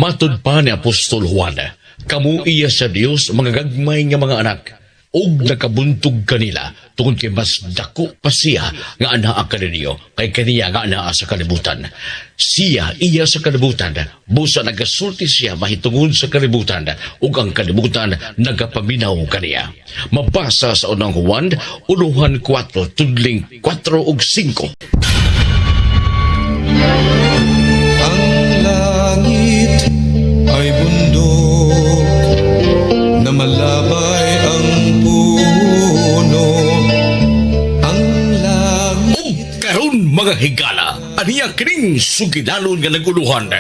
Matud pa ni Apostol Juan, kamo iya sa Dios, mga gagmay nga mga anak, ug nakabuntog kanila tungod kay mas dako pa siya nga anaa kaninyo kay kaniya nga anaa sa kalibutan. Siya iya sa kalibutan, busa nagasulti siya mahitungod sa kalibutan, ug ang kalibutan nagapaminaw kaniya. Mabasa sa Unang Juan, uluhan 4, tudling 4 ug 5. Ang langit ay bundok na malabay ang puno. Ang langit Ug karon, mga higala, aniya kining sugilanon nga naguluhan.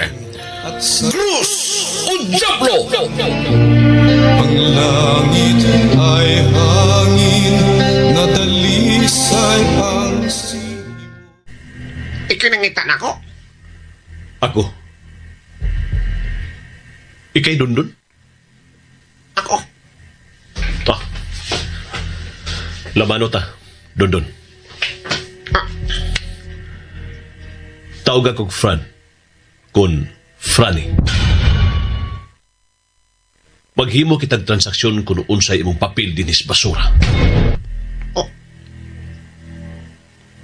At sa Krus o Diablo! Ang langit ay hangin na dalisay ang simoy. Ikinangita na ko. Ako. Ikay dundun? Ako. Ah. Lamano ta. Dundun. Ah. Tawag akong Fran. Kun Franny. Maghimo kitag transaksyon kung unsay imong papel dinis basura. Oh.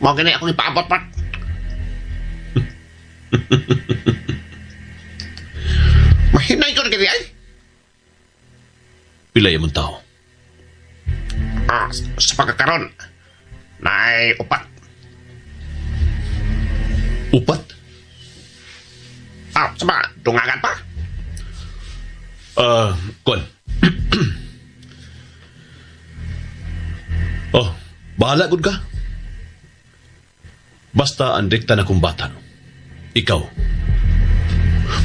Mao gani akong ipaabot pat. Mahinay ko na kaya ay. Pila imong tao? Ah, sa pagkakaroon, naay upat. Upat? Ah, sa mga dungagan pa. Ah, kon. Oh, bahala gud ka. Basta ang rekta na kong bata. Ikaw.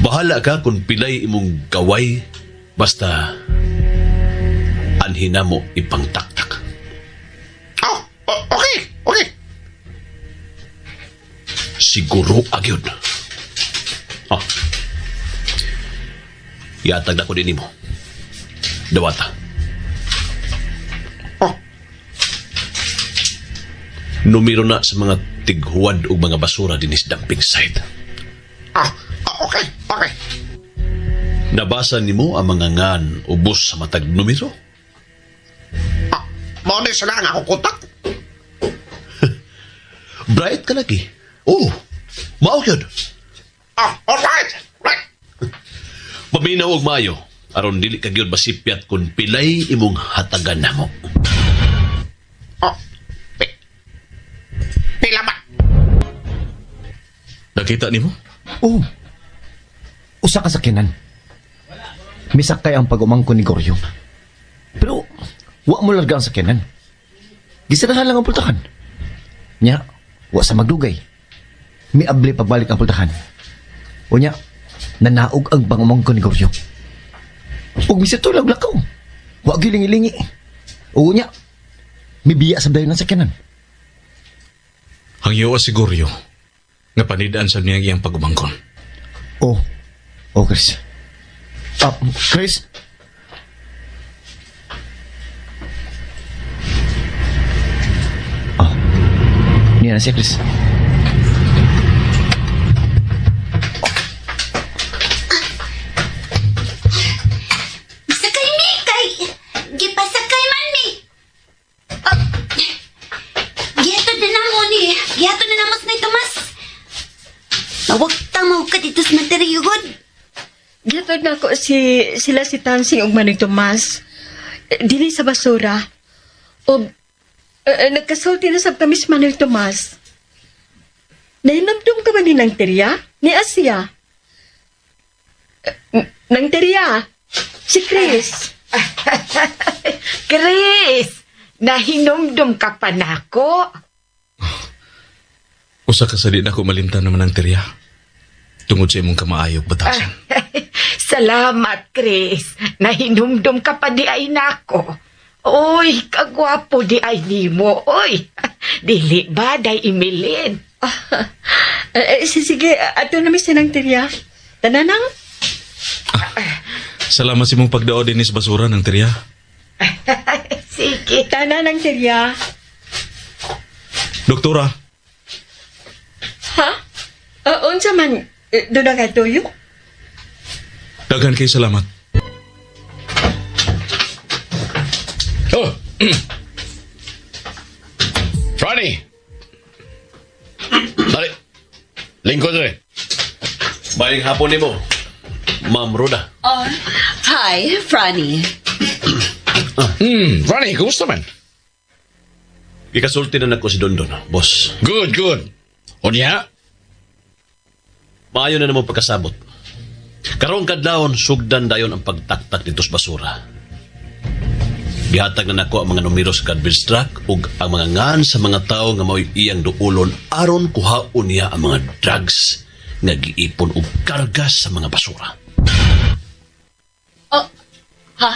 Bahala ka kung pilay imong gaway, basta anhin namo ipangtaktak. Oh, okay. Siguro agyod. Ah. Yatag na ko din nimo. Dawata. Oh. Numero na sa mga tighuwad og mga basura dinis dumping site. Ah, okay. Nabasa nimo ang mga ngan ubos sa matag numero? Ah, mao ni sila ang akong kontak. Bright ka lagi. Oh, mao gyud. Ah, all right. Right. Paminaw og maayo aron dili ka gyud masipyat kun pilay imong hatagan namo. Oh. Pila ba? Nakita nimo? Oh. Usa ka sakyanan. Misakay ang pag-umangkon ni Goryo. Pero, wa mo larga ang sakyanan. Gisarahan lang ang pultahan. Nya, wa sa magdugay. Miabli pagbalik ang pultahan. Unya, nanaog ang pangumangkon ni Goryo. Ug misito lang lakaw. Wa gilingi-lingi. Unya, mibiya sa dayon ng sakyanan. Hangyo si Goryo nga panidaan sa niya iyang pag-umangkon. Oh, oh Chris. Ah, Chris? Oh, niya na siya, Chris. Sakay mi kay gipasakay man mi. Oh, gihatod na namo ni. Gihatod na namo sa ni Tomas. Mawag tamaw ka dito sa materiyugod. Gihatod na ako si sila si Tansing ug Manong Tomas. Dili sa basura. Og nagkasulti na sab kami si Manong Tomas. Nahinumdum ka ba ni Nang Teria? Ni Asia? Nang Teria? Si Chris. Chris, nahinumdum ka pa nako. Usa ka sa di nako malimtan naman ang terya. Tungod sa imong kamaayog batasan. Salamat, Chris. Nahinumdum ka pa di ay nako. Oy, kagwapo di ay nimo. Oy, dili ba day imilin? Sige, ato na mi si Nang Teria. Tananang? Salamat sa imong pagdao dinis basura ng terya. Sige. Tananang Teria. Doktora, Ha? Unsa man? Doon na ka tuyo? Daghan kay salamat. Oh. Franny. Dali. Lingkod rin. Bayang hapon nimo, Ma'am Roda. Oh, hi, Franny. Franny, kumusta man? Gikasulti na nako si Dondon, boss. Good, good. Unya, Maayo na namo pagkasabot. Karong kadlawon sugdan dayon ang pagtaktak dito sa basura. Gihatag na nako ang mga numero sa garbage truck ug ang mga ngan sa mga tawo nga mao'y iyang duolon aron kuhaon niya ang mga drugs nga giipon og karga sa mga basura. Oh, ha?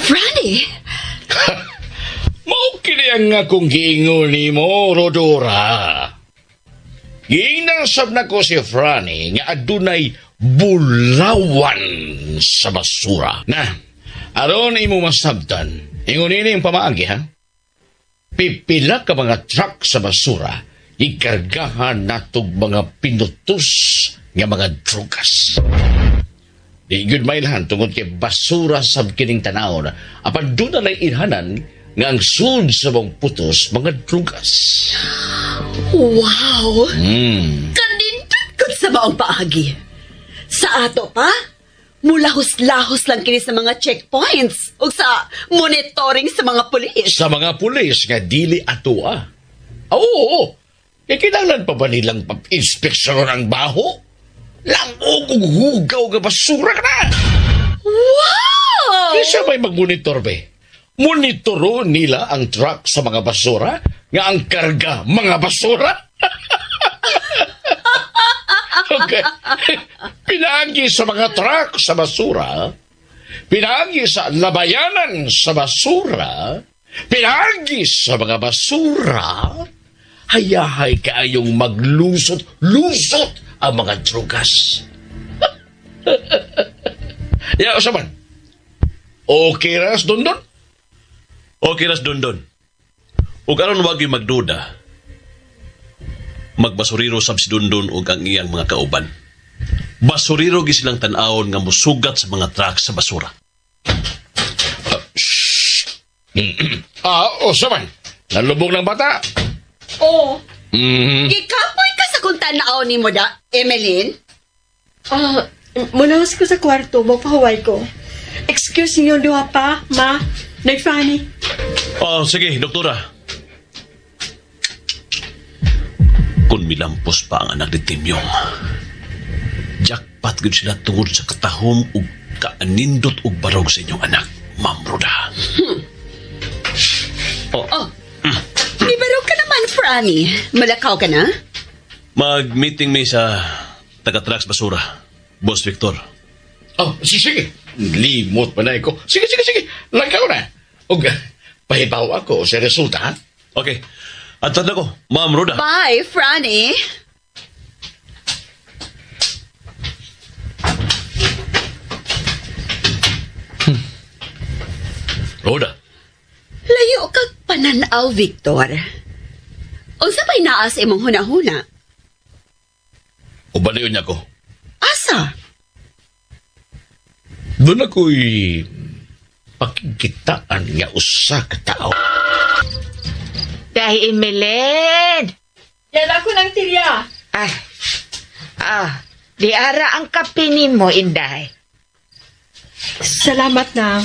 Franny? Mao kini ang akong giingon nimo, Rodora. Giingnan sab nako si Franny nga adunay bulawan sa basura. Na, aron imo masabtan, ingon nini ang pamaagi ha. Pipila ka mga truck sa basura, ikargahan natog mga pinutos nga mga drugas. Di gyud mailhan tungod kay basura sab kining tanawon. Apan doon na ilhanan nga ang sud sa mong putos mga drugas. Wow! Kanindot kod sa maong paagi. Sa ato pa, mulahos-lahos lang kini sa mga checkpoints o sa monitoring sa mga pulis. Sa mga pulis nga dili atoa. Ah, oo, oo. Kay kinahanglan pa ba nilang inspeksyon ang baho? Langog ug hugaw nga basura ka na. Wow! Kaysa may magmonitor be. Monitoro nila ang truck sa mga basura nga ang karga mga basura. Okay. Pinaagi sa mga truck sa basura. Pinaagi sa labayanan sa basura. Pinaagi sa mga basura. Hayahay kaayong maglusot-lusot ang mga drugas. Ya, usa man. Okay ras, Dondon? Okay ras Dondon. Ug aron wag gyud magduda. Magbasuriro sab si Dondon ug ang iyang mga kauban. Basuriro gi silang tan-awon nga musugat sa mga truck sa basura. Ah, usa man. Nalubog ng bata. Oh, Mhm. gikapoy ka sa kung tanaw ni mo da, Emeline. Ah, mulahos ko sa kwarto, magpahuway ko. Excuse niyo duha pa, ma. Nay Franny. Oh, sige, doktora. Kung milampos pa ang anak ni Timyong, jackpot gud sila tungod sa katahom ug kaanindot ug barog sa inyong anak, Ma'am Roda. Oh, Oh, Libero ka naman, Franny. Malakaw ka na? Mag-meeting mi sa taga-trucks basura, Boss Victor. Oh, sige, sige. Limot pa na ko. Sige, sige, sige. Langkaw na. Og, pahibaw ako sa resulta, ha? Okay. At ko, Ma'am Roda. Bye, Franny. Roda. Layo kag pananaw, Victor. Unsa pa'y naa sa imong hunahuna? Ubalion niya ko. Asa? Doon ako'y pakikitaan nga usa ka tao. Dahil Emeline. Yan ako ng tirya. Ah, ah, di ara ang kape nimo, Inday. Salamat na.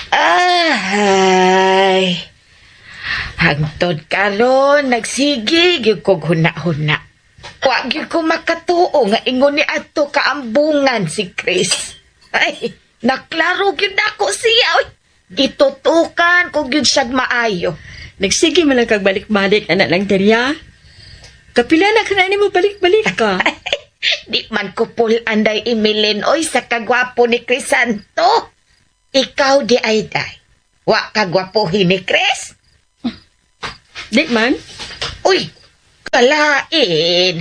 Ay, hangtod karon nagsige gyud kog huna-huna. Wa gyud ko makatuo nga ingon ni adto kaambungan si Chris. Ay, naklaro gyud nako siya. Oy. Gitutukan ko gyud siyag maayo. Nagsige man lang kag balik-balik, anak ng tirya. Kapila na ka na mo balik-balik ka. Di man ko anday Emilin oy sa kagwapo ni Crisanto. Ikaw di ay day. Wa kagwapohin ni Chris. Di man. Uy, kalain.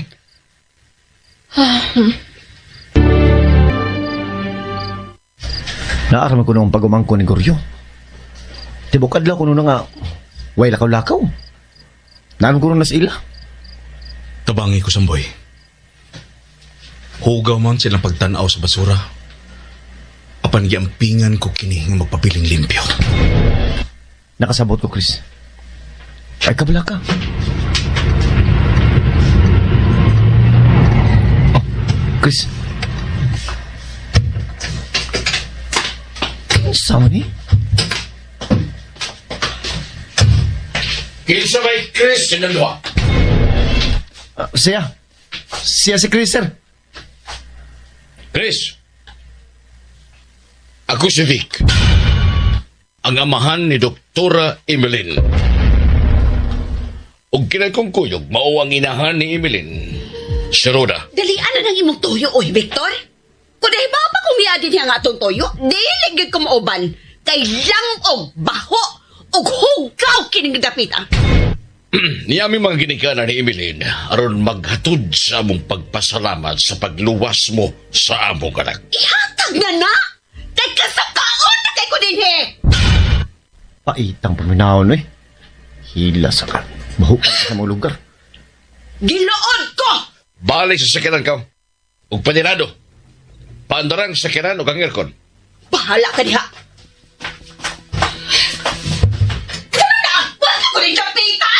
Naaraman ko noong pagumangko ni Goryo. Tibok adlaw ko noon nga, way lakaw-lakaw. Naan ko noon nas ila. Tabangi ko, Samboy. Hugaw man silang pagtanaw sa basura. Apan giampingan ko kini nga magpabiling limpyo. Nakasabot ko, Chris. Ay, kabala ka. Oh, Chris. Kinsa man ni? Kinsa may Chris sinanwa? Ah, siya. Siya si Chris, sir. Chris. Ako si Vic. Ang amahan ni Doktora Emeline. Ug kinakong kuyog, mao ang inahan ni Emeline. Si Roda. Dali ano nang imong tuyo, oy, Victor? Kung dahil ba pa kung miya din nga atong tuyo, dili gyud ko mauban. Kay langog, baho, ug hugaw kining dapit ah. Niya aming mga ginikanan ni Emeline aron maghatod sa among pagpasalamat sa pagluwas mo sa among anak. Ihatag na na! Kay kasakaon na kay ko dinhi! Paitang paminahon, eh. Hila sa ka. Bahukan ka sa mga lugar. Gilood ko! Balik sa sakyanan ka. Ug panirado. Paandarang sakyanan ug ang aircon. Bahala ka diha! Ganun na! Wala ko rin kapitan!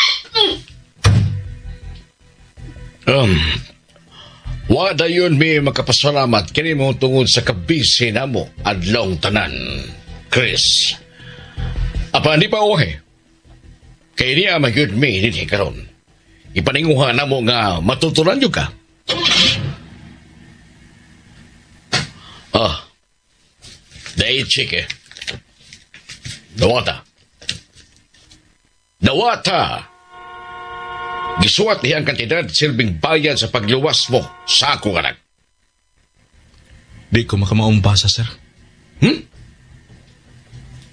Wa dayon mi makapasalamat kini mo tungod sa kabisi namo adlong tanan, Chris. Apan di pa uwahe. Kay niya magyud mi dinhi karon. Ipaninguha namo nga matutunan yun ka. Ah. Dahil chike. Dawata. Dawata! Gisuwat niya ang kantidad silbing bayad sa pagluwas mo sa akong anak. Di ko makamaong basa, sir.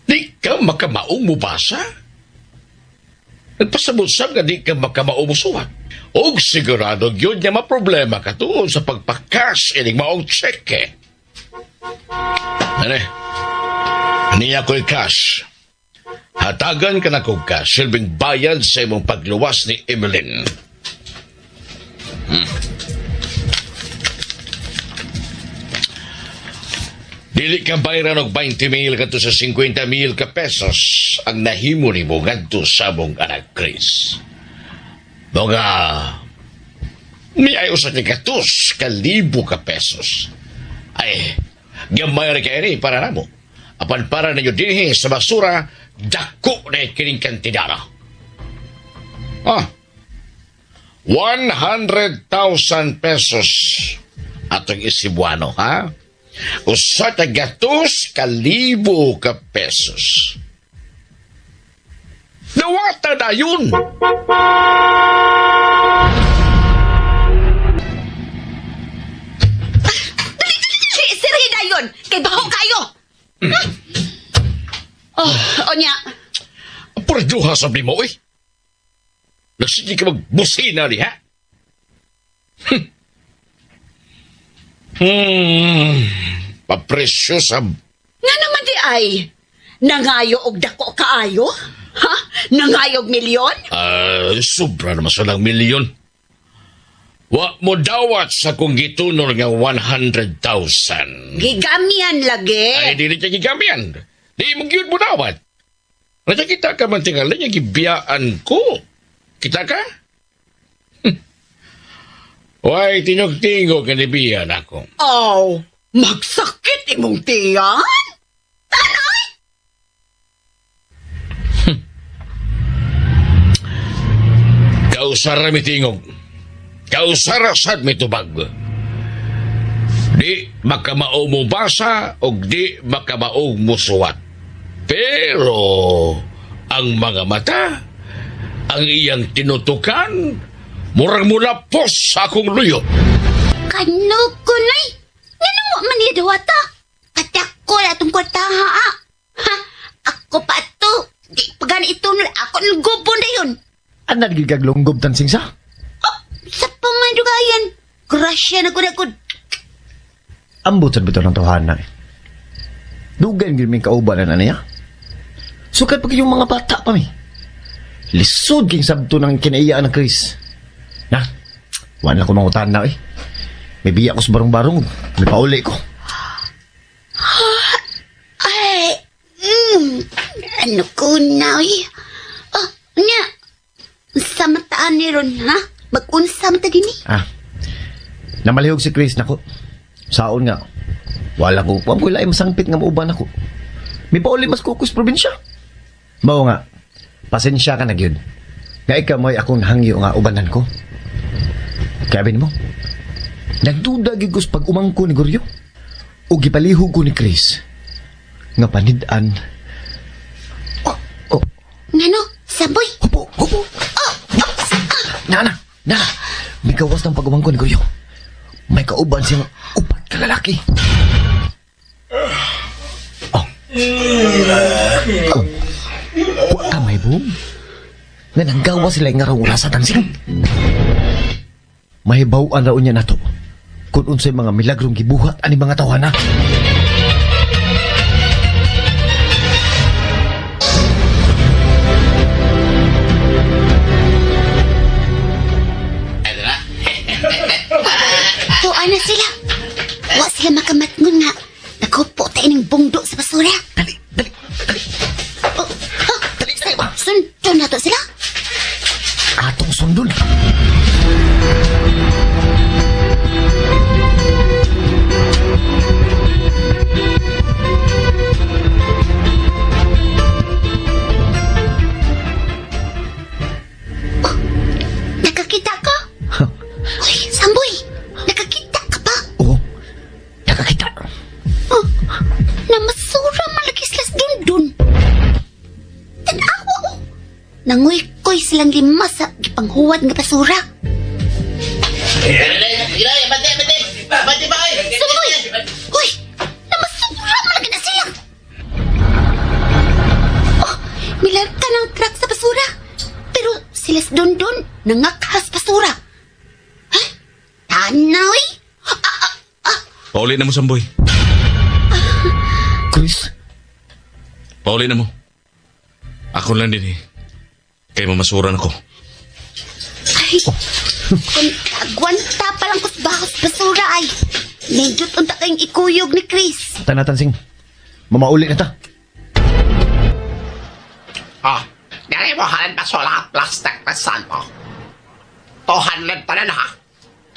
Di ka makamaong mubasa? Nagpasabot-sab nga di ka makamaong musuwat. Og sigurado yun niya maproblema ka tuon sa pagpakas ining maong tseke. Ano? Niya ko'y cash. Hatagan ka na kog cash, silbing bayad sa imong pagluwas ni Emeline. Dili ka bayaran og 20 mil kadto sa 50 mil ka pesos ang nahimo nimo ngadto sa among anak Chris. Mga miay usa ka gatos ka libo ka pesos. Ay, gamay ra kay ni para namo. Apan para ninyo dinhi sa basura, dako na kining kantidara. 100,000 pesos atong isibuano, ha? Usa ka gatos ka libo ka pesos. Nawata na yun! Dali, dali, dali! Sir Hidayon! Kay baho kayo! Oh, onya. Porduha sa mo, eh. Nagsige ka magbusina ni, ha? Papresyo sa... Nga naman di ay, nangayo og dako kaayo? Ha? Nangayo og milyon? Sobra naman sa lang milyon. Wa mo dawat sa kong gitunol nga 100,000. Gigamian lagi. Ay, dili ka gigamian. Di mo gyud mo dawat. Raya kita ka man tingali nga gibiyaan ko. Kita ka? Way, tinog-tingog nga nibiyan ako. Oh, magsakit imong tiyan? Tanay! Kausara mi tingog. Kausara sad mi tubag. Di makamao mo basa o di makamao mo suwat. Pero ang mga mata, ang iyang tinutukan, murang mulapos sa akong luyo. Kanukunay! Nga nang man niya dawata? Katakol atong kwartaha, ah. Ha? Ako pa ato. Di pa gani ito. Ako nang gubon na yun. Anad gid kag lunggob tansing sa? Oh, sa pamandugayan. Grasya na ko na ko. Ambot sad bitaw ng tawhana eh. Dugan gyud mi kauban na niya. Sukad pa kayong mga bata pa mi. Lisod king sabto ng kinaiyaan ng Chris. Na, wala ko mangutan na eh. May biya ko sa barong-barong. May pauli ko. Ay, ano ko na, oy. Oh, nya. Unsa man taan ni ron, ha? Mag-unsa man ta dinhi? Ah. Namalihog si Chris nako. Saon nga. Wala ko. Wa ko lain masangpit nga mauban ako. May pauli mas kukus probinsya. Mao nga. Pasensya ka na gyud. Nga ikaw mo'y akong hangyo nga ubanan ko. Kaya mo, nagduda gyud ko sa pag-umangko ni Goryo. O gipalihog ko ni Chris. Nga panid-an. Oh, Oh, ngano? Samboy. hupo, hupo. Oh, Nana, nana. Migawas ng pag-umangko ni Goryo. May kauban siyang upat ka lalaki. Oh. Oh. Wa ka may boom. Nga nanggawa sila nga raw wala sa tansing. Mahibaw-an raw niya nato. Kung unsay mga milagrong gibuhat ani mga tawhana. Tuwa na sila. Wa sila makamatngon nga. Naghupo tayo ng bungdo sa basura. Dali, dali, dali. Oh, oh, Dali, dali ba? Sundon na to sila. Atong sundon. Nakakita ko. Uy, Samboy. Nakakita ka ba? Oo. Nakakita. Oh, namasura malagi sila sa dundun. Tanawa oh. Nanguy-koy silang lima sa gipanghuwad nga basura. Samboy! Uy! Namasura malagi na sila! Oh, milarka ng truck sa basura. Pero sila sa dundun, nangakhas basura. Ha? Tanaw eh! Pauli na mo, Samboy. Chris, Pauli na mo. Ako lang din eh. Kay mamasuran ako. Ay, kung agwanta pa lang kus bahos basura ay. Medyo unta kayong ikuyog ni Chris. tanatansing. Mamauli na ta. Ah, dali mo halin basura plastic na san mo. 200 pa na ha.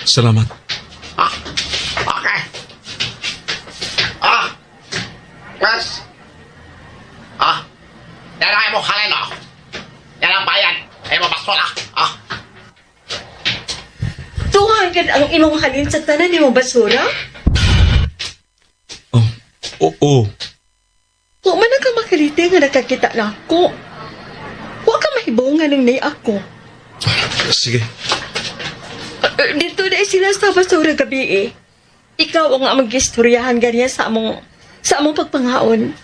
Salamat. Ah, okay. Ah, Chris. Ah, dali mo halin oh. Yan ang bayad. Ay mo basura. Ah, 200 ang imong halin sa tanan nimo basura? Oh, oo. Oh, Wa man ka makalite nga nakakita na ako. Wa ka mahibaw nga nang nay ako. Sige. Dito na sila sa basura gabi eh. Ikaw ang among gistoryahan ganiya sa among pagpangaon.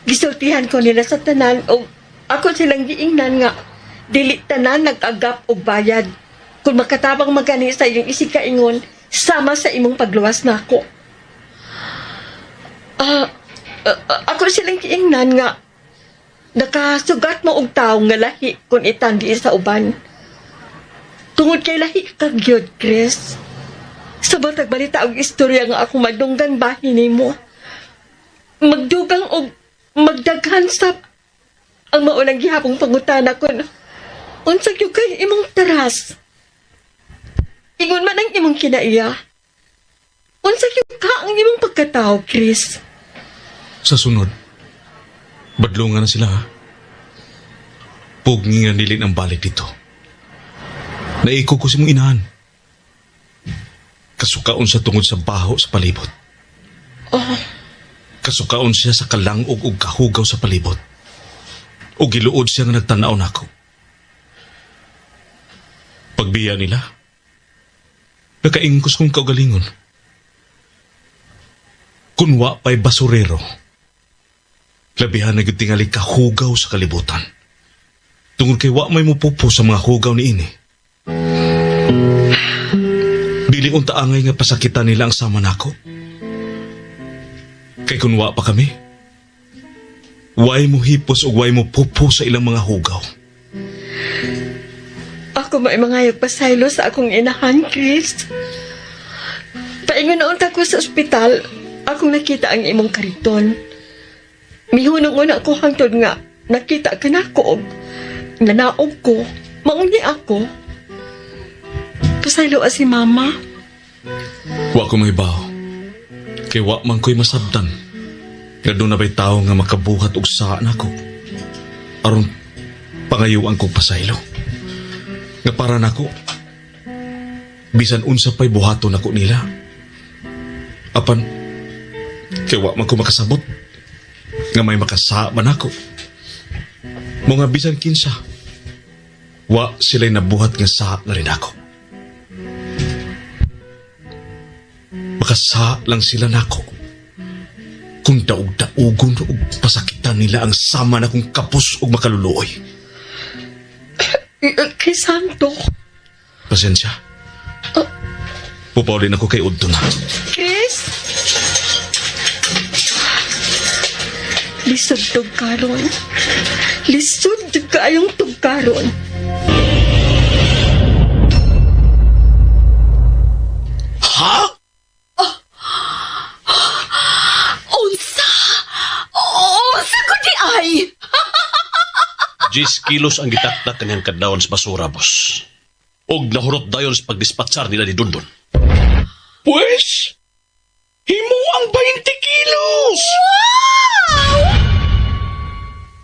Gisultihan ko nila sa tanan o ako silang giingnan nga dili tanan nag-agap og bayad. Kung makatabang magani sa iyong isikaingon, sama sa imong pagluwas nako. Ah, ako silang giingnan nga nakasugat mo og tawo nga lahi kung itandi sa uban. Tungod kay lahi ka gyud, Chris. Sa batag balita og istorya nga ako madunggan bahin nimo. Magdugang og magdaghan sa ang maunang gihapong pangutana kon unsa gyud kay imong taras. Ingon man ang imong kinaiya. Unsa gyud ka ang imong pagkatao, Chris? Sa sunod, badlungan na sila ha. Pugni nga nilin ang balik dito. Naiko ko si mong inahan. Kasukaon sa tungod sa baho sa palibot. Oh, Kasukaon siya sa kalangog ug kahugaw sa palibot. O giluod siya nga nagtanaw nako. Pagbiya nila, nakaingkos kong kaugalingon. Kunwa pa'y basurero. Labihan na gyud tingali kahugaw sa kalibutan. Tungod kay wa may mupupo sa mga hugaw ni ini. Dili unta angay nga pasakitan nila ang sama nako. Kay kun wa pa kami, way mo hipos o way mo pupo sa ilang mga hugaw. Ako may mangayag pasaylo sa akong inahan, Chris. Paingon na unta ko sa ospital, akong nakita ang imong kariton. Mihunong una ko hangtod nga nakita ka nako og nanaog ko, mauni ako. Pasaylo si mama. Wa ko mahibaw. Kay wa man ko'y masabtan. Nga doon na ba'y tao nga makabuhat og saa nako. Aron pangayuan kong pasaylo. Nga para nako, bisan unsa pa'y buhaton nako nila. Apan, kay wa man ko makasabot. Nga may makasaa man ako. Mga bisan kinsa, wa sila'y nabuhat nga saa na rin ako. Makasa lang sila nako. Kung daog-daugon og pasakitan nila ang sama na kong kapos og makaluluoy. Kay Santo. Pasensya. Pupaulin ako kay Udto na. Chris? Lisod tug karon. Lisod jud kaayong tug karon. Ha? Unsa? Unsa ko di ay? 10 kilos ang gitaktak kaniyang kadlawon sa basura, boss. Og nahurot dayon sa pagdispatsar nila ni Dundon. Pues, himo ang 20 kilos! Wow!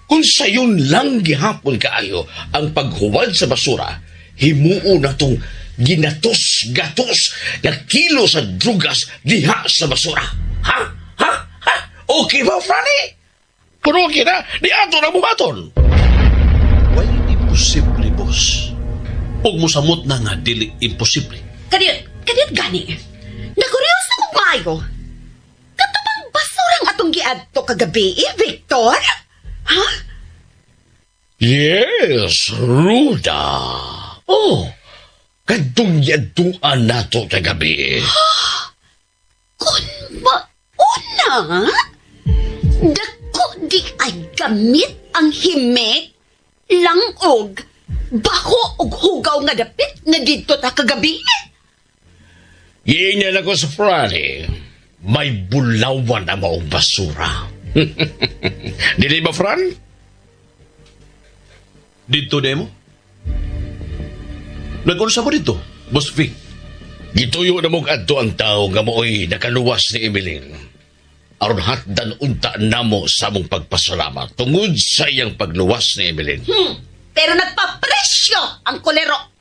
Kung sayon lang gihapon kaayo ang paghuwad sa basura, himuo na tong ginatos-gatos na kilo sa drugas diha sa basura. Ha? Ha? Ha? Okay ba, Franny? Kung okay na, di ato na buhaton. Why imposible, boss? Og mosamot na nga dili imposible. Kadiyot, kadiyot gani. Nakuryoso kong maayo. Kato bang basurang atong giadto kagabi, eh, Victor? Ha? Yes, Ruda. Oh, kadtong giadtuan nato kagabi. Kun mauna, dako di ay gamit ang himik, langog, bako og hugaw nga dapit nga didto ta kagabi. Giingnan ako sa Franny. May bulawan ang maong basura. Dili ba, Fran? Dito demo? Nag-unsa mo dito, Boss Vic? Gituyo na mong adto ang tao nga mooy nakaluwas ni Emeline. Aron hatdan unta namo sa among pagpasalamat tungod sa iyang pagluwas ni Emeline. Pero nagpapresyo ang kolero.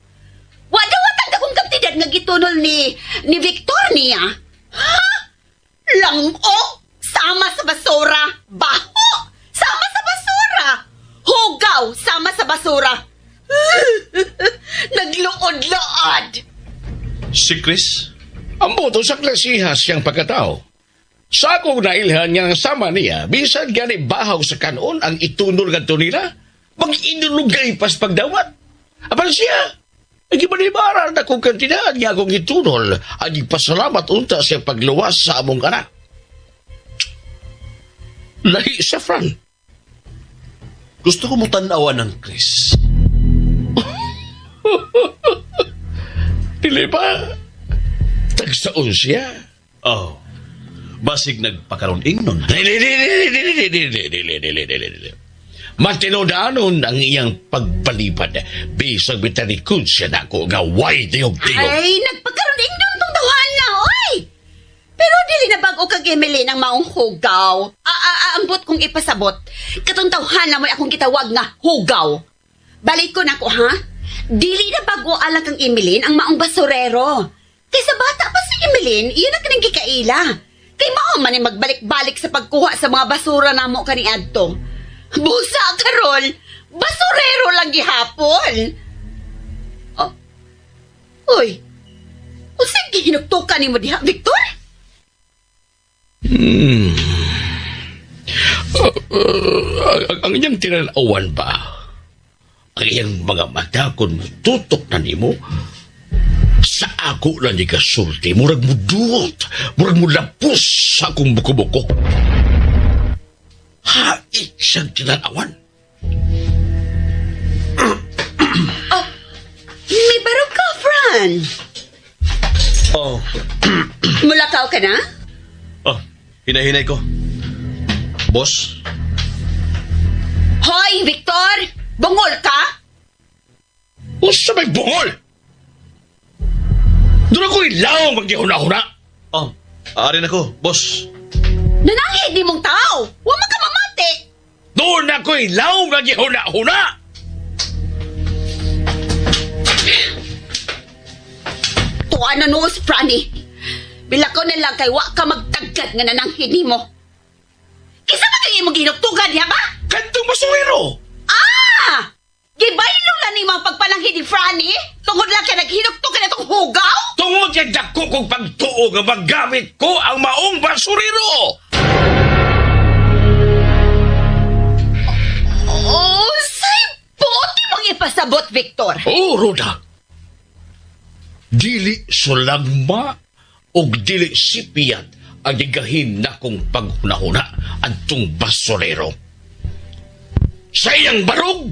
Wala watag akong kantidad nga gitunol ni Victor niya. Ha? Langog, sama sa basura. Baho, sama sa basura. Hugaw, sama sa basura. Nagluod-luod. Si Chris? Ang boto sa klasiha siyang pagkatao. Sa akong nailhan nga ang sama niya, bisan gani bahaw sa kanon ang itunol ngadto nila, mag-inulugay pas pagdawat. Apan siya, gibanibaran akong kantidad nga akong itunol ang ipasalamat unta sa pagluwas sa among anak. Lahi sa Fran. Gusto ko mo tanawan ng Chris. Dili ba? Tagsaon siya. Oh. Basig nagpakaroon ingnon. Dili, dili, dili, dili, dili, dili, dili, dili, dili. Matinudanon ang iyang pagbalibad. Bisag bitalikod siya nako nga way tingog-tingog. Ay, nagpagkaroon ingnon tong tawhan na, oy! Pero dili na bag-o kag Emily ng maong hugaw. Ambot kong ipasabot. Katong tawhan na mo'y akong gitawag nga hugaw. Balik ko nako, ha? Dili na bag-o ala kang Emeline ang maong basurero. Kaysa bata pa si Emeline, iyon ang kanang gikaila. Kay mao man ay magbalik-balik sa pagkuha sa mga basura namo kaniadto. Busa karol, basurero lang gihapon. Oh. Uy, unsay gihinuktukan nimo diha, Victor? Ang iyang tinanawan ba? Ang iyang mga mata kung tutok na nimo, sa ako lang ni kasulti, murag muduot, murag mulapos sa akong buko-buko. Hait siyang tinanawan. May barog ka, Fran. Oh. Mulakaw ka na? Oh, hinahinay ko. Boss, Hoy, Victor! Bungol ka? Usa may bungol! Doon ako ilaw maghihuna-huna. Oh, aarin ako, boss. Nananghid ni mong tao! Huwag man ka mamati! Doon ako ilaw maghihuna-huna. Tuwa na noos, Franny. Bilakaw na lang kay wa ka magtagad nga nananghid nimo. Kisa ba kayo imong ginuktugan niya ba? Kantong basurero! Ah! Gibaylo lang ni mga pagpananghid ni Franny? Tungod lang kay naghinuktugan na itong hugaw? Tungod kay dako kong pagtuo nga magamit ko ang maong basurero! Oh, say buti mong ipasabot, Victor. Oh, Roda. Dili sulagma og dili sipiyat ang gigahin nakong paghunahuna adtong basurero. Sa iyang barog!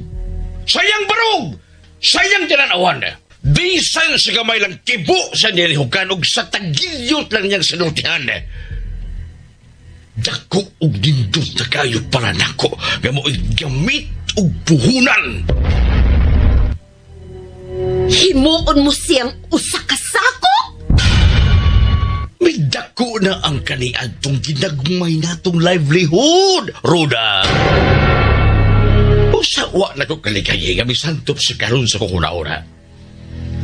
Sa iyang barog! Sa iyang tinanawan! Bisan sa gamay lang kibo sa nilihukan og sa tagilyot lang niyang sinultihan. Dako og nindot na kayo para nako nga mo'y gamit og puhunan. Himuon mo siyang usa ka sako? May dako na ang kaniadtong ginagmay natong livelihood, Roda. Usa wa na ko kaligay nga misantop sa karon sa kukunaura.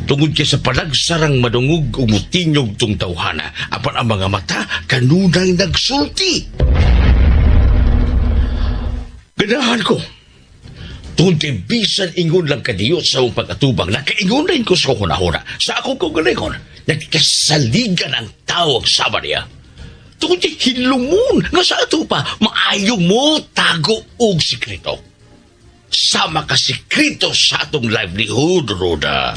Tungod kay sa panagsarang madungog ug mutinyog tong tawhana, apan ang mga mata kanunay nagsulti. Ganahan ko. Tungod kay bisan ingon lang kadiyot sa akong pag-atubang, nakaingon rin ko sa kukunahuna, sa akong kaugalingon, nagkasaligan ang tawag sama niya. Tungod kay hilumon nga sa ato pa, maayo mo tago og sikreto. Sama ka sikreto sa atong livelihood, Roda.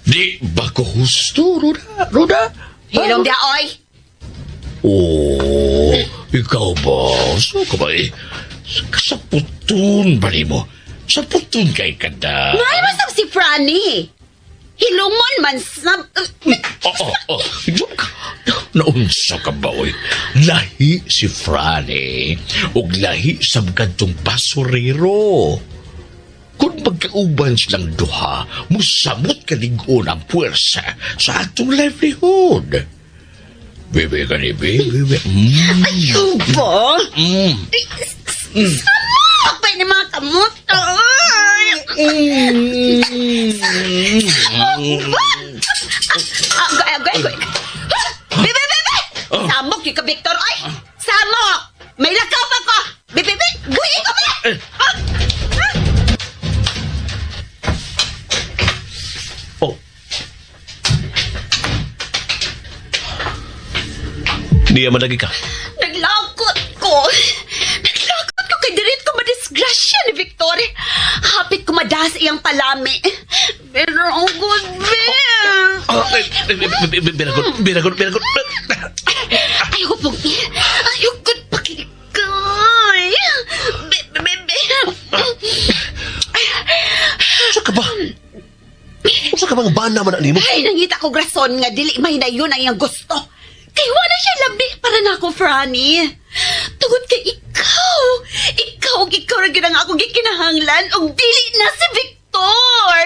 Di ba ko husto, Roda? Roda? Hilong dia, oy. Oh, ikaw ba? So ka ba eh? Sa putun ba mo? Sa putun kay kada. Mahal mo sab si Franny. Hilumon man sab... Oo, oh, oh. Naunsa ka ba, oy? Lahi si Franny. Ug lahi sa kadtong basurero. Kung magkauban silang duha, musamot kaligon ang puwersa sa atong livelihood. Bebe ka ni bebe. Ayaw ba? Sama pa ni mga kamot. Ay! Agoy, agoy, agoy. Bebe, bebe! Samok yung ka, Victor. Ay! Samok! May lakaw pa ko! Bebe, bebe! Buhi ko pala! Ah! Oh. Diya malagi ka. Naglakot ko. Naglakot ko kay dirit ko madisgrasya ni Victor. Hapit ko madas iyang palami. Pero ang good, Bill. Oh, biragon, biragon, biragon. Ayaw pong, ayaw ko pakiligay. Bebe, bebe. Usa ka ba? Usa ka bang bana man ani mo? Ay, nangita ko grason nga dili may na yun ang iyang gusto. Kay wala siya labi para na ako, Franny. Tungod kay ikaw. Ikaw ug ikaw ra gyud ang akong gikinahanglan ug dili na si Victor.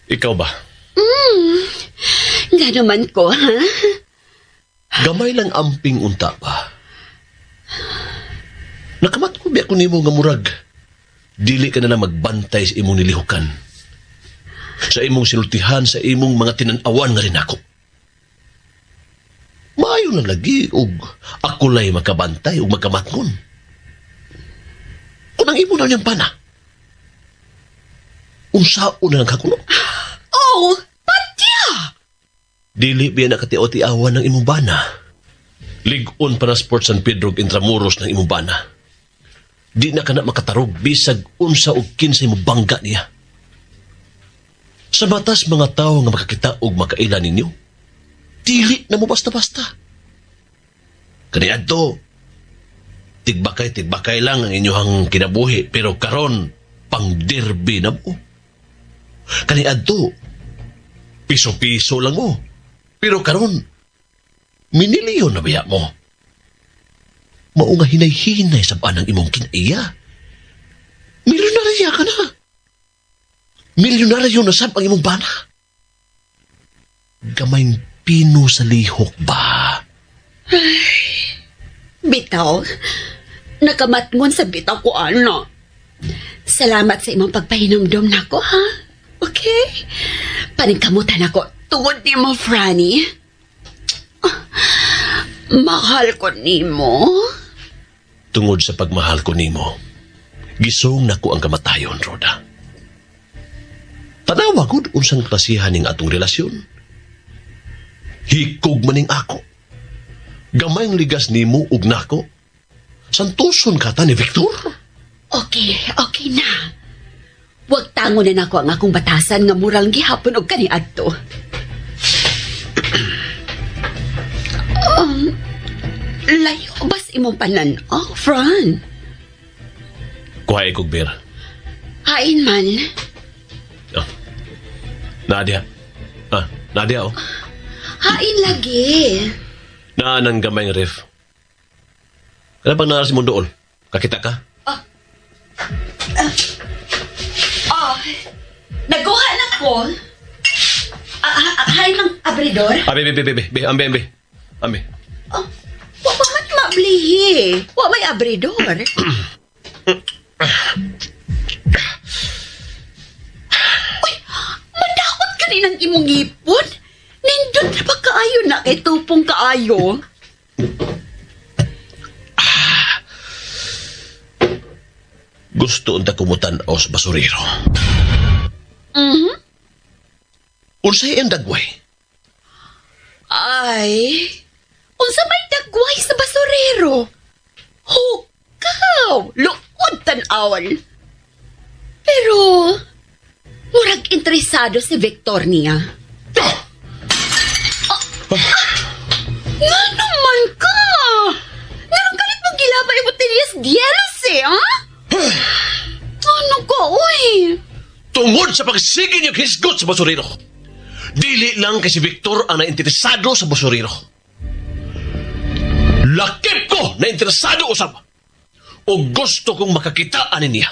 Ikaw ba? Nga naman ko, ha? Gamay lang amping unta ba? Nakamat ko biya ko nimo nga murag. Dili ka na lang magbantay sa imong nilihukan. Sa imong sinultihan, sa imong mga tinanawan nga rin ako. Maayo na lagi og ako lay makabantay og makamatngon. Kung ang imo na niyang pana, unsaon na lang kakuno? Oh, patya! Dili biya nakatiaw-tiawan ng imong bana. Ligon pa na Sport San Pedro ug Intramuros ng imong bana. Di na ka na makatarog bisag unsa og kinsay mo bangga niya. Sa batas mga tao nga makakita og makaila ninyo, dili na mo basta-basta. Kaniadto, tigbakay-tigbakay lang ang inyong kinabuhi pero karon Pang derby na mo. Kani adto, piso-piso lang mo. Pero karon, minilyon na biya mo. Mao nga hinay-hinay sa anang imong kinaiya. Milyonarya ka na. Milyonaryo na sab ang imong bana. Gamayng pino sa lihok ba? Bitaw. Nakamatngon sa bitaw ko, ano. Salamat sa imong pagpahinumdom nako, ha? Okay? Paningkamutan ako tungod nimo, Franny. Ah, mahal ko nimo. Tungod sa pagmahal ko nimo, gisong nako ang kamatayon, Roda. Tanawa gud unsang klasihan ning atong relasyon. Hikog maning ako. Gamayng ligas nimo ug nako. Santuson ka ta ni Victor. Okay, okay na. Wag tango na nako ang akong batasan nga murang gihapon og kaniadto. Layo bas imong panan-aw, Fran? Kuha kog beer. Hain man. Oh. Nadia. Ah, Nadia oh. Hain lagi. Naa nang gamayng ref. Ano bang naras mo doon? Kakita ka? Oh, naguha na ko. Ah, hain mang abridor. Ah, be, be, be, be, be, ambe, ambe. Ambe. Oh, wa pa man maablihi. Wa may abridor. Uy, madaot ka rin ang imong ipon. Nindot na ba kaayo na kay tupong kaayo? Gusto unta kumutan-aw sa basurero. Mhm. Unsay ang dagway? Ay, unsa may dagway sa basurero? Hukaw, luod tan-awon. Pero, murag interesado si Victor niya. Ah, nga naman ka! Nganong kalit mong gilabay mo tiniyas dielos eh, ha? Ano ka, uy? Tungod sa pagsige niyo hisgot sa basurero. Dili lang kay si Victor ang nainteresado sa basurero. Lakip ko na interesado usab. O gusto kong makakita ani niya.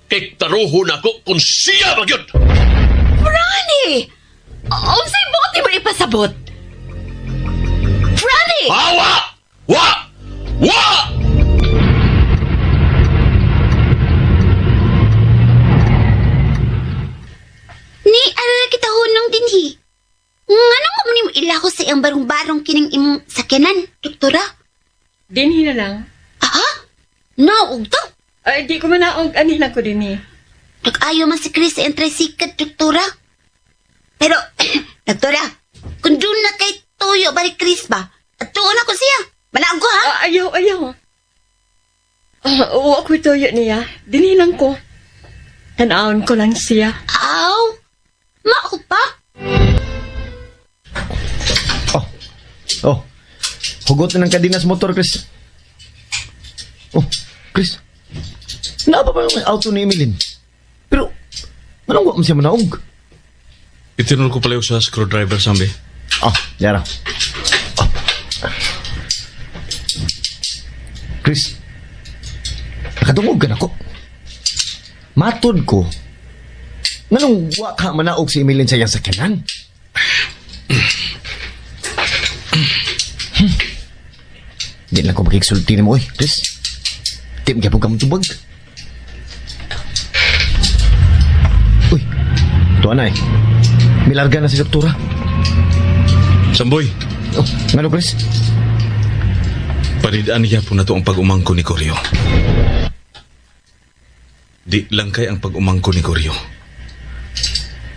Kay taruho na ko kung siya ba gyud. Franny! Unsay buot mo ipasabot? Franny! Awa! Wa! Wa! Ni, ano na kita hunong dinhi? Nganong mo nimo ilako sa iyang barong-barong kining imong sakyanan, doktora? Dinhi na lang. Aha? Naog to? Ay, di ko manaog. Ani lang ko dinhi. Nag-ayo man si Chris sa iyang tricycle, doktora. Pero, doktora, kung doon na kay Toyo balik Chris ba? At tuon ako siya. Manaog ko, ha? Ah, ayaw, ayaw. Ah, oo, ako'y tuyo niya. Dinhi lang ko. Tanawon ko lang siya. Aw, mao pa? Oh. Oh. Hugot na ng kadena sa motor, Chris. Oh, Chris. Naa pa ba yung auto ni Emilyn? Pero, anong wa man siya manaog? Itinul ko pala yung sa screwdriver, Sambi. Ah, yara. Oh. Chris, nakadungog ka nako. Matod ko, nganong wa ka manaog si Emilyn sa iyang sakyanan? Di lang ko makiksulti nimo, oy, Chris. Di mo ka tubag. Uy, tuwa na eh. Milarga na si Doktora. Samboy, Oh, ngano, Chris? Panidaan niya po na to ang pag-umangko ni Koryo. Di lang kay ang pag-umangko ni Koryo.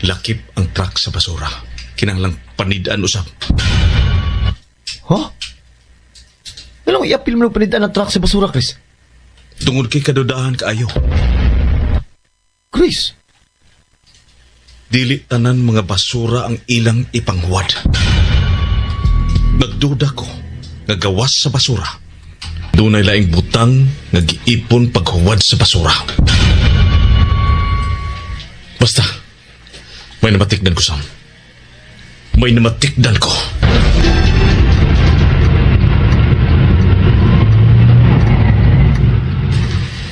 Lakip ang truck sa basura. Kinahanglang panidaan usap. Huh? Anong iapil mo ng panidaan ang truck sa basura, Chris? Tungod kay kadudahan kaayo. Chris? Dili tanan mga basura ang ilang ipanghuwad. Nagduda ko nga gawas sa basura. Dunay laing butang nga giipon paghuwad sa basura. Basta, may namatikdan ko, Sam. May namatikdan ko.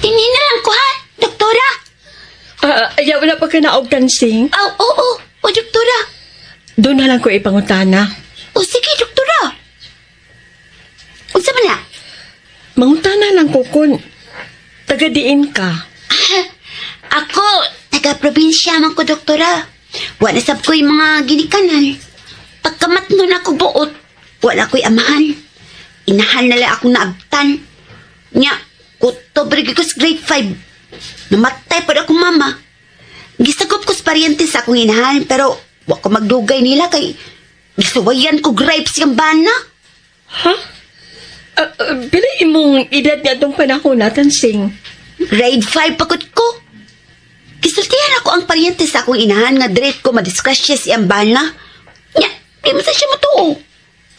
Tingin na lang ko ha, doktora. Ayaw na pa ka naog, Tansing. Aw, oo, o doktora. Doon na lang ko ipangutana. O sige, doktora. Unsa man na? Mangutana lang ko kun taga-diin ka. Ako, taga-probinsya man ko, doktora. Wala sab ko'y mga ginikanan. Pagkamatno na ako buot, wala ko'y amahan. Inahan na lang akong naabtan. Nya, kutob rin ko sa grade 5. Namatay pa akong mama. Gisagop ko sa paryente sa akong inahan, pero wa ko magdugay nila kay gisuwayan ko grapes yung bana. Ha? Pila imong edad nga itong panahon na, Tansing? Grade 5 pakot ko. Gisultihan ako ang paryente sa akong inahan nga direct ko madisgrasya si Ambana. Nya, di man sa siya matuo.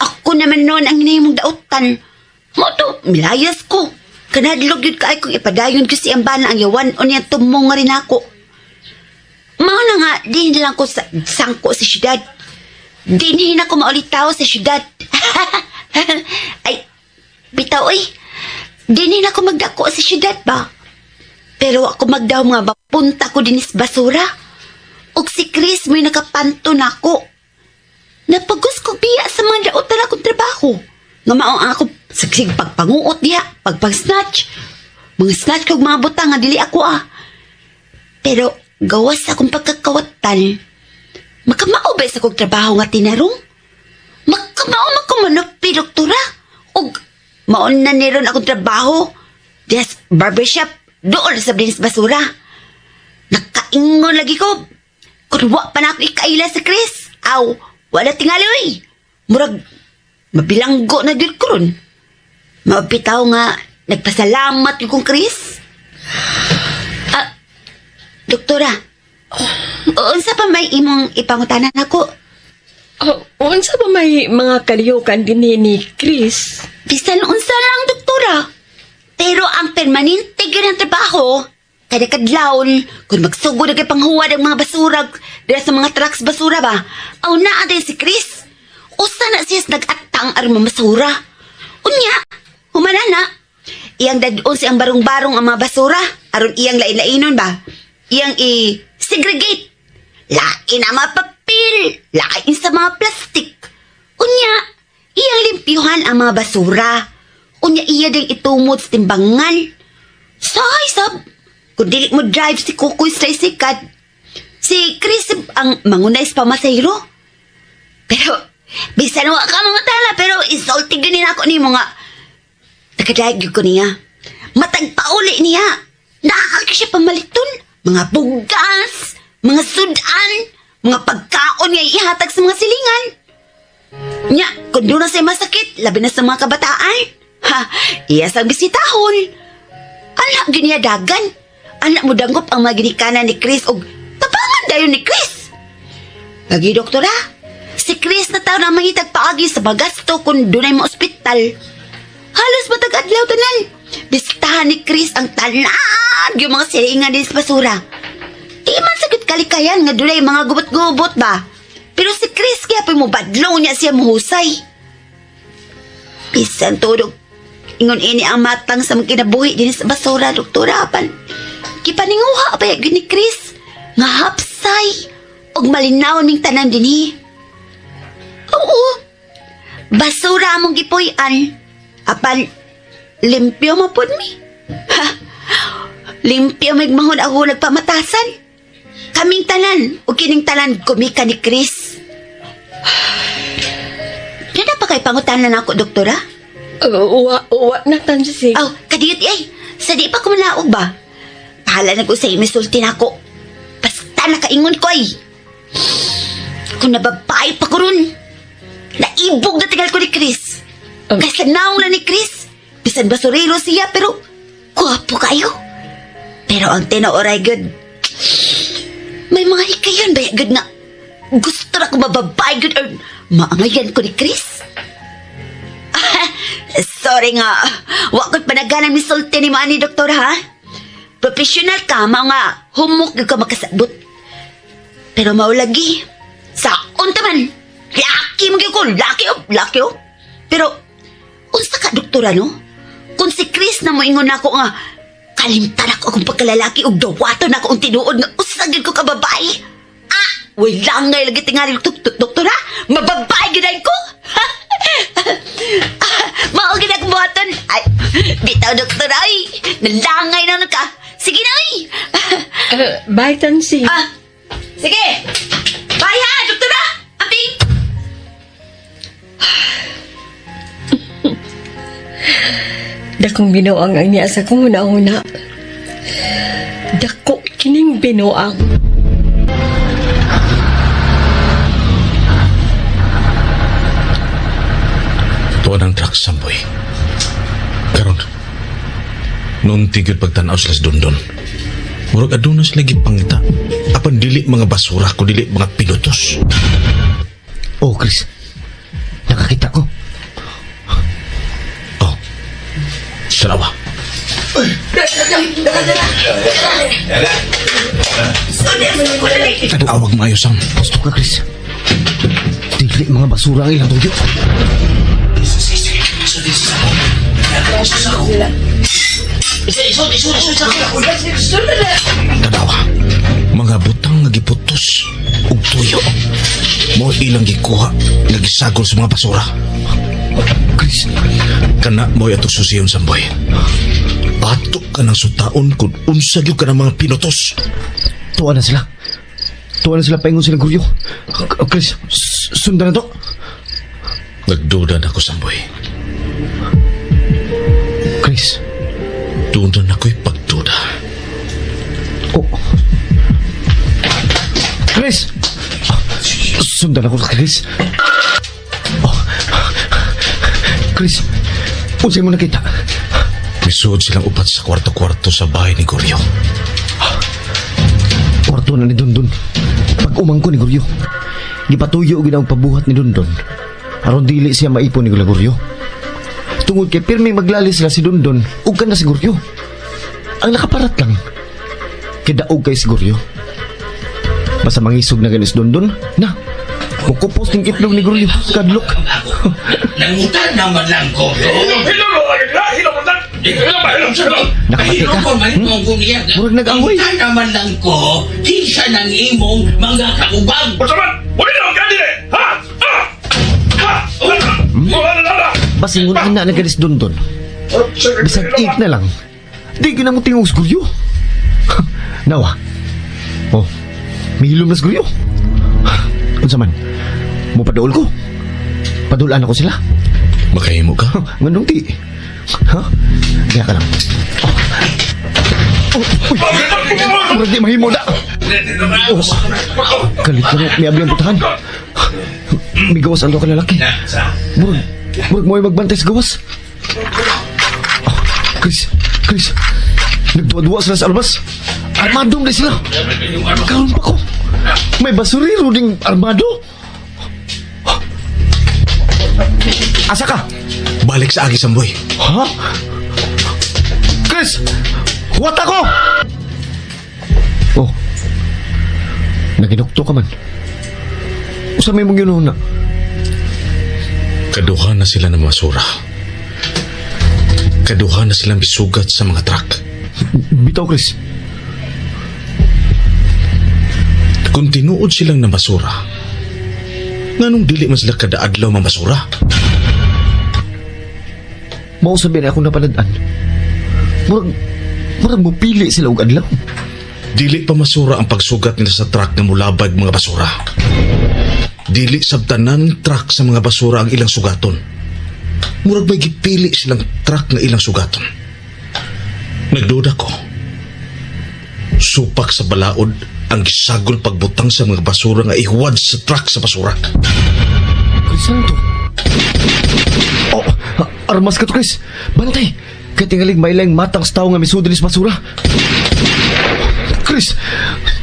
Ako naman noon ang hinahimong dautan. Moto, milayas ko. Kanadlog yun kaay kong ipadayon ko si Ambana ang yawan o niya tumong nga rin ako. Mao na nga, din lang ko sa sangko sa syudad. Dinhin ako maulitaw sa syudad. Ay, bitaw oy. Dinhin ako magdako sa syudad ba? Pero ako magdaw nga mapunta ko dinis basura. Og si Chris mo'y nakapanto nako. Napagos ko biya sa mga daotan akong trabaho. Nga mao ang ako sagsig pagpanguot diha, pagpag-snatch. Mga snatch kog mga butang nga dili ako ah. Pero gawas sa akong pagkakawatan, makamao ba sa akong trabaho nga tinarong? Makamao makumanupi, doktora. Og maon na niron akong trabaho. Diya sa barbershop, doon sa dinis basura. Nakaingon lagi ko. Kun wa pa na ako ikaila sa Chris. Aw, wala tingali oy. Murag, mabilanggo na gyud ko ron. Mabitaw nga, nagpasalamat yung kong Chris. Ah, doktora, unsa pa may imong ipangutanan ako? Oh, unsa ba may mga kalihukan din ni Chris? Bisan unsa lang, doktora. Pero ang permanente gyud ang trabaho, kada kadlawon, kung magsugod na kay panghuwad ang mga basura, dira sa mga trucks basura ba, aw naa day si Chris. Usa na siya sa nag-atang aron mamasura. Unya, humana na. Iyang dadon siyang barong-barong ang mga basura, aron iyang lain-lainon ba? Iyang i-segregate. Lain ang mga papel, lain sa mga plastik. Unya, iyang limpyuhan ang mga basura. Unya iya ding itumod sa timbangan. Sahay sab, kung dili mo drive si Kukoy sa tricycle, si Chris ang mangunay sa pamasahero. Pero, bisan wa ka mga tala, pero insulting ganin ako ni mga nakadayag yun ko niya. Matagpauli niya. Nakakak siya pamaliton. Mga bugas, mga sudan, mga pagkaon nga ihatag sa mga silingan. Nya, kung doon na siya masakit, labi na sa mga kabataan. Ha, iya sang bisitahon. Anak gyud niya dagan. Anak mo dangop ang mga ginikanan ni Chris og tapangan dayon ni Chris. Lagi doktora, si Chris na tao na mangitag paagi sa bagasto kung dunay mo ospital. Halos matag adlaw tanan. Bisitahan ni Chris ang tanan yung mga silingan din sa basura. Di man sagot kalikayan nga dunay mga gubot-gubot ba. Pero si Chris kaya pa mo badlong niya siya muhusay. Bisan tudog. Ingon ini ang matang sa mga kinabuhi din sa basura, doktora. Apan, kipaninguha pa yun ni Chris. Nga hapsay. Og malinaw ning tanan dinhi. Oo. Basura among gipuy-an. Apan, limpyo mo pud mi. Ha? Limpyo migmahon ako nagpamatasan. Kaming tanan, o kining tanan kumika ni Chris. Nana pa kay pangutanan ako, doktora? Uwa na, Tansing. Aw, kadiyot ay. Sa di pa ko manaog ba? Pahala na ko sa imisulti na ako. Basta nakaingon ko ay. Kung nababae pa ko ron, naibog na tingal ko ni Chris. Kaysa naong na ni Chris. Bisan basurero siya pero gwapo kayo. Pero ang tinuoray good, may mga hikayon ba good nga gusto na ko mababae good or maangayan ko ni Chris. Sorry nga, wa ko'y panaganan misulti ni mo ani doktor ha. Professional ka, mao nga humok gyud ka makasabot. Pero maulagi. Sa unta man. Laki mo gyud ko, laki oh, laki oh. Pero unsa ka doktora no? Kung si Chris na moingon nako nga kalimtan ako akong pagkalalaki ug dawaton ako ang tinuod nga usa gyud ko ka babae. Ah, way langay lagi tingali doktora. Mababae gyud ay ko. Ah, mao gyud akong buhaton. Ay, bitaw doktora ay. Nalangay na ka. Sige na ay. Bye, Tansing. Ah, sige. Bye ha, doktora. Amping. Dakong binuang ang niya sa kong huna-huna. Dako kining binuang. Tuwa ng truck, Samboy. Karon, noon tigil pagtanaw sila sa dundon. Murag aduna sila gipangita. Apan dili mga basura, kun dili mga pinutos. Oh, Chris. Nakakita ko. Oh, sarawa. Tawag maayo, Sam. Gusto ka, Chris. Dili mga basura ang ilang tuyo. Tanawa, mga butang nga giputos ug tuyo. Mo ilang gikuha nga gisagol sa mga basura. Chris, Kana mo'y atong susiyon, Samboy. Ato ka ng sutaon kung unsa gyud ka ng mga pinutos. tuwa na sila. Tuwa na sila paingon sila guryo. Chris, sundan na to. Nagduda na ako, Samboy. Chris, Duda na ako'y pagduda. oh. Chris! Ah, sundan ako, Chris. Oh. Chris, unsay mo nakita? Misuod silang upat sa kwarto-kwarto sa bahay ni Goryo. Kwarto na ni Dundun. Pag umangko ni Guryo, gipatuyo gid ang pabuhat ni Dundun. Aron dili siya maipon ni Guryo. Tungod kay pirmi maglali sila si Dundun ug kana si Guryo. Ang nakaparat lang kay daog kay si Guryo. Basta mangisog na ganis Dundun, na. Mukupos ning itlog ni Guryo, kadlok. Nangutan naman lang ko. Nakapati ka? Hmm? Murag nag-away. Nangutan naman lang ko, kinsa ng imong mga kaubag. Basingon ina na ganis Dundun. Bisag ik na lang. Di ginang tingog sa Guryo. Nawa. Oh, mihilom na sa Guryo. Unsa man? Mupaduol ko. Padulaan ako sila. Makahimo ka? Nganong di? Ha? Kaya ka lang. Oh. Oh, uy. Murag di mahimo na. Oh. Kalit na mo, miabli ang putahan. Migawas ang ka lalaki. Murag, murag mo'y magbantay sa gawas. Oh, Chris, Chris. Nagduwa-duwa sila sa albas. Armado na sila. Karon pa ko. May basurero ding armado. Asa ka? Balik sa agi, Samboy. Ha? Chris! Huwat ako! Oh. Naginukto ka man. Usa may mong yun na. Kaduha na sila ng basura. Kaduha na silang bisugat sa mga truck. Bitaw, Chris. Kung tinuod silang na basura, nganong dili man sila kada adlaw mamasura? Mao sabi na akong napanad-an. Murag, murag mo pili sila og adlaw. Dili pa masura ang pagsugat nila sa truck nga mulabag mga basura. Dili sabtanan truck sa mga basura ang ilang sugaton. Murag may gipili silang truck nga ilang sugaton. Nagduda ko. Supak sa balaod ang gisagol pagbutang sa mga basura nga ihuwad sa truck sa basura. Chris, ano to? Oh, armas ka to, Chris. Bantay. Kay tingalig mailang matang sa tao nga misudil sa basura. Chris,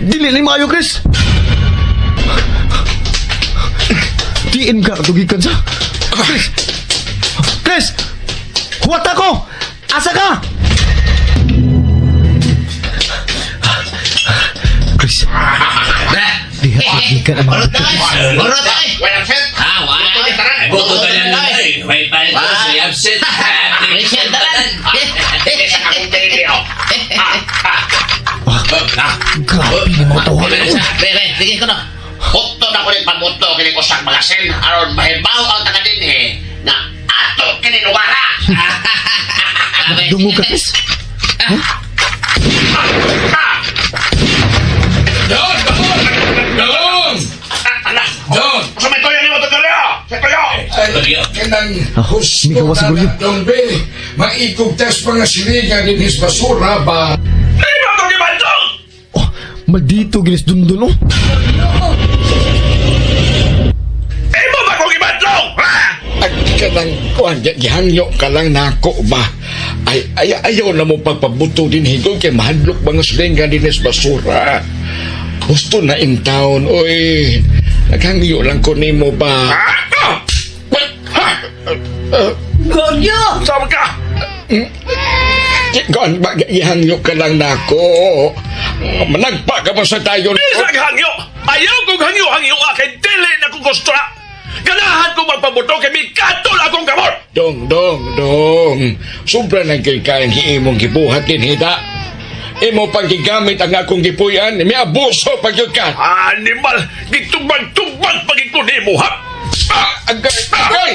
dili na maayo, Chris. Diin ka katugikan sa. Chris! Chris! Huwat ako! Asa ka? Chris. Diha gikan ang mga buto. Way absent. Ha, wala. Buto ni tanan. Buto tanan. Way pa ito, si absent. Richard tanan. Sa akong baby, oh. Ah, grabe ni mga tawa. Sige ko na. Buto na ko rin pabuto kini ko sa magasin aron mahibaw ang taga dinhi nga ato kini lugara. Dungog ka, Chris. Don! Don! Ala, Don! sa may toyo nimo to Goryo. Sa toyo. Kanang Ah, gusto migawas na siguro yun. na, Don B, maikog test mga silingan din his basura ba? Ay, mo to gibantong. Oh, maldito ginis dundun oh. Imo ba ko gibantong? Ha? At kanang kuan, gihangyo ka lang nako ba? Ay, ay, ayaw na mo pagpabuto din higon kay mahadlok mga silingan din his basura. Gusto na in town, oy. Naghangyo lang ko nimo ba? Ha? Ha? Goryo! Sama ka. Kuan ba, gihangyo ka lang nako. Managpa ka ba sa tayo? Bisag hangyo. Ayaw kong hangyo-hangyo kay dili na kong gusto na. Ganahan ko magpabuto kay mikatol akong kamot. Dong, dong, dong. Sobra nang kay imong gibuhat din hida. Imo pang gigamit ang akong gipuy-an, may abuso pag yun ka. Animal, gitubag-tubag pagit ko nimo ha. Agay, agay!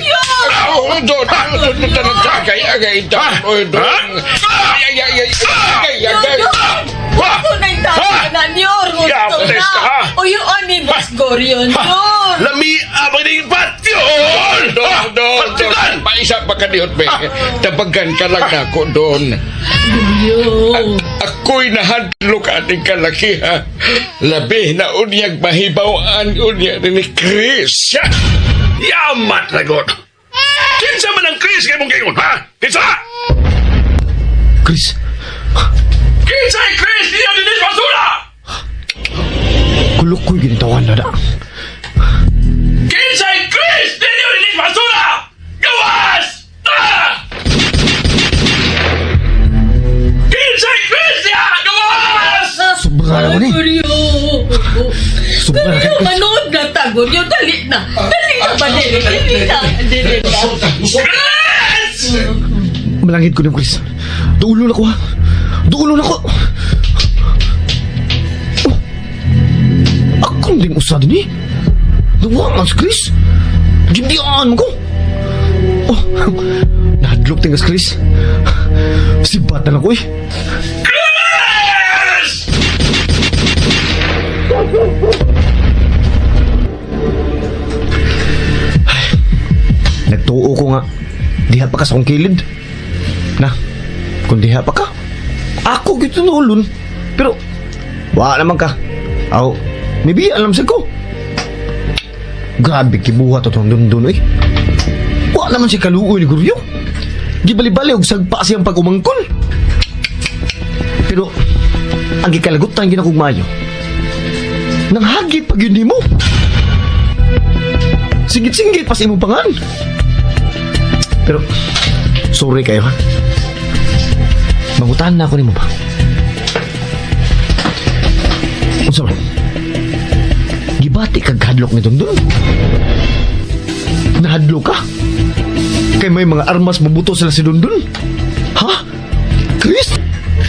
Oh, don, don, don, agay, agay, don, oh, don. Ay, ay, ay, ay, agay, agay. Gusto na yung tao na niyor! Gusto Yables na! ka, ha? Uyuan ni Boss Goryo, Nyor! Lami abang ding patyon. Don, don, don. Paisa pa ka dihot, be. Tabagan ka lang nako, don. Goryo! Ako'y nahadlok ating kalaki, ha. Labi na unyag mahibawan unya ni Chris. Siya! Yamat lagot. Kinsa man ang Chris kay mong kayon, ha? Kinsa? Chris, Kinsa ang Chris niya dinis basura? kulukoy ginitawan na da. Kinsa ang Chris niya dinis basura? Gawas! Ah! Kinsa ang Chris niya? Gawas! Sobra na ko ni. Goryo! Sobra na Goryo, ka, Chris. manood na ta, Goryo! Dali na! Dali na ba, dili? Dili na! Dili na! Chris! Malangit ko ni Chris. Dulo na ko ha. Dulo na ko. Oh. Akong ding usa din eh. Duwa man si Chris. Gibiyaan mo ko. Oh. Nahadlok tingas Chris. Sibat na lang ko eh. Chris! Nagtuo ko nga. Diha pa ka sa akong kilid. Na, kung diha pa ka, ako gitunulon. Pero, wa naman ka. Aw, maybe alam sa ko. Grabe kibuhat itong dundun eh. Wa naman si kaluoy ni Guryo. Gibali-bali og sagpa siyang pag-umangkol. Pero, ang gikalagutan ginakugmayo. Nanghagit pag yun nimo. Singit-singit pa sa imong pangan. Pero, sorry kayo ha. Mangutan na ako nimo ba? Unsa man? Gibati kag hadlok ni Dondon. Nahadlok ka? Kay may mga armas mabuto sila si Dondon. Ha? Chris?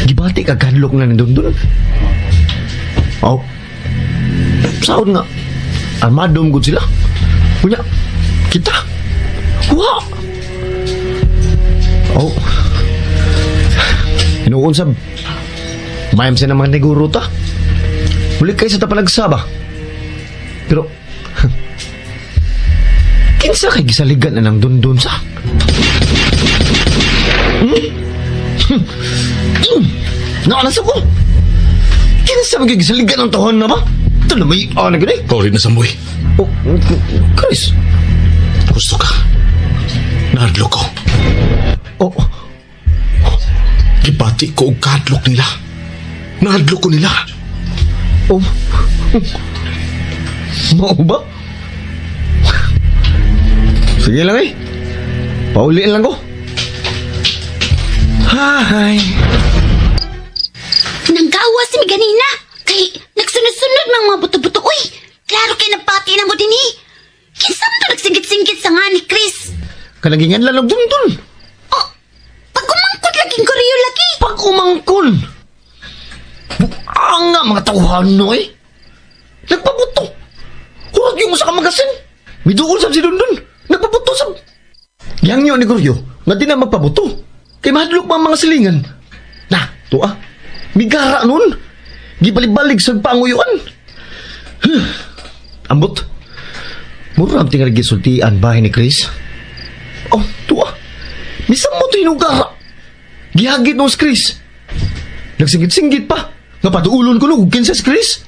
Gibati kag hadlok na ni Dondon. Oh. Saon nga. Armado man gud sila. Unya, kita. Wa. Oh. Hinuon sab. Mayam siya ng mga neguro ta. Muli kayo sa tapalagsaba. Pero, kinsa kay gisaligan na ng dundun sa? Hmm? Hmm. Naanasa ko. Kinsa man kay gisaligan ang tahon na ba? Ito na may ano gani? Pauli na Samboy. Oh, Chris. Gusto ka. Nahadlok ko. Oh, Gibati ko og kahadlok nila. Nahadlok ko nila. oh. Mao ba? Sige lang eh. Pauliin lang ko. Hi. Nanggawa si mi ganina. Kay nagsunod-sunod mang mga buto-buto. Uy, Klaro kay nagpati na mo din eh. Kinsa man to nagsinggit-singgit sa nga ni Chris? Kanang ginganlan og Dundun. Oh, pag umangkon laging Goryo lagi. Pag umangkon. Buang nga mga tawhan no eh. Nagpabuto. Hurot yung usa ka magasin. Miduol sab si Dundun. Nagpabuto sab. Gihangyo ni Goryo nga di na magpabuto. Kay mahadlok pa ang mga silingan. Na, tuwa. Migara nun. Gibalik-balik sa panguyuan. Huh. Ambot. Mura ang tingal gisultian bahay ni Chris. Oh, tuwa. Bisan mo to hinugara. Gihagit nung si Chris. Nagsingit-singgit pa. Nga paduulon ko no, kung kinsa si Chris.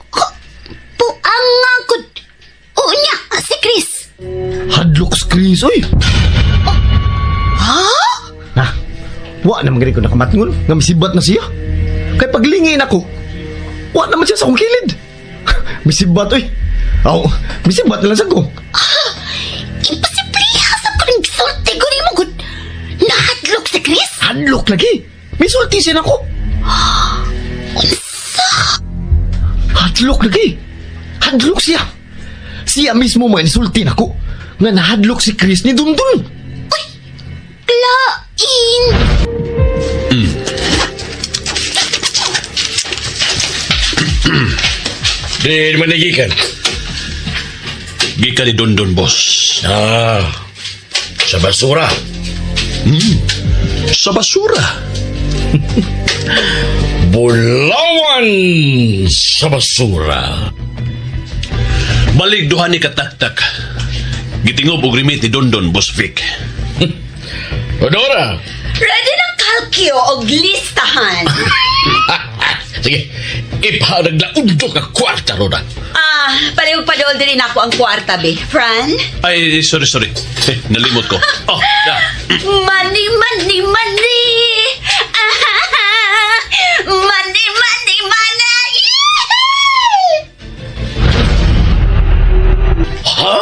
Buang nga gud. Oo niya, si Chris. Hadlok si Chris, oy. Ha? Na, wa naman gani ko nakamatngon. Nga misibat na siya. Kay paglingin ako, wa naman siya sa akong kilid. Misibat, oy. Aw, misibat na lang sa ko. Ah, imposible sa ko ning gisulti ko nimo gud. Nahadlok si Chris? Hadlok lagi. Misulti siya nako. Unsa? Hadlok lagi. Hadlok siya. Siya mismo man insulti nako. Nga nahadlok si Chris ni Dundun. Uy, klain. Di man nagikan. Gikan ni Dondon, boss. Ah, sa basura. Sa basura. Bulawan sa basura. Balik duha ni kataktak. Gitingob og remit ni Dondon, boss Vic. Odora. Ready ng kalkyo og listahan. Sige, ipanaglaunto ka kwarta, Roda. Ah, palihog pa dool din ako ang kwarta, be. Fran? Ay, sorry, sorry. Eh, nalimot ko. Oh, na. Money, money, money! Ah, money, money, money! Ha?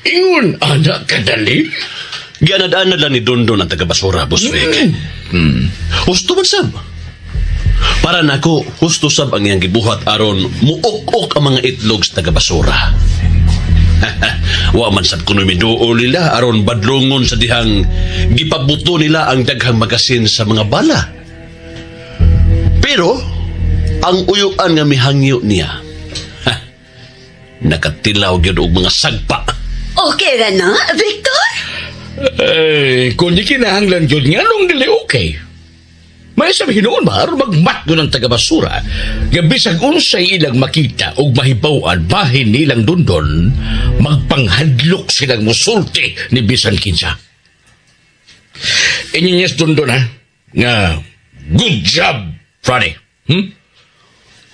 Ingon, anak kadali? Gianad-anad lang ni Dondon ang taga-basura, boss Vic. Husto man sab. Para nako, husto sab ang iyang gibuhat aron muok-ok ang mga itlog sa taga-basura. Wa man sab kuno miduol nila aron badlongon sa dihang gipabuto nila ang daghang magasin sa mga bala. Pero ang uyuan nga mihangyo niya, ha, nakatilaw gyud og mga sagpa. Okay ra na, Victor? Eh, kung di kinahanglan yun nga nung dili okay. May sabihin noon ba, aron magmatno ng taga-basura, nga bisag unsay ilang makita o mahibawan bahin nilang dundon, magpanghadlok silang musulti ni bisan kinsa. Inyanyas dundon ha, nga good job, Franny.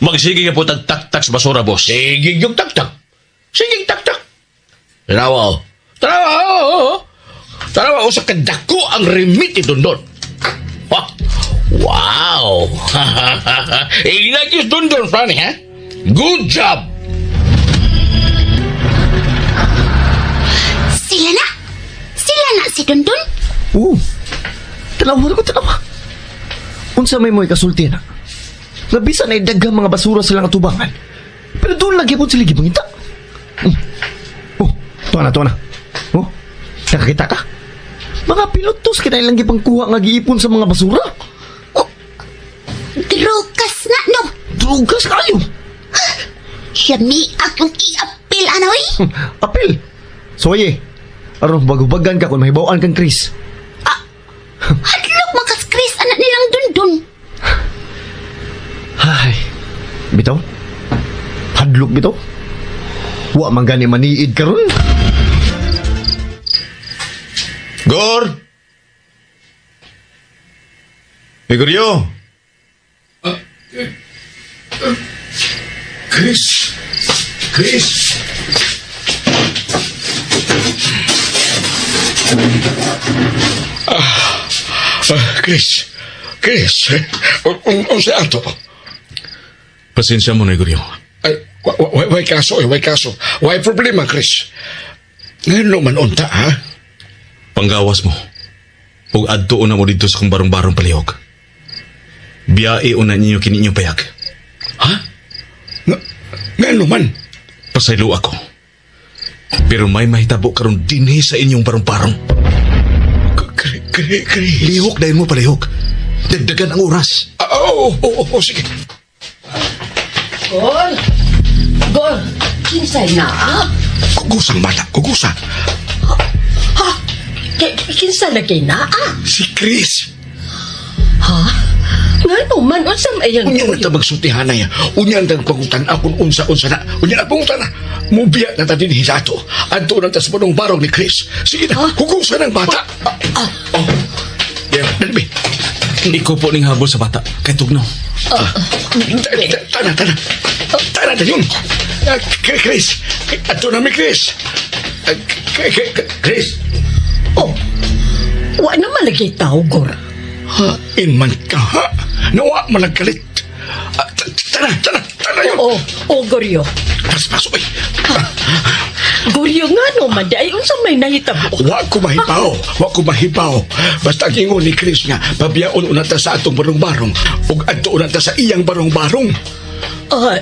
Magsige ka po tagtaktak sa basura, boss. Sige yung taktak. Sige taktak. Tanawa oh. Tanawa oh. Tanawa oh, sa kadako ang remit ni dundon. Wah. Wow! Ilagis dundon, Franny, ha? Good job! Sila na! Sila na si Dundun? Oo. Tanawa ko, tanawa. Unsa may mo'y kasulti na. Nga bisan na daghang mga basura silang atubangan. Pero doon lagi po sila gipangita. Oh, tuwa na, tuwa na. Oh, nakakita ka? Mga pilotos kita ilang gipangkuha nga giipon sa mga basura. Oh, drugas na, no? Drugas kayo. Yami akong i-apil, anoy? Apil. Soye, aron bagubagan ka kung mahibawaan kang Chris. Ah, hadlok makas Chris, anak nilang Dundun. Ay, bitaw? Hadlok bitaw? Wa man gani maniid karon. Gor! Igoryo! Chris! Chris! Chris! Chris! Unsa ato? Pasensya mo na, Igoryo. Ay, way kaso, eh, way kaso. Way problema, Chris. Ngayon man unta, ha? Panggawas mo. Ug adto na mo dito sa kong barong-barong palihog. Biyae una ninyo kini inyong payag. Ha? Nga, ngano man? Pasaylo ako. Pero may mahitabo karon dinhi sa inyong barong-barong. Chris. Lihok dahil mo palihok. Dagdagan ang oras. Ah, oo, oo, oo, sige. Gor! Gor! Kinsay na? Ah? Kugusang bata, kugusa. Ha? Kinsa lagi na? Ah? Si Chris. Ha? Ngano man unsa may iyang Unya na ta magsultihanay. Unya ang pangutan akong unsa-unsa na. Unya na pangutan na. Mubiya na ta din sa ato. Adto na ta sa barong barong ni Chris. Sige na, kugusa ng bata. Ah, oh. Yeah, dali be. Ikaw po ning habol sa bata. Kay tugnaw. Tana, tana. Tana na yun. Ah, Chris. Adto na mi Chris. Ah, Chris. Oh. Wa naman lagi tao, Gor. Ha, inman ka ha. Nawa man nagkalit. Ah, tana, tana, tana yun. Oo, oh, Goryo. Paspaso, oy. Goryo nga no man di ay unsa may nahitabo. Wa ko mahibaw, wa ko mahibaw. Basta ang ingon ni Chris nga, pabiyaon una ta sa atong barong-barong ug adto una ta sa iyang barong-barong. Ay,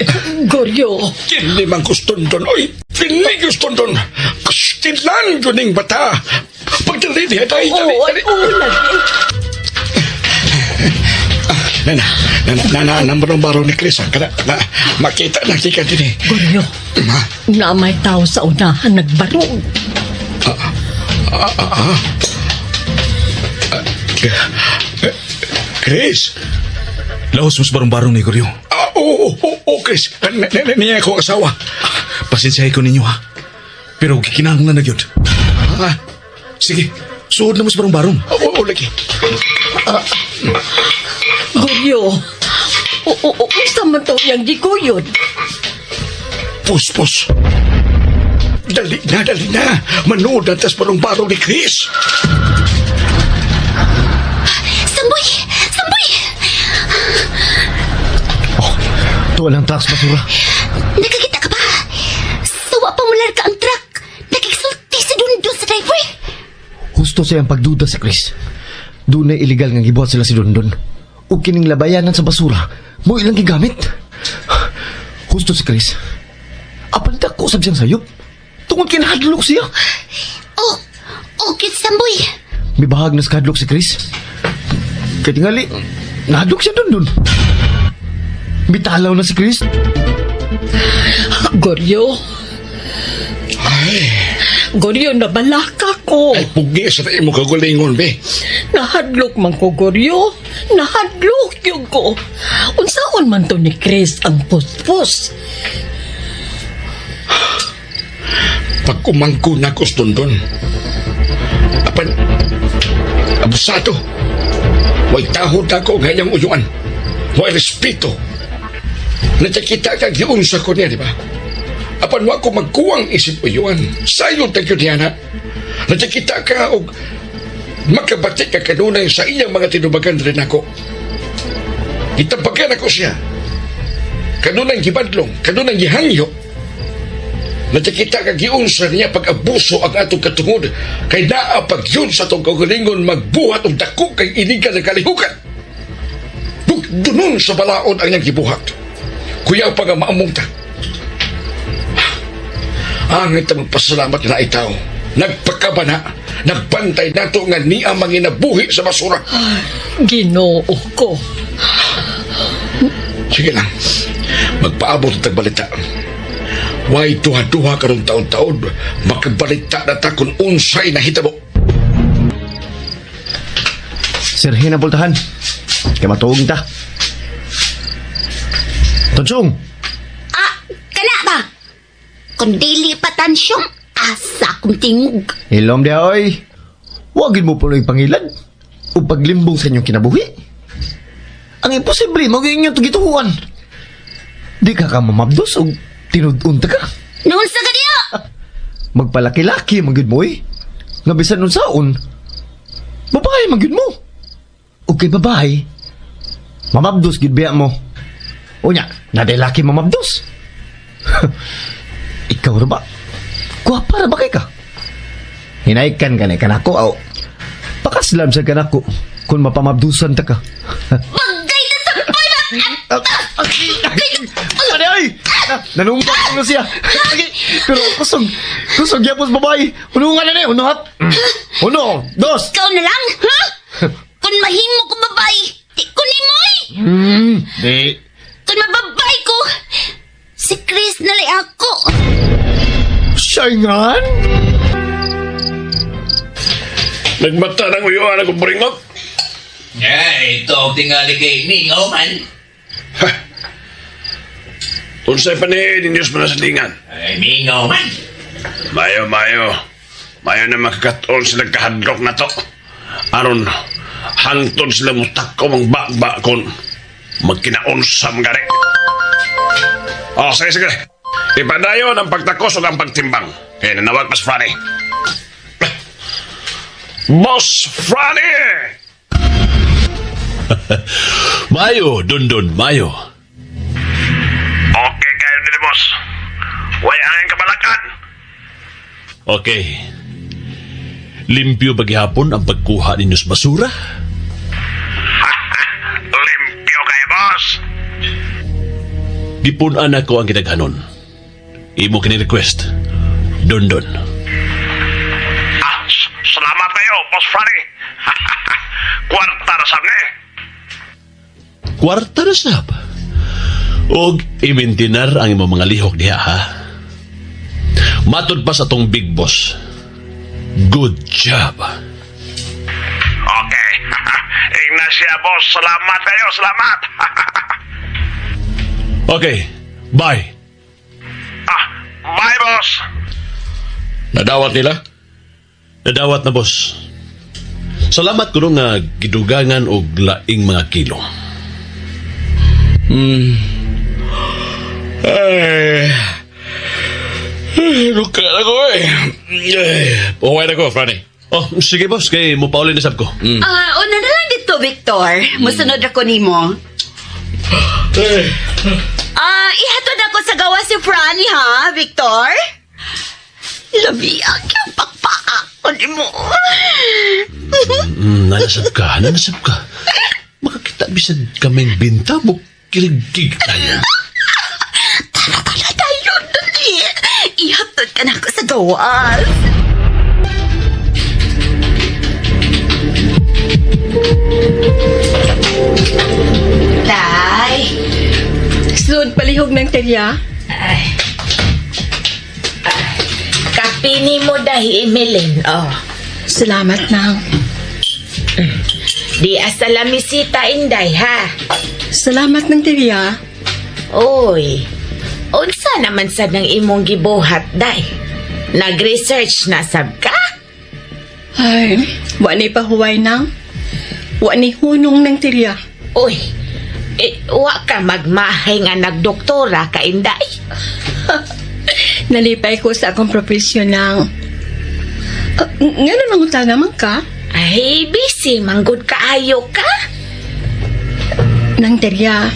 Goryo. Kini man gustondon, oy. Kini gustondon. Kustilan ko ning bata. Pagdali diha dali, dali, Oo, dali. ay, oo lagi. Nana, nana, nana, nang barong-barong ni Chris, ah. Kada, na, makita na kika din eh. Goryo, Ma, na may tao sa unahan nagbarog. Chris. Laos mo sa barong-barong ni Goryo. Ah, oo, oo, oo, Chris. Niya ko asawa. Pasensyahe ko ninyo ha. Pero gikinahanglan na gyud. Ah, Sige, suod na mo sa barong-barong. oo, oo, lagi. Goryo. Oo, oo, unsa man to iyang gikuyod? Puspos. Dali na, dali na. Manood na tas barong-barong ni Chris. Samboy! Samboy! Oh, tuwa lang truck sa basura. Nakakita ka ba? Sawa pa mular ka ang truck. Nakiksulti si Dundun sa driver. Husto sa iyang pagduda si Chris. Doon na illegal nga gibuhat sila si Dondon. Ug kining labayanan sa basura, mo ilang gigamit. Husto si Chris. Apan dako sab siyang sayop. Tungod kay nahadlok siya. Oh, okay, Samboy. Mibahag na sa kahadlok si Chris. Kay tingali, nahadlok siya Dondon. Mitalaw na si Chris. Goryo. Goryo, nabalaka ko. Ay, pugi sa imo kagulingon, be. Nahadlok man ko, Goryo. Nahadlok yun ko. Unsaon man to ni Chris ang puspos. Pag umangko na ko sa Dondon. Apan, abusado. Way tahod ako nga iyang uyuan. Way respeto. Nakikita ka giunsa ko niya, di ba? Apan wa ko magkuwang isip uyuan. Sayo tagyo niya na. Nakikita ka og makabati ka kanunay sa iyang mga tinubagan rin ako. Gitabagan ako siya. Kanunay gibadlong, kanunay gihangyo. Nakikita ka giunsa niya pag-abuso ang atong katungod kay naa pag yun sa atong kaugalingon magbuhat og dako kay iligan ng kalihukan. Bugdunon sa balaod ang iyang gibuhat. Kuyaw pa nga maamong ta. Ang ita magpasalamat na itaw. Nagpakabana, nagbantay nato nga niya manginabuhi sa basura. Ginoo ko. Sige lang. Magpaabot ang tagbalita. Way duha-duha karon taon-taon, makabalita na ta kung unsay nahitabo. Sirhin ang pultahan. Kay matuog ta. Tonsyong, Ah, kana ba? Kung dili pa tansyong, asa kong tingog. Hilom diha oy. Wagin mo puloy pangilad o paglimbong sa inyong kinabuhi. Ang imposible mo inyong tugituhan. Di ka ka mamabdos o tinud-unta ka. Noon sa kaniya! Magpalaki-laki magyud mo oy. Nga bisan unsaon. Babae magyud mo. O kay babae, mamabdos gyud biya mo. Unya, naday laki mamabdos. Ikaw ra ba? Gwapa ra ba kay ka? Hinaykan ka na kanako aw. Pakaslam sa kanako kung mapamabdusan ta ka. Bagay na samboy! Ano ay? Nanungkat ko na siya. Okay, pero kusog, kusog yapos babae. Hunungan na ni, hunuhat. Uno, dos. Ikaw na lang, ha? Kung mahimo ko babae, di ko ni Moy. Di. Kung mababay ko, si Chris na lang ako. Saingan? Nagmata ng uyuan ako buringot. Eh, ito ang tingali kay Mingaw man. Unsay pa ni ninyo sa panasalingan. Ay, mingaw man. Mayo, mayo. Mayo na makakatuon sila kahadlok na to. Aron, hangtod sila mutak ko mang bakba kon magkinaon sa mga gari. Oh, sige, sige. Ipadayon ang pagtakos o ang pagtimbang. Kaya nanawag pas Franny. Boss Franny! Mayo, Dondon, mayo. Okay kayo nila, boss. Way ang kabalakan. Okay. Limpyo ba gihapon ang pagkuha ninyo sa basura? Limpyo kayo, boss. Gipun-an ako ang gidaghanon. Imo kini request. Dondon. Ah, salamat kayo, Boss Franny. Kwarta na sab ni. Kwarta na sab. Og imintinar ang imong mga lihok diha ha. Matod pa sa tong big boss. Good job. Okay. Ignacia, boss. Salamat kayo, salamat. Okay, bye. Ah, bye, boss. Nadawat nila? Nadawat na boss. Salamat kuno nga gidugangan og laing mga kilo. Ay. Ay, luka na ko eh. Ay, Uwi na ko, Franny. Oh, sige boss, kay mopauli na sab ko. Ah, una na lang dito, Victor. Musunod ako nimo. Ah, ihatod ako sa gawa si Franny, ha, Victor? Labi ang pakpaak ko nimo. Nanasab ka, nanasab ka. Makakita bisag kaming binta mo kirigkig tayo. Tara, tara tayo, dali. Ihatod ka na ako sa gawas. Day. Sud palihog ng terya. Ay. Kape ni mo dahi, Emeline. Oh. Salamat nang. Di asa lamisita, Inday, ha? Salamat ng terya. Oy, unsa naman sad ng imong gibuhat, day? Nag-research na sab ka? Ay, wa ni pahuway nang. Wa ni hunong ng terya. Oy, eh, wa ka magmahay nga nagdoktora ka, Inday. Nalipay ko sa akong profesyon ng... Nga na nangutana man ka? Ay, busy, manggod kaayo ka. Nang terya.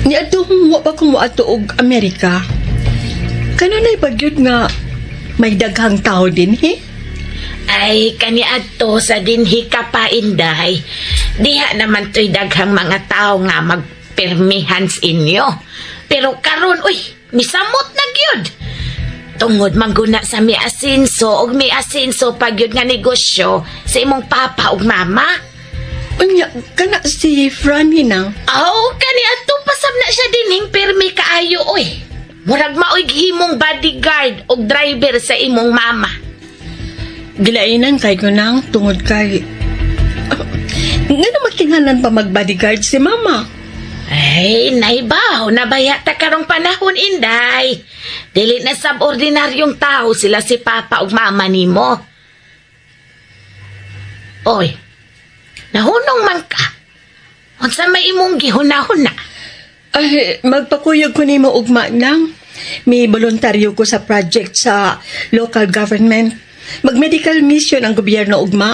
Niadto wa pa ko moadto og Amerika. Kanunay pagyud nga may daghang tao din he? Ay, kaniadto sa dinhi ka pa, Inday. Diha naman to'y daghang mga tao nga magpirmihan sa inyo. Pero karon, uy, misamot na gyud. Tungod mangguna sa mi asinso og mi asinso pagyud nga negosyo sa imong papa ug mama. Unya, kana si Franny nang. Aw, kaniadto pasab na siya dinhing pirmi kaayo, uy. Murag maoy gihimong bodyguard og driver sa imong mama. Gilainan kay ko nang tungod kay... Nga na makingalan pa mag-bodyguard si mama. Ay, naibaw, nabaya ta karong panahon, Inday. Dili na sab-ordinaryong tao sila si Papa ug Mama nimo. Oy, nahunong man ka. Unsa may imong gihunahuna? Ay, magpakuyog ko nimo ugma nang. May voluntaryo ko sa project sa local government. Mag-medical mission ang gobyerno ugma.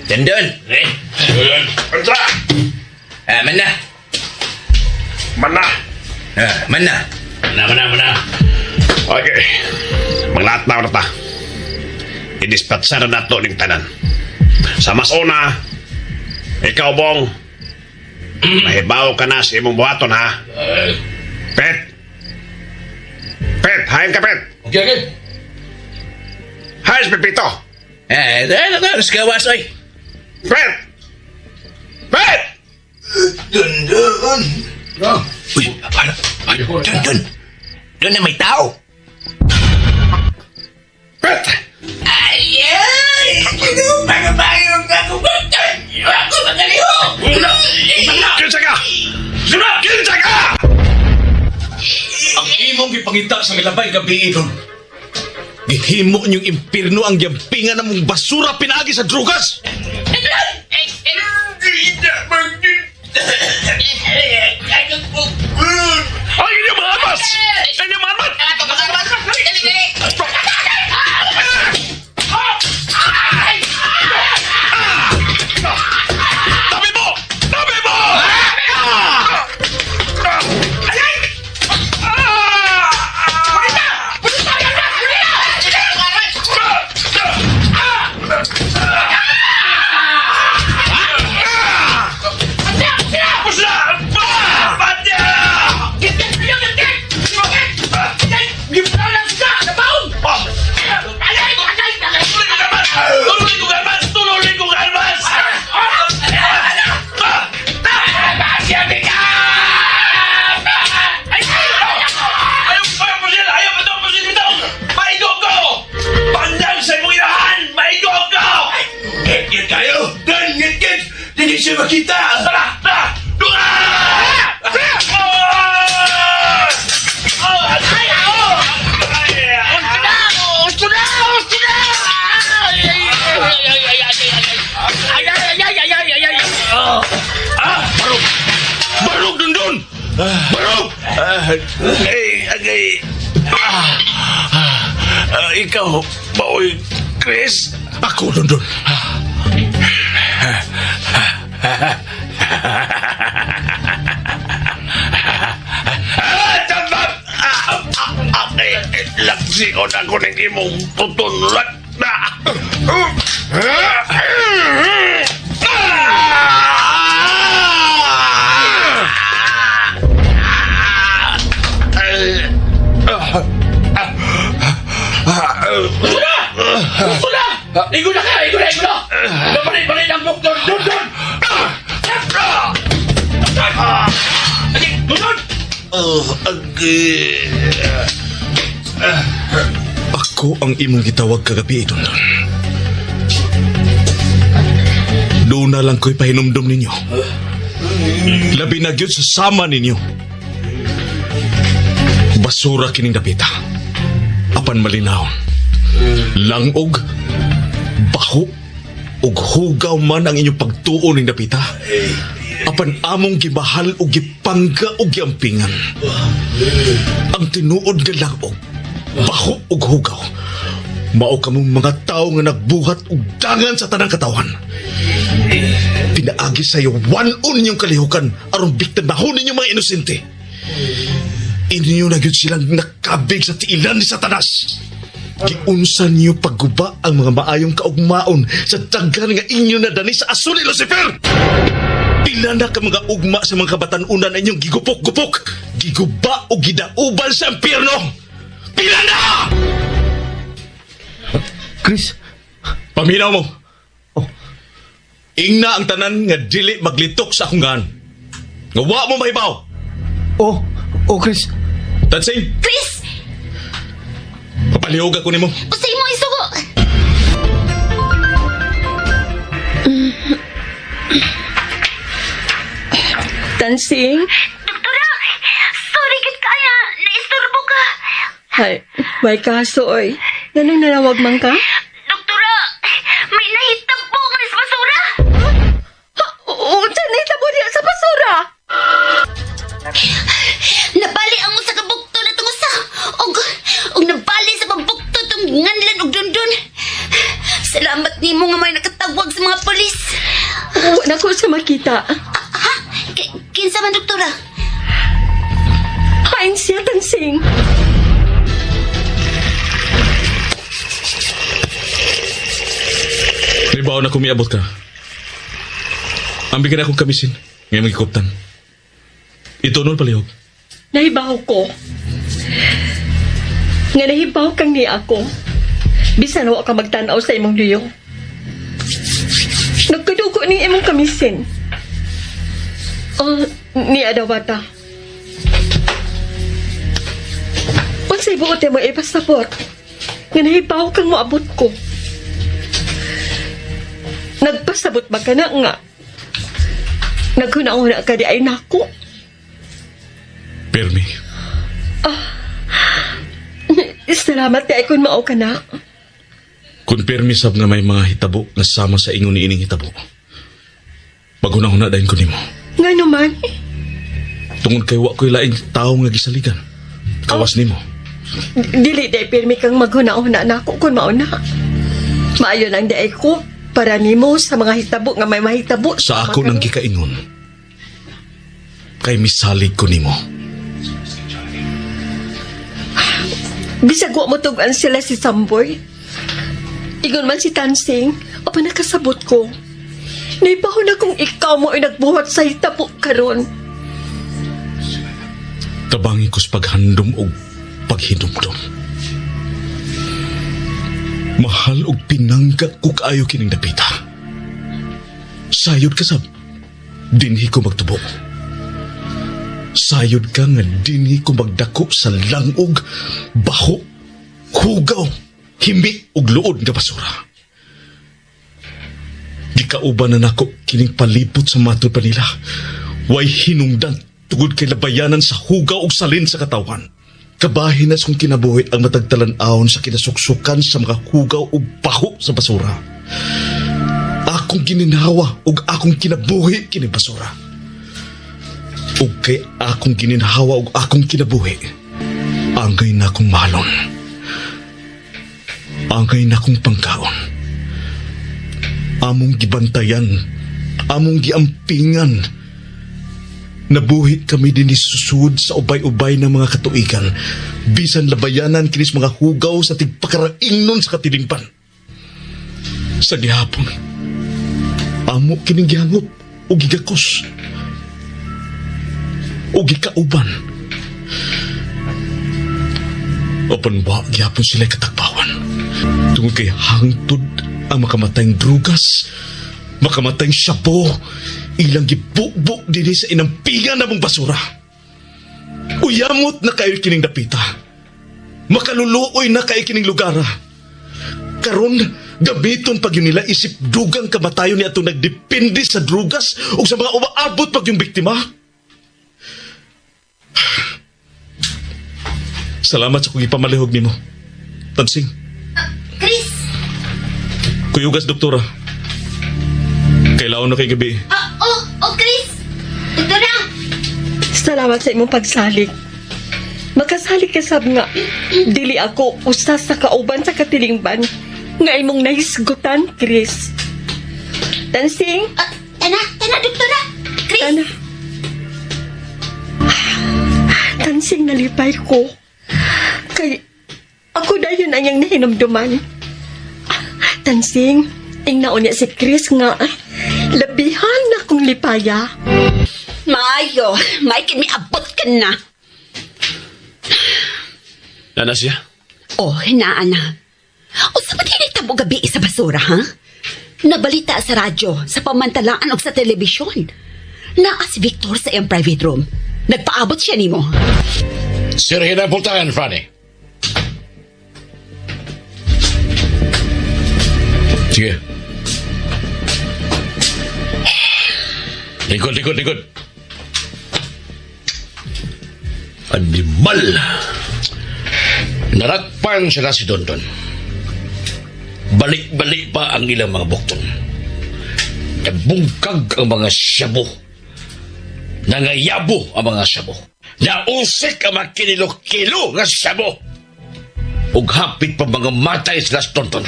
Dondon. Eh, Unsa? Ah, man na. Mana. Ah, man na. Mana, mana, mana. Okay. Maglahat na ta. I-dispatchar na to ning tanan. Sa mas una, ikaw, Bong, Mahibaw ka na sa imong buhaton, ha? Pet! Pet, hain ka, Pet! Okay, okay. Hain si Pepito! Eh, eh, eh, gawas, oy. Pet! Pet! Dun, dun. Uy, ano? Dun, dun. Dun na may tao. Pet! Ay, ay! Pagabayong ako ba? Ako magaliho! Kinsa ka! Kinsa ka! Ang imong gipangita sa milabay gabi doon. Gihimo niyong impirno ang yampingan ng mong basura pinaagi sa drugas. Ay, inyong mga armas! Inyong mga armas! Tabi mo! Tabi mo! Kayo! Dan! Ngit-ngit! Hindi siya makita! Tara! Tara! Barog! Barog dun dun! Barog! Ay, agay. Ikaw, baoy, Chris? Ako dun dun. Tabat! Laksion ako ng imong tutunlat na. Gusto na! Igo na ka! Igo na! Igo na! Nabalik-balik ang doktor! Dun, dun! Dun, dun! Oh, agay. Ako ang imong gitawag kagabi dun dun. Doon na lang ko'y pahinumdum ninyo. Labi na gyud sa sama ninyo. Basura kining dapita. Apan malinawon. Langog, baho, ug hugaw man ang inyong pagtuo ning dapita. Apan among gibahal ug gipangga ug giampingan. Ang tinuod nga langog, baho ug hugaw. Mao kamong mga tawo nga nagbuhat og dangan sa tanang katawan. Pinaagi sa iyo one-on yung kalihukan aron biktimahon ninyo mga inosente. Inyo na gyud silang nakabig sa tiilan ni Satanas. Giunsa niyo pagguba ang mga maayong kaugmaon sa daghan nga inyo na dani sa aso ni Lucifer. Pila na ka mga ugma sa mga kabatanunan na inyong gigupok-gupok, giguba o gidauban sa impyerno. Pila na! Chris! Paminaw mo. Oh. Ingna ang tanan nga dili maglitok sa akong gaan. Nga wa mo mahibaw. Oh, oh Chris. Tansing, Chris, papalihog ako nimo. usay mo isugo. Tansing? Doktora, sorry gid kaya naistorbo ka. Hay, may kaso oy. Nanong nanawag man ka? Doktora, may nahitabo nga sa basura. Ha, unsa nahitabo diha sa basura? Nabali ang usa ka bukto na tong usa. Og og nabali sa pagbukto tong nganlan og dundun. Salamat nimo nga may nakatawag sa mga pulis. Wa na ko siya makita. Ha? Kinsa man doktora? Hain siya, Tansing. Libaw na kumiabot ka. Ambi ka na akong kamisin. Ngayon magikuptan. Itunol palihog. Nahibaw ko. Nga nahibaw kang ni ako. Bisan wa ka magtan-aw sa imong luyo. Nagkadugo ni imong kamisin. Oh, ni Adawata. Unsay buot mo ipasabot? Nga nahibaw kang moabot ko. Nagpasabot ba ka na nga? Naghuna-huna ka di ay nako. Permi. Salamat kay kung mao ka na. Kung permi sab nga may mga hitabo nga sama sa ingon ni ining hitabo. Maghuna-huna dayon ko nimo. Nga naman, Tungod kay wa ko'y laing tawo nga gisaligan. Kawas nimo. Dili day pirmi kang maghuna-huna nako kung mao na. Maayo lang day ko para nimo sa mga hitabo nga may mahitabo. Sa ako nang gikaingon. Kay misalig ko nimo. Bisag wa mo tug-an sila si Samboy. Ingon man si Tansing, apa nakasabot ko. Naibaho na kung ikaw mo ay nagbuhat sa hitabo karon. Tabangi ko sa paghandom og paghinumdom. Mahal og pinangga ko kaayo kining dapita. Sayod ka sab, dinhi ko magtubo. Sayod ka nga dinhi ko magdako sa langog, baho, hugaw, himi ug luod nga basura. Gikauban na nako kining palibot sa matod pa nila. Way hinungdan tugod kay labayanan sa hugaw ug salin sa katawan. Kabahin na kong kinabuhi ang matag talan-awon sa kinasuksukan sa mga hugaw ug baho sa basura. Akong gininhawa ug akong kinabuhi kini basura. Ug kay akong gininhawa ug akong kinabuhi, angay na akong mahalon. Angay na akong pangkaon. Among gibantayan, among giampingan. Nabuhi kami din susud sa ubay-ubay ng mga katuigan. Bisan labayanan kinis mga hugaw sa tigpakaraingnon sa katilingban. Sa gihapon, amo kining gihangop o gigakos o gikauban. Apan wa gihapon sila katagbawan. Tungod kay hangtod ang makamatayng drugas, makamatayng shabu, ilang gibukbuk dinhi sa inampigan na mong basura. Uyamot na kayo kining dapita. Makaluluoy na kayo kining lugara. Karon, gamiton pag yun nila isip dugang kamatayon ni atong nagdepende sa drugas o sa mga umaabot pag yung biktima. Salamat sa kong ipamalihog nimo. Tansing. Chris! Kuyugas, doktora. Kailangan na kay gabi. Oh, Chris! Doktora! Salamat sa imong pagsalig. Makasalig ka sab nga dili ako usa sa kauban sa katilingban nga imong nahisgutan, Chris. Tansing? Tana, tana, doktora! Chris! Tana. Tansing, nalipay ko. Kay ako dayon ang iyang nahinumduman. Tansing, ingnaon niya si Chris nga labihan na kong lipaya. Maayo, Mike, may abot ka na. Nana siya? Oh, hinaan na. O sa ba't hinitabo gabi sa basura, ha? Nabalita sa radyo, sa pamantalaan o sa telebisyon. Naa si Victor sa iyang private room. Nagpaabot siya nimo. Sir Hinapultahan, Franny. Sige. Likod, likod, likod. Animal! Narakpan sila si Dondon. Balik-balik pa ang ilang mga bukton. Nabungkag ang mga siyabo. Nangayabo ang mga siyabo. Nausik ang mga kinilo-kilo nga siyabo. Ug hapit pa mga matay sila si Dondon.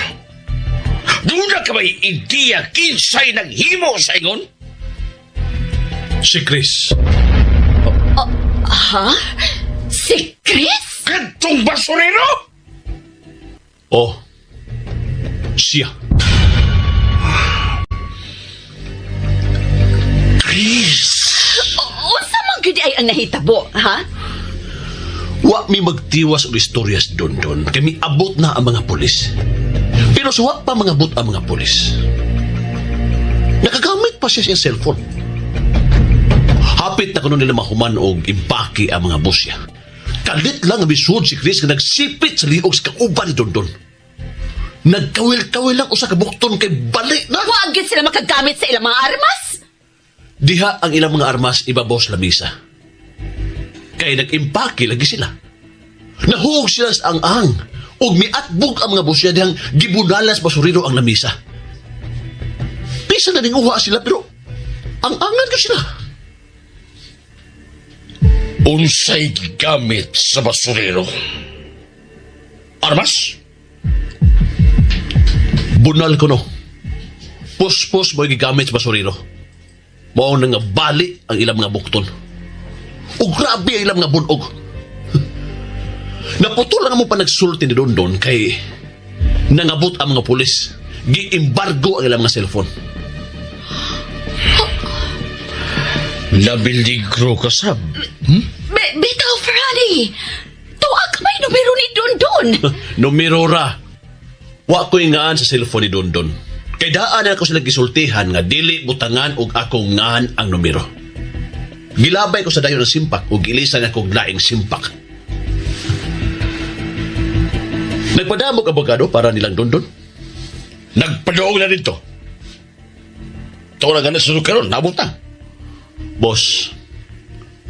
Doon na ka may ideya kinsay naghimo sa ingon? Si Chris. Ha? Si Chris? Kadtong basurero? Oh, siya. Chris! ay ang nahitabo, ha? Wa mi magtiwas og istorya sa Dondon kay miabot na ang mga pulis. Pero sa wa pa mangabot ang mga pulis, nakagamit pa siya sa iyang cellphone. Hapit na kuno nila mahuman og impake ang mga busya. Kalit lang ang bisud si Chris nga nagsipit sa liog sa kauban ni Dondon. Nagkawil-kawil lang usa ka bukton kay bali na. Wa gyud sila makagamit sa ilang mga armas. Diha ang ilang mga armas ibabaw sa lamisa. Kay nag-impake lagi sila. Nahuog sila sa ang-ang. Ug miatbog ang mga busya dihang gibunalas basurero ang lamisa. Bisan na ning uha sila pero ang-angan ko sila. Unsay gamit sa basurero? Armas? Bunal ko no. Puspos mo gigamit sa basurero. Mao na nga bali ang ilang mga bukton. Ug grabe ang ilang mga bunog. Naputol lang mo pa nagsulti ni Dondon kay nangabot ang mga pulis. Giembargo ang ilang mga cellphone. Nabiligro ka sab. Bitaw, Franny! Tuwa ka may numero ni Dondon! Numero ra. Wa ko'y ngaan sa cellphone ni Dondon. Kay daan na ako sila gisultihan nga dili butangan og akong ngaan ang numero. Gilabay ko sa dayon ang simpak ug gilisan ako og laing simpak. Nagpadamog abogado para nilang Dondon. Nagpadoog na dito. Ito na ganun sa karon, nabot na. Boss,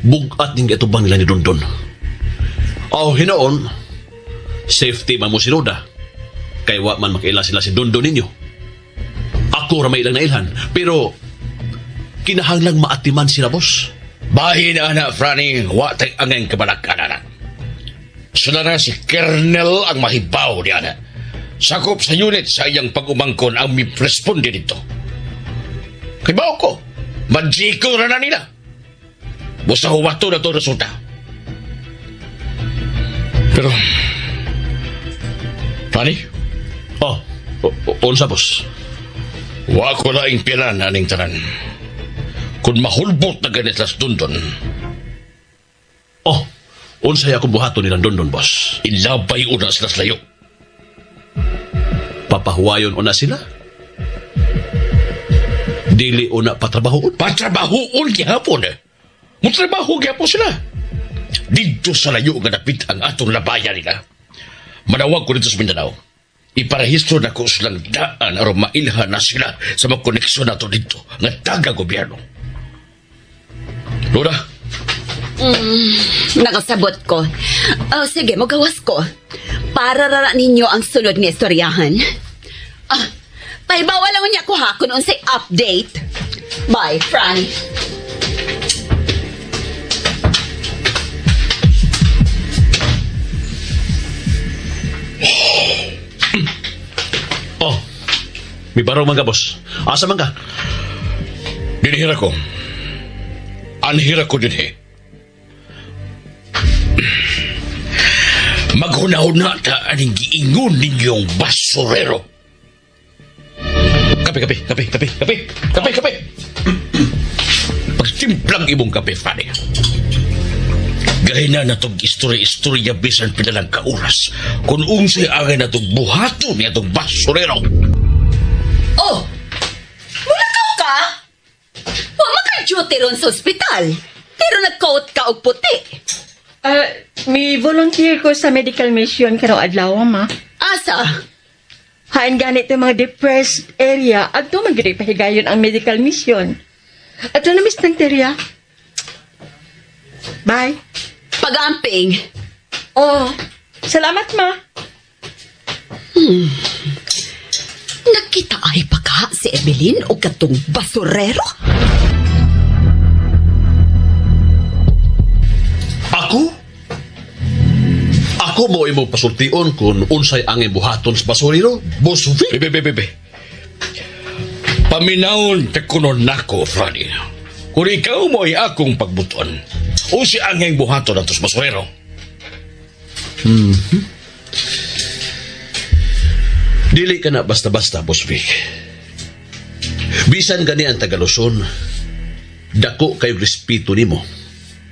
bugat ning giatubang nila ni Dondon. Oh, hinoon, safety man mo si Roda. Kay wa man makaila sila si Dondon ninyo. Ako ra may ilang nailhan, pero kinahanglang maatiman sila, boss. Bahin na ana, Franny, wa tay angay kabalakan ana. Sila na si Kernel ang mahibaw ni ana. Sakop sa unit sa iyang pag-umangkon ang mi-responde dito. Kibaw ko, majiko na na nila. Busa huwato na to resulta. Pero, Franny? Oh, unsa, boss? Wa ko laing pilan aning tanan. Kung mahulbot na ganit las Dondon. Oh, unsay akong buhaton nilang Dondon, boss? Ilabay una sila sa layo. Papahuwayon una sila? Dili una patrabahoon? Patrabahoon gihapon eh. Mutrabaho gihapon sila. Dito sa layo nga dapit ang atong labayan nila. Manawag ko dito sa Mindanao. Iparehistro na ko silang daan aron mailhan na sila sa mga koneksyon nato dito nga taga gobyerno. Lola? Nakasabot ko. Oh, sige, magawas ko. Para rara ninyo ang sunod nga istoryahan. Ah, pahibawa lang niya ko ha kung unsay update. Bye, Franny. Oh, may barong man ka, boss. Asa man ka? Dinhira ko. Anhira ko dinhi. Maghuna-huna ta aning giingon ninyong basurero. Kape, kape, kape, kape, kape, kape, kape. Pagtimplang imong kape, Fanny. Gahina na tong istorya-istorya bisan pinalang kauras. Kung unsay angay na tong buhaton niya tong basurero. Oh! Mulakaw ka? Wa maka-duty ron sa ospital. Pero nag-coat ka og puti. May volunteer ko sa medical mission karong adlaw, ma. Asa? Hain ganit yung mga depressed area at man gyud pahigayon ang medical mission. At na miss ng terya. Bye. Pag-amping. Oh, salamat, ma. Nakita ay pa ka si Evelyn o katong basurero? Ako? Ako mo imong pasultion kung unsay ang buhaton sa basurero? Boss Vic? Bebe, bebe, bebe. Paminawon ta kuno nako, Franny. Kung ikaw mo ay akong pagbuton, o si angay buhaton atos basurero. Dili ka na basta-basta, Boss Vic. Bisan gani ang taga Luzon, dako kayo respeto nimo.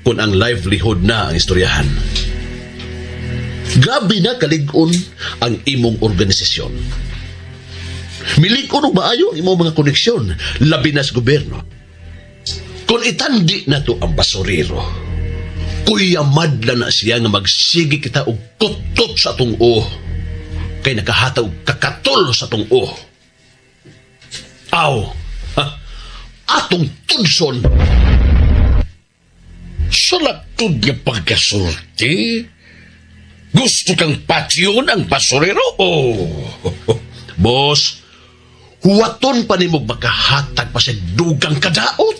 Kung ang livelihood na ang istoryahan. Grabe na kalig-on ang imong organisasyon. Milig-on og maayo ang imong mga koneksyon, labi na sa gobyerno. Kung itandi na to ang basurero, kuya madla na siya nga magsige kita og kutot sa atong o. Kay nakahatag og kakatol sa atong o. Aw, ha, atong tudson. Sa laktod nga pagkasulti, gusto kang patyon ang basurero? Oh, boss, huwaton pa nimo makahatag pa sa dugang kadaot.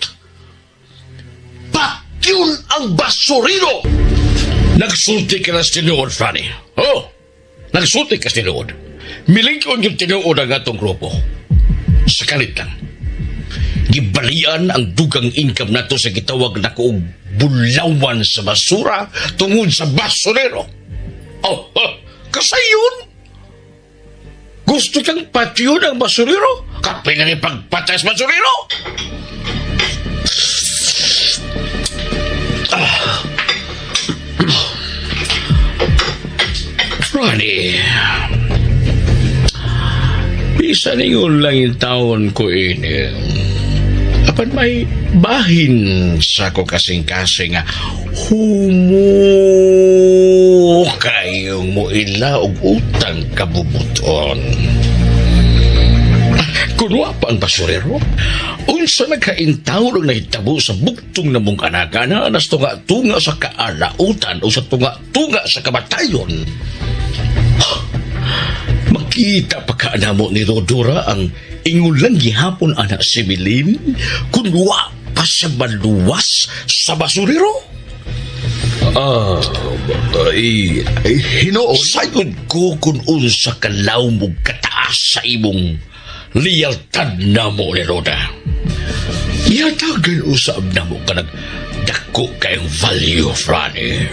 Patyon ang basurero! Nagsulti ka na sa tinuod, Franny. Oh, nagsulti ka sa tinuod. Milig-on yung tinuod ang atong grupo. Sa kalit lang. Gibalian ang dugang income nato sa gitawag na og bulawan sa basura tungod sa basurero. Oh, oh, kasayon! Gusto kang patyon ang basurero? Kape na rin pagpatay sa basurero! Ah. Ronnie, bisan ingon lang yung taon ko ini. Apan may bahin sa ko kasing-kasing nga humo kayong mo ila og utang kabubuton. Kunwa pa ang basurero, unsa nagkaintaw ang nahitabo sa buktong na mong anak na anas tunga-tunga sa kaalautan o sa tunga-tunga sa kamatayon. Makita pa ka namo ni Rodora ang ingon lang gihapon anak si Milin kun wa pa siya maluwas sa basurero. Ah, ay, ay, hinuon. Sayod ko kung unsa ka lawmog kataas sa imong liyaltad namo ni Roda. Yatagan usab namo ka dako kayong value, Franny.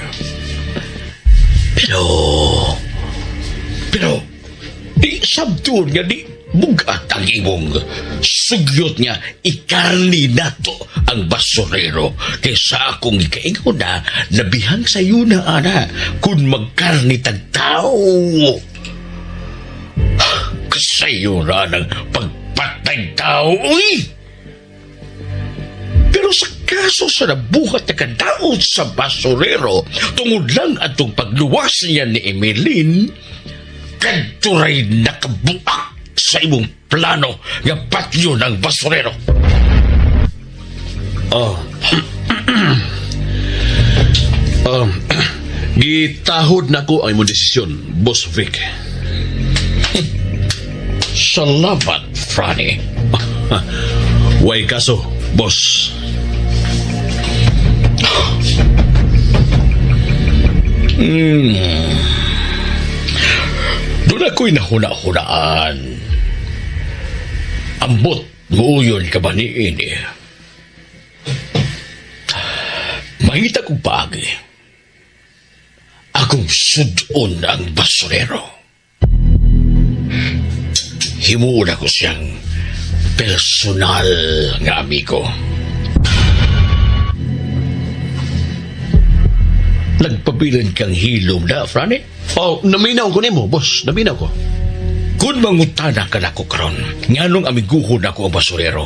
Pero, di sabtuon nga di bugat ang imong sugyot nga ikarni nato ang basurero kaysa akong ikaingon na labihang sayo na ana kung magkarni tag tao. Kasayo na ng pagpatay tao, uy! Pero sa kaso sa nabuhat na kadaot sa basurero, tungod lang atong pagluwas niya ni Emeline, kadturay nakabuak sa imong plano nga patyo ng basurero. Oh. Gitahod na ko ang imong desisyon, Boss Vic. Salamat, Franny. Way kaso, boss. Doon ako'y nahuna-hunaan. Ambot, muuyon ka ba ni ini? Mahita kong paagi. Akong sudon ang basurero. Himuon ako siyang personal nga amigo. Nagpabilin kang hilom na, Franny? Oh, naminaw ko nimo, boss. Naminaw ko. Kung mangutana ka nako karon, nganong amiguhon ako ang basurero?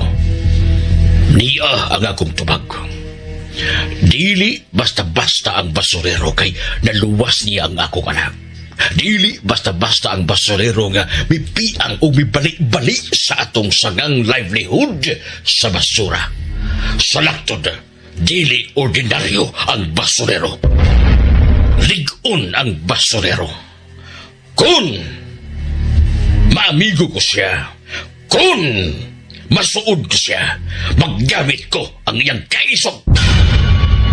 Niya ang akong tubag. Dili basta-basta ang basurero kay naluwas niya ang akong anak. Dili basta-basta ang basurero nga mipiang o mibalik-balik sa atong sangang livelihood sa basura. Sa laktod, dili ordinaryo ang basurero. Lig-on ang basurero. Kung maamigo ko siya, kung masuod ko siya, maggamit ko ang iyang kaisog.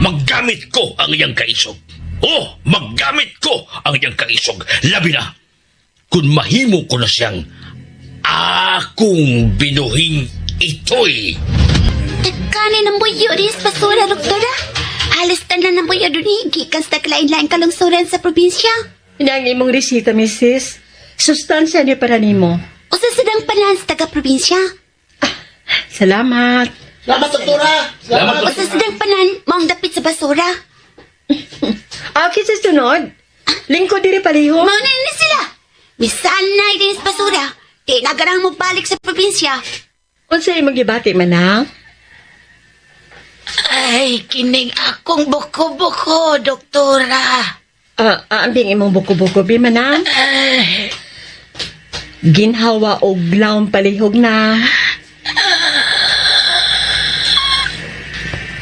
Maggamit ko ang iyang kaisog. Oh, maggamit ko ang iyang kaisog. Labi na, kung mahimo ko na siyang akong binuhing itoy. Tagkani ng buyo rin sa basura, doktora. Halos tanan ng buyo dun gikan sa taglain-lain kalungsuran sa probinsya. Ini ang imong resita, misis. Sustansya ni para nimo. Usa sadang panan sa taga-probinsya. Salamat. Salamat, doktora! Usa sadang panan, maong dapit sa basura. Okay sa sunod. Lingkod diri paliho. Mao na ni sila. Misanay din sa basura. Di na ganang mo balik sa probinsya. Unsa imong gibati manang? Ay, kining akong buko-buko, doktora. Ambing imong buko-buko bi manang. Ginhawa og lawom palihog na.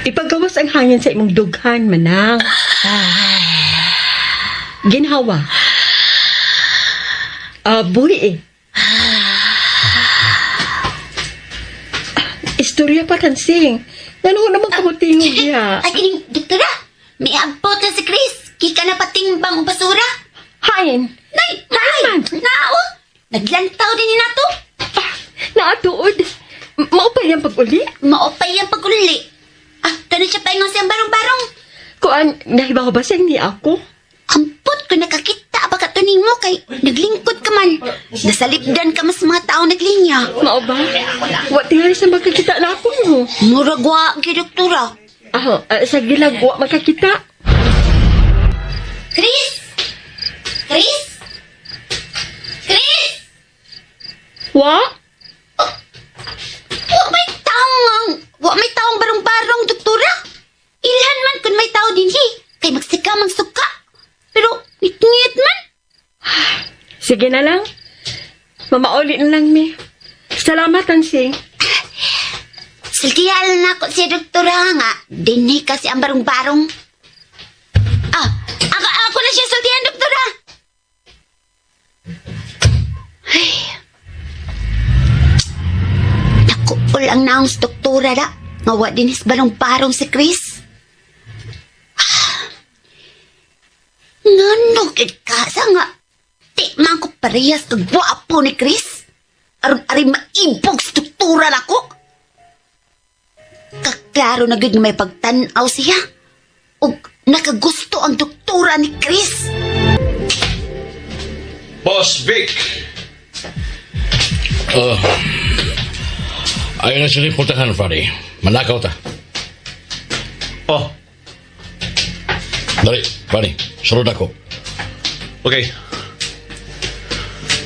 Ipagawas ang hangin sa imong dughan, manang. Ginhawa. Buhi eh. Istorya pa tansing. Ngano naman kamutingog diha? Ay, kining doktora. May abot na si Chris. Kika na patimbang og basura. Hain. Nay, nay, man. Nao. Naglantaw din ni nato. Naatuod. Maupay ang pag-uli. Maupay ang pag-uli. Tanong siya paingon siyang barong-barong. Kuan, nahibaw ba siyang ni ako? Ampot ko nakakita ba ka tuning mo kay naglingkod ka man. Nasalipdan ka mas mga tao naglinya. Mao ba? Wa tingali sa magkakita na ako mo. Murag wa gyud, doktora. Sa gilag wa makakita. Chris! Chris? Chris! Wa? Wa may taong wa may taong barong-barong, doktora. Ilhan man kun may tao dinhi kay magsika mang suka. Pero ngit man. Sige na lang. Mamauli na lang mi. Salamat, Ansing. Sultihan na ako siya, doktora nga. Dinhi kasi ang barong-barong. Ako na siya sultihan, doktora. Ay. Naku, ang naong sa doktora da. Nga wa din his barong-barong si Chris. Ngano, gid ka sa nga. Di man ko parehas kag gwapo ni Chris. Aron ari maibog sa doktora nako. Kaklaro na gud nga may pagtan-aw siya. Ug nakagusto ang doktora ni Chris. Boss Vic! Ayaw na sila importanhan, Friday. Manakaw ta. Oh, Dali, Friday. Sunod ako. Okay.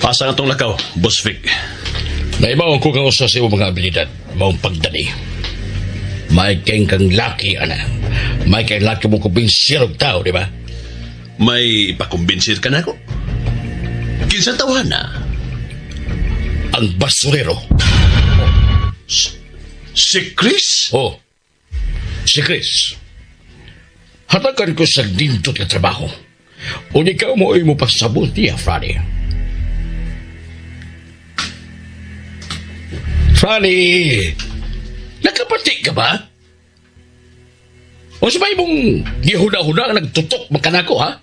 Asa nga tong lakaw, Boss Vic? Naibaw ko kang usa sa imong mga abilidad, maong pagdali. May kang kang laki, ana. May kang laki mo kumbinsir og tao, di ba? May ipakumbinsir ka na ako. Kinsa tawhan na? Ang basurero. Si Chris? Oh, si Chris. Hatagan ko sa nindot nga trabaho. O ikaw mo ay mo pasabot niya, Franny. Franny, nakapati ka ba? O sabay mong gihuna-huna nga nagtutok magkanako, ha?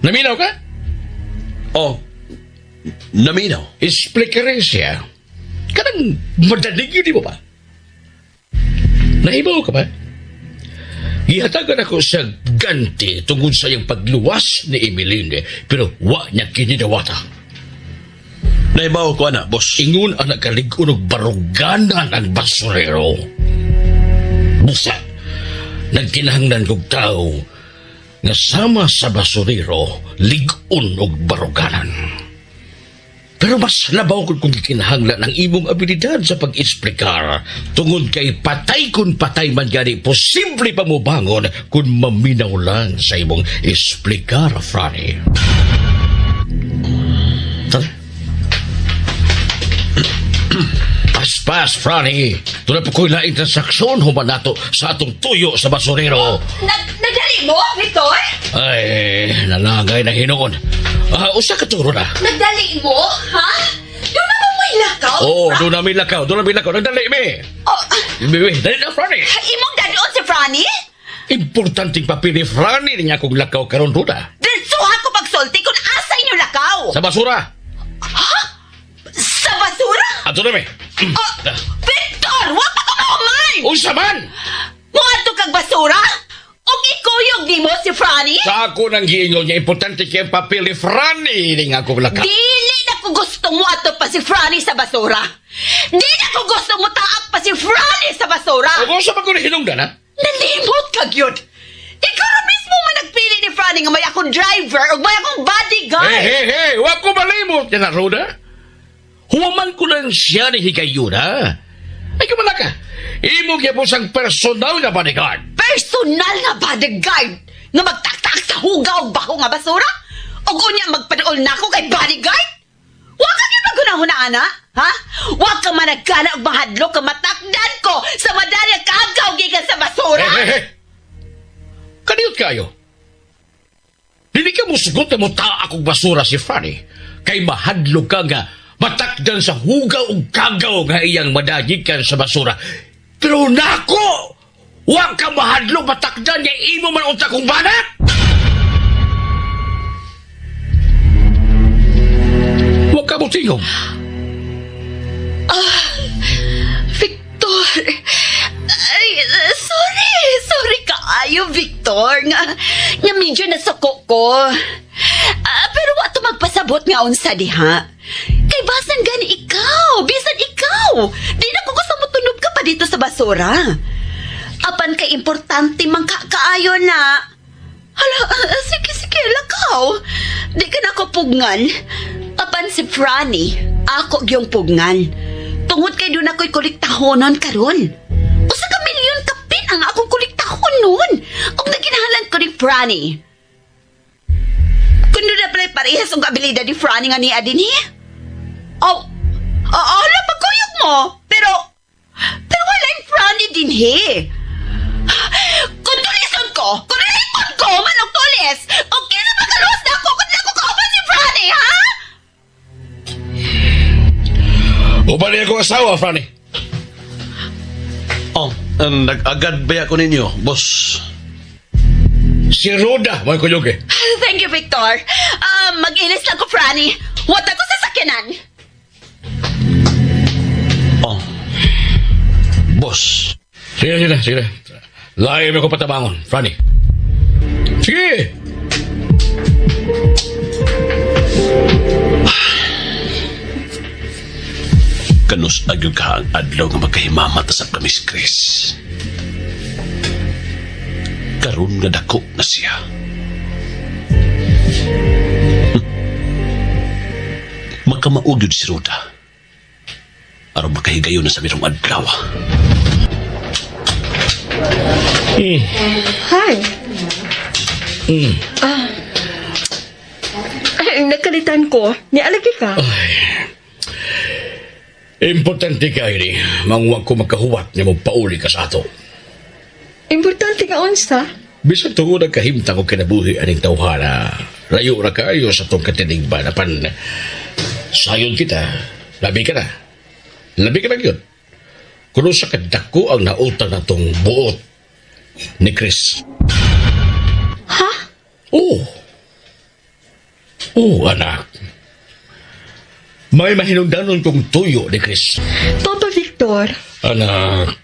Naminaw ka? Oh, naminaw. Explikere siya. Kanang madalig yun, di mo ba? Nahibaw ka ba? Gihatagan ako sa ganti tungod sa iyang pagluwas ni Emeline, pero wa niya kinidawata. Nahibaw ko, ana, boss. Ingon ang nagkalig-on og baruganan ang basurero. Busa, nagkinahanglan kog tao nga sama sa basurero, lig-on og baruganan. Pero mas labaw kung gikinahanglan ang imong abilidad sa pag-eksplikar tungod kay patay kun patay man gani, posible pa mo bangon kung maminaw lang sa imong eksplikar, Franny. Tara. Paspas, Franny. Doon na po ko'y laing transaksyon human nato sa atong tuyo sa basurero. Nagdali mo, Victor? Ay, nalagay na hinuon. Usa ka turo na. Nagdali mo, ha? Doon na mo may lakaw? Oo, oh, doon namin lakaw, doon namin lakaw. Nagdali, mi. Oh, Mi, dali na, Franny. imong dadon si Franny? Importanteng papel ni Franny niya kong lakaw karon ruda. Diretsuhan ko pagsulti kung asa inyo lakaw. Sa basura. Ha? Sa basura? Ato na, mi. Oh, Victor, wa pa ko mahuman! Unsa man? Muadto kag basura? Og ikuyog nimo si Franny? Sa ako nang giingon niya, importante kay ang papel ni Franny ni nga akong lakaw. Dili na ko gusto mo ato pa si Franny sa basura. Di na ko gusto mo taak pa si Franny sa basura. O kung sa pag hinungdan, ha? Nalimot ka, Ka gyud. Ikaw ra mismo man nagpili ni Franny nga may akong driver ug may akong bodyguard. Hey, hey, hey! Wa ko malimot yan na, Roda. Huwaman ko lang siya ni Higayuna. Ay, kumala ka. Imo gyapon sang personal nga bodyguard. Personal nga bodyguard nga magtaktak sa hugaw ug baho nga basura? Ug unya magpaduol nako kay bodyguard? Wa ka gyud maghunahuna ana, ha? Wa ka managkana og mahadlok ka matakdan ko sa madali kagaw gikan sa basura. Hey, hey, hey! Kaniyot kayo? Dili ka musugot na muta akong basura si Franny. Kay mahadlok ka nga matakdan sa hugaw ug kagaw nga iyang madagikan sa basura. Pero nako! Wa ka mahadlok matakdan nga imo man unta kong banak! Wa ka mo tingog. Victor! Ay, sorry! Sorry kaayo, Victor. Nga medyo nasuko ko. Ah, pero wa to magpasabot nga unsa diha. Kay basan gani ikaw, bisan ikaw. Di na ko gusto mo tunob ka pa dito sa basura. Apan kay importante man ka kaayo na. Hala, sige, sige, lakaw. Di ka na ko pugnan. Apan si Franny, ako gyung pugnan. Tungod kay doon ako'y kolektahonon karon. Usa ka milyon kapin ang akong kolektahon nun. Og naginahalan ko ni Franny. Kung doon na pala'y parehas ang abilidad ni Franny nga niya din eh. Oh, oh, ala, pagkuyog mo. Pero wala yung Franny din he. Kung tulison ko, kung nalikod ko, manong tulis, o kaya makaluwas na ako kung di ako kauban si Franny, ha? Uban niya akong asawa, Franny. Oh, nag-agad ba ako ninyo, boss? Si Roda, mga kuyog eh. Thank you, Victor. Mag-ilis lang ko, Franny. Huwag ako sa sakyanan. Oh, boss. Sige, sige, sige. Layo mo ko patabangon, Franny. Sige! Kanus agyog ka ang adlaw nga magkahimamat sa kamis, Chris. Karon nga dako na siya. Makamaog yun si Roda. Aron makahigayon na sa mirong adlaw. Hi. Ah. Ay, nagkalitan ko. Nialagi ka. Importante kayo ni, mangwag ko magkahuwat nga mo pauli ka sa ato. Importante nga unsa. Bisan tungod ang kahimtang ko kinabuhi aning tawhana, layo ra kayo sa tong katinigban apan sayon kita, labi ka na. Labi ka na yun. Kuno sa kadako ang nautang na tong buot ni Chris. Ha? Oo. Oo, anak. May mahinungdanon kong tuyo ni Chris. Papa Victor, Anak,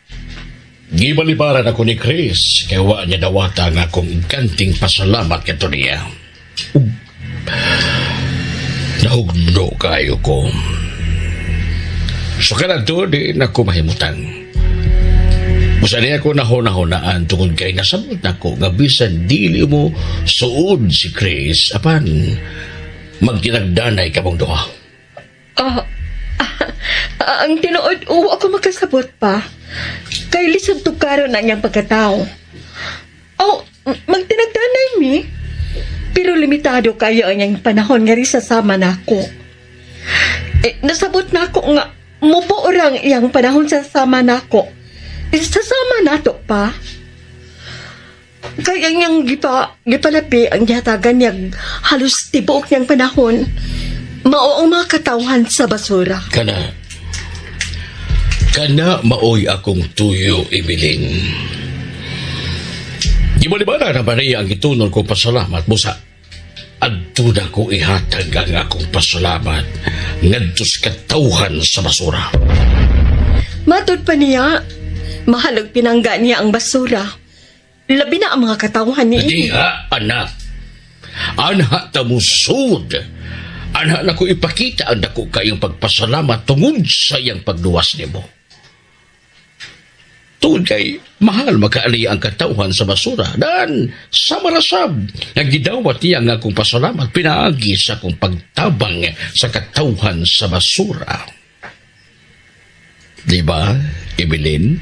gibalibaran ako ni Chris kaya wa niya dawata nga akong kanting pasalamat kato niya. Ug, nahugno kayo ko. So kanadto, di na ko mahimutan. Busa niya ako nahuna-hunaan tungod kay nasabot nako nga bisan dili mo suod si Chris apan magtinagdanay ka mong duha. Ang tinuod, oo, ako makasabot pa. Kay lisod to karon ang iyang pagkatao. Oh, magtinagdanay mi. Pero limitado kayo ang iyang panahon nga rin sasama nako. Eh, nasabot nako nga mubuo rang iyang panahon sa sama nako. Eh, sasama nato pa. Kay ang iyang gipalapi ang gihatagan niya halos tibuok niyang panahon. Mao ang mga katawhan sa basura. Kana maoy akong tuyo, Emeline. Gibalibara na ba niya ang gitunon ko pasalamat busa adto na ko ihatag ang akong pasalamat ngadto sa katawhan sa basura. Matod pa niya, mahal og pinangga niya ang basura. Labi na ang mga katawhan niya. Diha, anak. Anha ta musud. Anha na ko ipakita ang dako kayong pagpasalamat tungod sa iyang pagduwas nimo. Tungod kay mahal makaali ang katawhan sa basura. Dan sa marasab, nagidawat niya nga akong pasalamat pinaagi sa akong pagtabang sa katawhan sa basura. Di ba, Evelyn?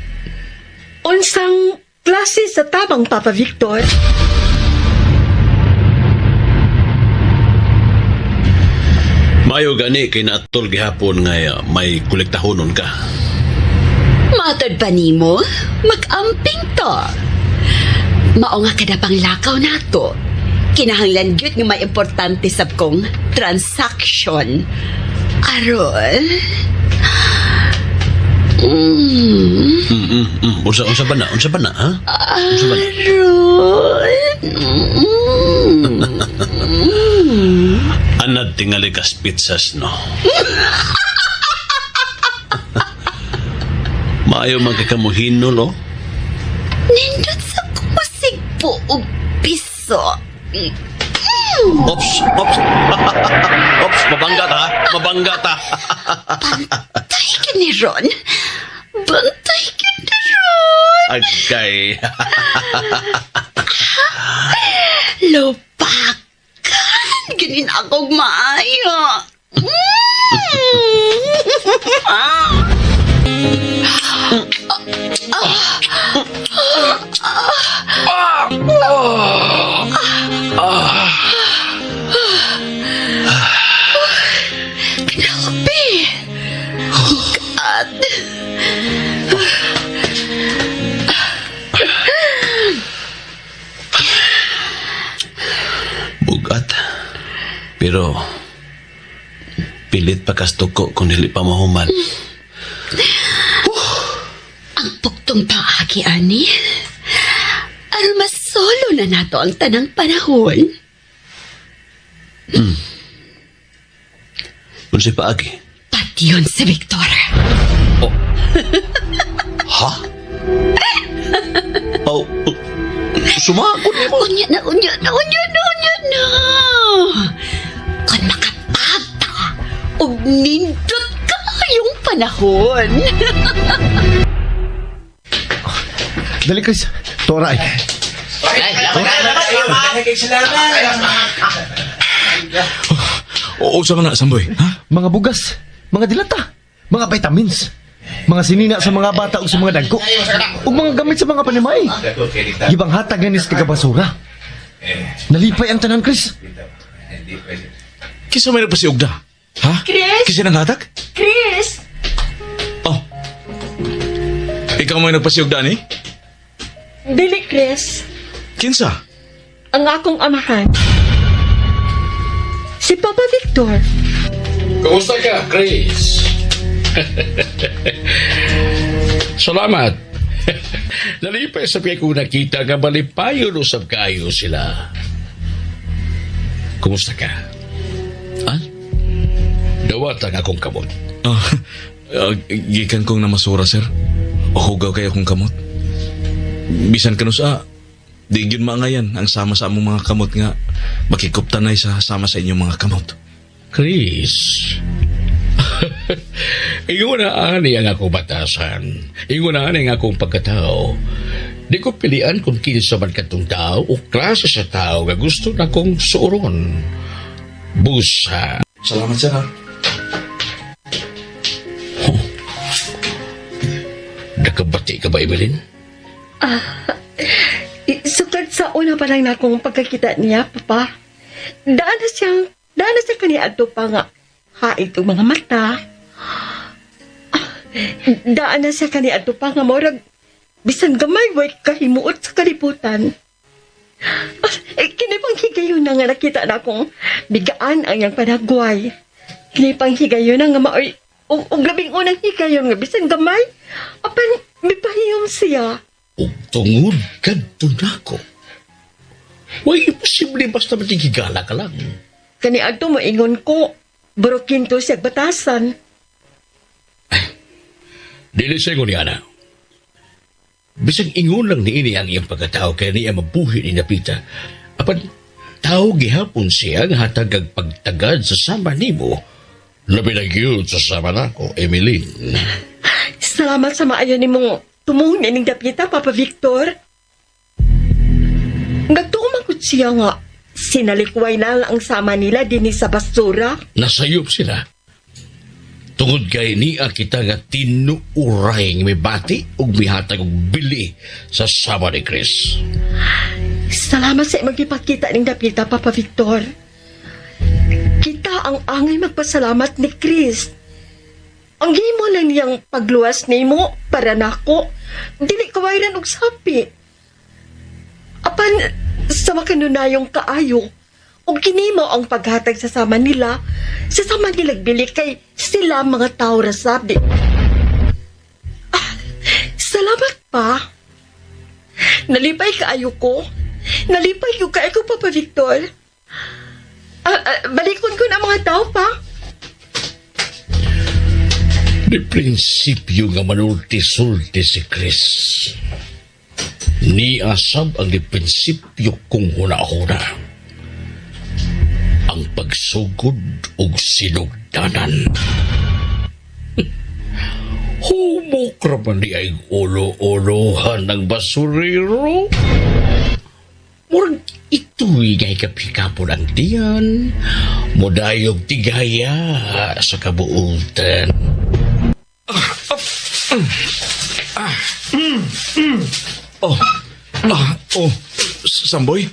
Unsang klase sa tabang, Papa Victor? Mayo gani kay naatol gihapon nga may kolektahonon ka. Matod pa nimo, mag-amping to. Mao nga kada pang lakaw nato. Kinahanglan gyud nga may importante sab kong transaction. Aron. Unsa ba na? Unsa ba na, ha? Unsa ba na? Aron. Anad tingali kas pizzas, no? Maayo man kay kamuhinol, oh. Nindot sa kumusig po og piso. Ops, ops. Ops, mabangga ta, ha? Mabangga ta. Bantay ka ni Ron. Bantay ka ni Ron. Agay. Lupakan. Ganin akong maayo. Grabe. God. Bugat. Pero pilit pa kastuko kung dili pa mahuman. Ang puktong paagi, ani. Aron masolo na nato ang tanang panahon. Unsay paagi? Patyon si Victor. Oh. Ha? Oh, sumakot mo. Unya na, unya na, unya na, unya na. Kung makapagta, og nindot kaayong panahon. Dali, Chris. Tora ay. Oo, sa man na, Samboy. Ha? Mga bugas, mga dilata, mga vitamins, mga sinina sa mga bata o sa mga dagko, ug mga gamit sa mga panimay. Gibang hatag na ni sa taga-basura. Nalipay ang tanan, Chris. Kisa may nagpasiugda? Ha? Chris? Kisa nang hatag? Chris! Oh. Ikaw may nagpasiugda ni? Dili, Chris. Kinsa? Ang akong amahan. Si Papa Victor. Kumusta ka, Chris? Salamat. Nalipay sa kung nakita nga malipayon usab kayo sila. Kumusta ka? Ha? Dawat ang akong kamot. Gikan kong namasura, sir. Hugaw kayo akong kamot. Bisan kanu sa di gyud maangayan ang sama sa among mga kamot nga makikuptanay sa sama sa inyong mga kamot. Chris, ingon na ani ang akong batasan. Ingon na ani ang akong pagkatao. Di ko pilian kung kinsa man katong tao o klase sa tao nga gusto na kong suuron. Busa. Salamat, sir, ha. Nakabati ka ba, Evelyn? Sukad sa una pa lang na akong pagkakita niya, Papa. Daan na siya kaniadto pa nga. Hait og mga mata. Daan na siya kaniadto pa nga murag bisan gamay way kahimuot sa kalibutan. Kini pang higayon na nga nakita na akong bigaan ang iyang panagway. Kini pang higayon na nga maoy og labing unang higayon nga bisan gamay apan mipahiyom siya. Ug tungod kadto nako. Way imposible basta matinghigala ka lang. Kani adto moingon ko, burokinto siya batasan. Dili sa ingon ni Ana. Bisag ingon lang niini ang iyang pagkatao kaya niya mabuhi ni Napita. Apan tao gihapon siya nga hatag ang pagtagad sa sama nimo. Labi na gyud sa sama nako, Emeline. Salamat sa maayo nimong Tumong nining dapita, Papa Victor. Nagtuo man gud siya nga sinalikway na lang ang sama nila dinhi sa basura. Nasayop sila. Tungod kay niya kita nga tinuuray nga may bati ug mihatag og bili sa sama ni Chris. Salamat sa imong gipakita ning dapita, Papa Victor. Kita ang angay magpasalamat ni Chris. Ang gimo lang niyang pagluwas nimo para nako, dili kawayran og sapi. Apan sa makanunayong kaayo, ug kinimo ang paghatag sa sama nila, sa sama nilag bili kay sila mga tao ra sabi. Ah, salamat pa. Nalipay kaayo ko. Nalipay ko kaayo ko, Papa Victor. Balikon ko na mga tao pa. Di prinsipyo nga manulti-sulti si Chris. Niasab ang di prinsipyo kong huna-huna. Ang pagsugod og sinugdanan. Humok ra man di ay ulo-ulohan ng basurero. Murag ito'y ngay kapikapon ang tiyan. Mudayog tigaya sa kabuutan. Oh. Ah, oh. Samboy?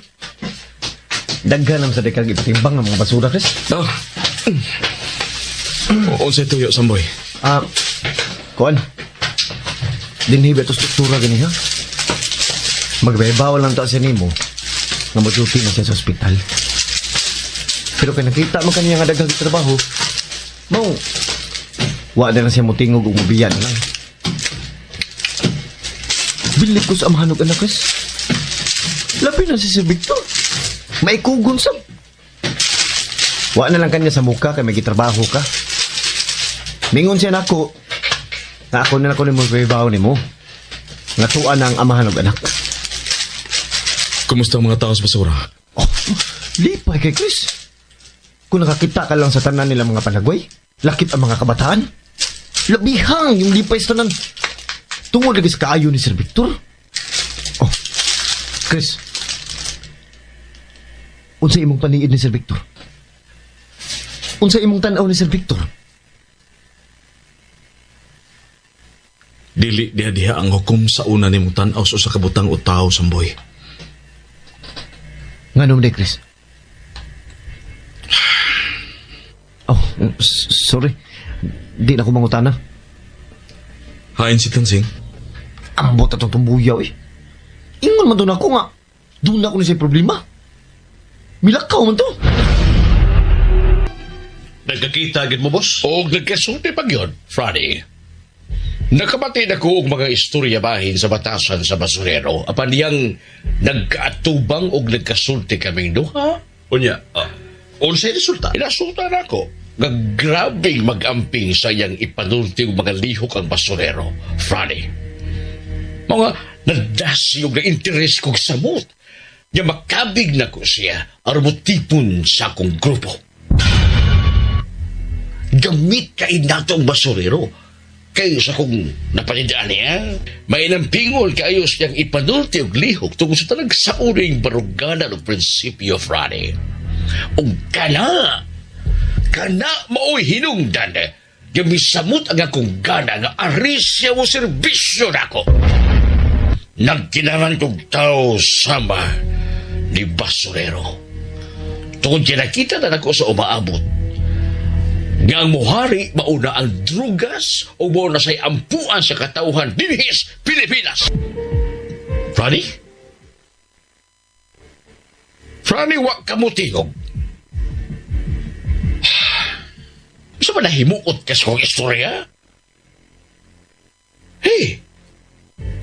Daghan naman sa dekag ipatimbang ang mga basura, Chris. Ah. Unsay tuyo, Samboy? Ah, kuan. Dinhi ba ito struktura gani ha? Magbaybawal lang ta siya nimo nga moduty na siya sa ospital. Pero kay nakita man kaniya nga daghang trabaho, mao wa na lang siya motingog ug mobiya na lang. Bilib ko sa amahan og anak, Chris. Labi na si Sir Victor. Maikugon sa. Wa na lang kanya sa muka kay may gitrabaho ka. Mingon siya nako nga ako na lang ko nimo pahibaw nimo. Nga tuwa na ang amahan og anak. Kumusta ang mga tao sa basura? Oh, lipay kay Chris. Kung nakakita ka lang sa tanan nila mga panagway, lakip ang mga kabataan. Labihang yung lipay sa tanan. Tungod lagi sa kaayo ni Sir Victor. Oh, Chris. Unsa imong paniid ni Sir Victor? Unsa imong tan-aw ni Sir Victor? Dili diha-diha ang hukom sa una nimong tan-aw sa usa ka butang o tawo, Samboy. Ngano man, Chris? Oh, sorry. Di na ko mangutana. Hain si Tansing. Ambot atong tumbuyaw eh. Ingon man doon ako nga. Doon ako ni siya problema. Milakaw man to. Nagkakita gid mo, boss? Og nagkasulti pag yun, Friday. Nakabati na ko og mga istorya bahin sa batasan sa basurero. Apan niyang nagkaatubang og nagkasulti kaming duha. Unya, unsay resulta? Inasulta na ako. Nga grabing mag-amping sa iyang ipanulti og mga lihok ang basurero, Friday. Mga nadasiyog na interes kog samot. Nga makabig na ko siya aron motipon sa akong grupo. Gamit kay nato ang basurero. Kay sa kong napanidaan niya, may nampingol kayo siyang ipanulti og lihok tungkol sa tanag sa uling baruganan og prinsipyo, Friday. Og kana, kana mao'y hinungdan, nga misamot ang akong gana nga aris siya mo serbisyo nako. Nagkinaran kong tao sama ni basurero. Tungkol kinakita na nako sa umaabot, nga ang muhari mauna ang drugas o mauna sa'y ampuan sa katauhan dinhis Pilipinas. Franny? Franny, wa ka mo tingog. Sa man nahimuot ka sa kong istorya? Hey!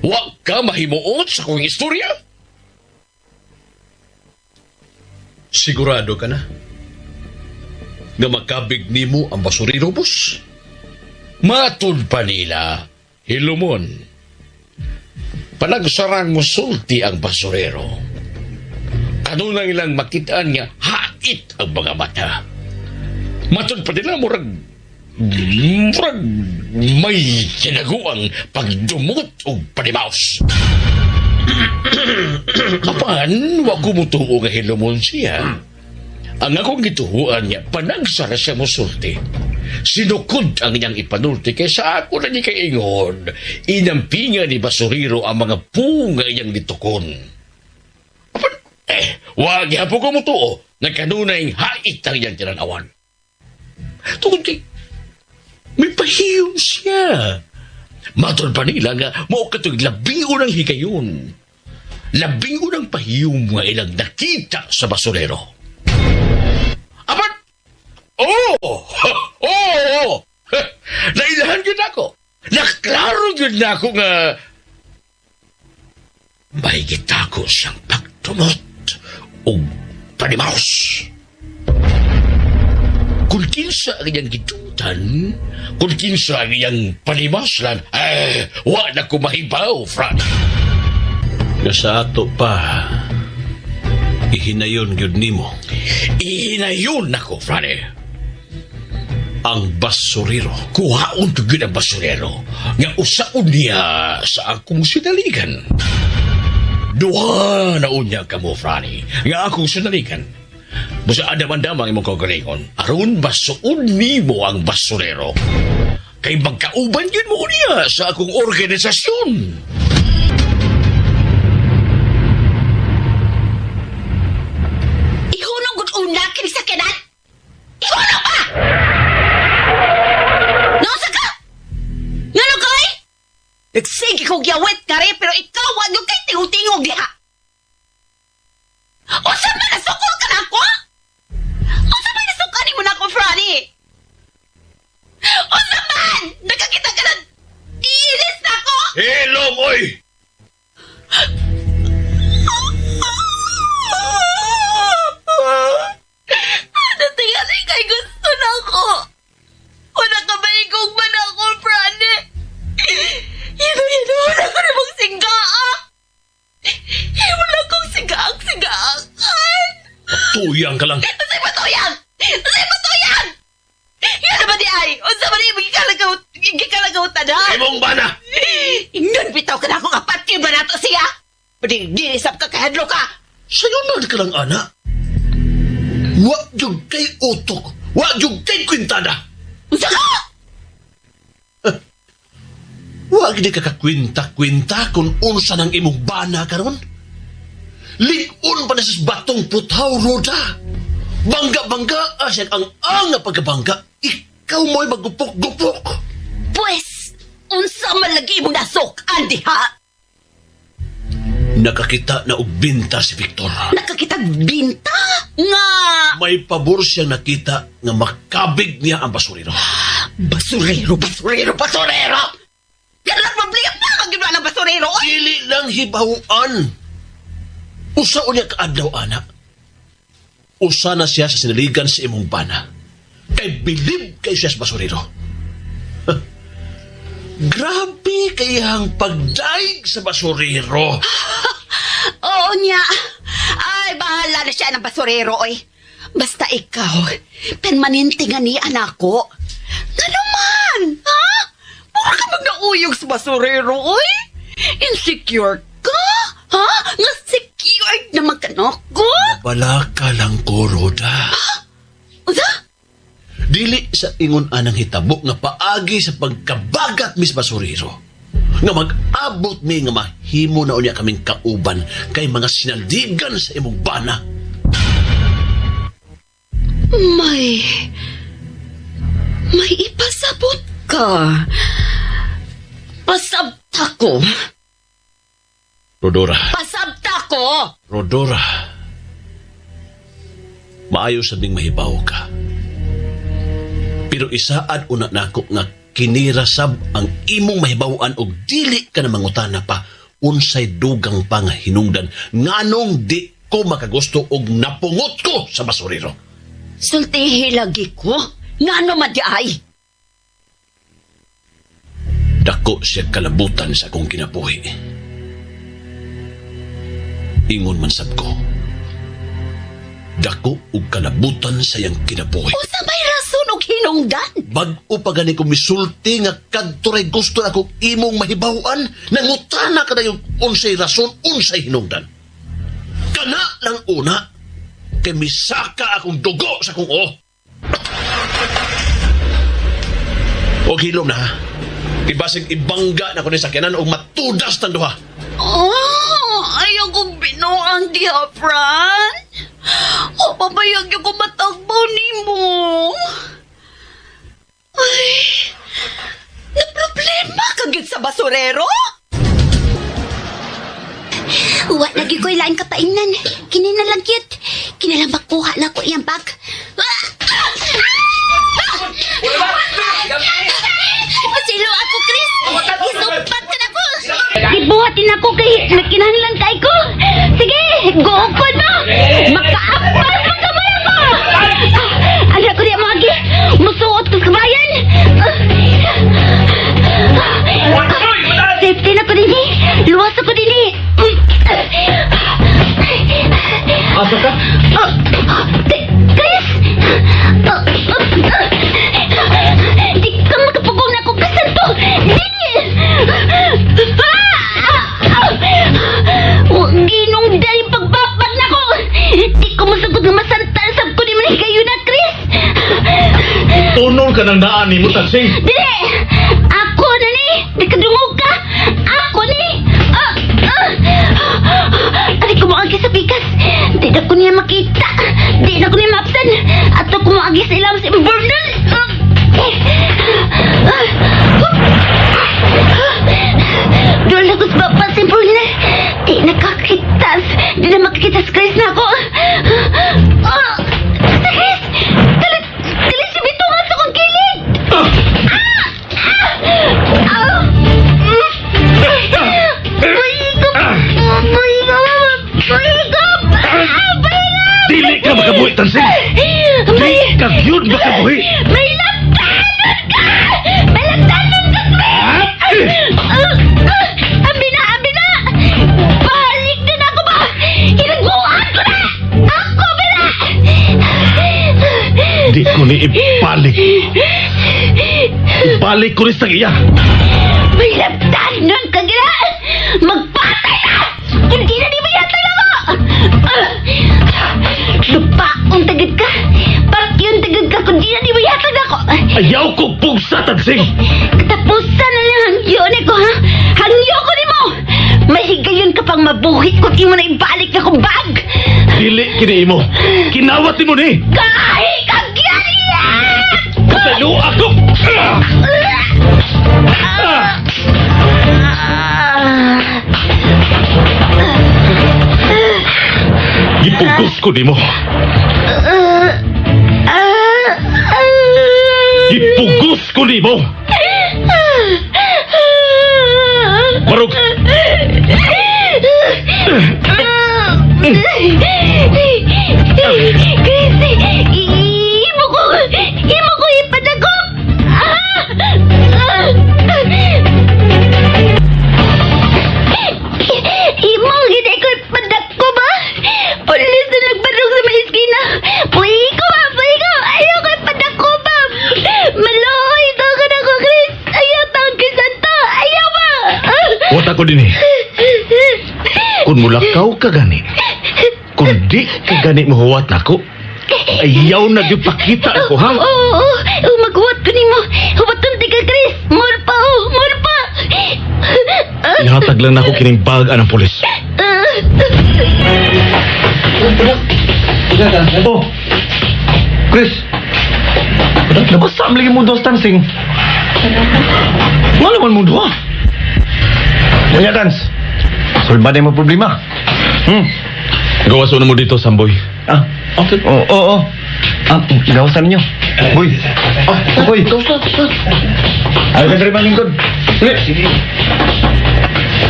Wa ka mahimuot sa kong istorya? Sigurado ka na? Nga makabig nimo ang basurero, boss? Matud pa nila, hilumon. Panagsarang musulti ang basurero. Kanunang ilang makitaan nga hait ang mga mata. Matud pa nila murag May tinaguang pagdumot og panimaos. Apan, wa ko mutuo nga hilumon siya. Ang akong gituhuan niya, panagsara siya mosulti. Sinukod ang iyang ipanulti kay sa ako na ni kaingon. Inampinga ni Basuriro ang mga punga iyang ditukon. Apan, wag yapo ko mutuo na kanunay hait ang iyang tinanawan. Tungod kay, may pahiyom siya. Matod pa nila nga mao kato'y labing unang higayon. Labing unang pahiyom nga ilang nakita sa basurero. Apan! Oh! Oh! Nailahan yun ako. Naklaro yun na ako nga may gitako siyang pagtumot o panimaos. Kung kinsa ang iyang gitutan, kung kinsa ang iyang panimaslan, eh, wa na ko mahibaw, Fran. Nga sa ato pa, ihinayon gyud nimo. Ihinayon nako, Frane. Ang basurero. Kuhaon to gyud ang basurero nga usaon niya sa akong sinaligan. Duha na unya kamo, Frane, nga akong sinaligan. Busa adam-andam ang imong kaugalingon. Aron basuon nimo ang basurero. Kay magkauban yun mo niya sa akong organisasyon. Ihunong gud una kini sa kenan. Ihunong pa! Nausa ka? Ngano kay? Nagsige kog yawit kare pero ikaw wa gyud kay tingog-tingog diha. Unsa man nasukol ka nako? Unsa man nasukan nimo nako, Franny? Unsa man? Nakakita ka na iinis nako? Hilom, oy! Ano tingali kay gusto na ako? Wala ka ba ikong man ako, Franny? Yun, yun, wala ka namang singgaa. Wala kong sigaak, sigaakan. Tuyang ka lang. Unsay patuyang? Unsay patuyang? Nga naman di ay? Unsa man di gikalagaw tanan? Imong bana! Ingnon bitaw ka na akong apat ba nato siya? Pwede dinisap ka kahadlo ka. Sayo man ka lang, ana. Wa jud kay utok. Wa jud kay kwintada. Unsa ka? Wa gid ka kakwinta-kwinta kung unsa nang imong bana karon. Lig-on pa na sa batong puthaw, Roda. Bangga-bangga, asya ang ang nga pagkabangga. Ikaw mo'y magupok-gupok. Pwes, unsa man lagi imong nasok-an diha? Nakakita na og binta si Victor. Nakakita binta? Nga! May pabor siyang nakita nga makabig niya ang basurero. Basurero, basurero, basurero! Yan lang problema magigwa ng basurero, oy! Dili lang hibawan. Usa unya kaadlaw, ana. Usa na siya sa sinaligan sa imong bana. Kay bilib kay siya sa basurero. Grabe kayang pagdaig sa basurero. Oo niya. Ay, bahala na siya ng basurero, oy. Basta ikaw, permanente nga ni anak ko. Nga naman, ha? Mura ka magnauyog sa basurero, oy. Insecure ka, ha? Nga secured naman ka na ko. Bala ka lang ko, Roda. Unsa? Dili sa ingon anang hitabo nga paagi sa pagkabagat mis basurero. Nga mag-abot mi nga mahimo na unya kaming kauban kay mga sinaldigan sa imong bana. May ipasabot ka. Pasabta ko. Rodora. Pasabta ko! Rodora. Maayo sabing mahibaw ka. Pero isaad una nako nga kinirasab ang imong mahibaw-an og dili ka na mangutana pa unsay dugang pa nga hinungdan nganong di ko makagusto og napungot ko sa basurero. Sultihi lagi ko. Ngano man di ay? Dako siya kalabutan sa akong kinabuhi. Ingon man sab ko. Dako og kalabutan sa iyang kinabuhi. Unsa may rason og hinungdan. Bag-o pa gani ko misulti nga kadto ray gusto na kong imong mahibaw-an, nangutana ka na yung unsay rason, unsay hinungdan. Kana lang una, kay misaka akong dugo sa kong o. Og hilom na ha. Ibasig ibangga na ko ni sakyanan og matudas tang duha. Oh, ayaw kong binuang diha, Fran. O, pabayag yung ko matagbaw ni mo. Ay, na problema ka gyud sa basurero? Wa lagi ko'y laing kapainan. Kini na lang cute. Kini lang makuha na ko iyang bag. Pasilo ako, Chris. Isumpat ka na ko. Gibuhatin ako kay nagkinahanglan kay ko. Sige, guukod mo. Makaapal mo ka mo ako. Anak ko niya mo agi. Musuot ko sa kabayan. Safety na ko dinhi. Luwas ako dinhi. Asa ka? Chris! Di ka makapugong na akong kasanto! Dili! Ginong dahil pagbabag na ko! Di ko masagot nga masantal sab ko ni Manigayo na, Chris! Tunol ka ng daan ni mo, Tansing. Dili! Ako na ni! Di ka dungog ka! Ako ni! Ah! Ah! Ari ko moagi sa pikas! Di na ko niya makita! Di na ko niya maapsan! Ato ko moagi sa ilam sa imbornal! Doon na ko sa baba sa imbornal! Di na kakitas! Di na makikita sa Chris na ako! Ah! Sa Chris! Dali! Dali si Bitungan sa kong kilid! Dili ka makabuhi, Tansing. Dili ka gyud makabuhi. May laptanon ka! May laptanon ka, Chris! Abi na, abi na! Balik din ako ba? Hinaguan ko na! Ako ba na? Di ko ni ibalik. Ibalik ko ni sa iya. May laptanon ka gina! Magpatay na! Hindi na di ba yata na mo! Lupaong tagid ka! Pakyong tagid ka kung di na di ba yata na ako! Ayaw ko pugsa, Tansing. Katapusan na lang hangyo ni ko, ha? Hangyo ko ni mo! May higayon ka pang mabuhi kung imo na ibalik na kong bag! Dili kini imo. Kinawat nimo ni. Kahi kang gyariya! Pasaylo ako. Gipugos ko nimo. Gipugos ko nimo. Barog. Chris, imo ko ipadagop! Ah! Imo, gid ko ipadagko ba? Pulis na nagbarog sa may iskina. Puhi ko ba? Puhi ko! Ayaw ko ipadagko ba? Maluoy daw ka na ko, Chris! Ayaw taong Crisanto! Ayaw ba? Wata ko dinhi. Kung mulakaw ka gani, kung di ka gani mohuwat nako, ayaw na gyud pakita ako, ha? Oo, oo, oo, maghuwat ko nimo. Huwaton ti ka, Chris. More pa, oh, more pa. Ihatag lang nako kining bag anang pulis. Oh! Chris! Nabasa ang lagi mo dos dancing. Nga naman mo duha. Kanya dance. Solba na yung problema. Gawas na mo dito, Samboy. Ah, okay. Oo, oo, oo. Ah, gawasan ninyo. Boy. Ah, boy. Ay, ka diri lingkod. Sige.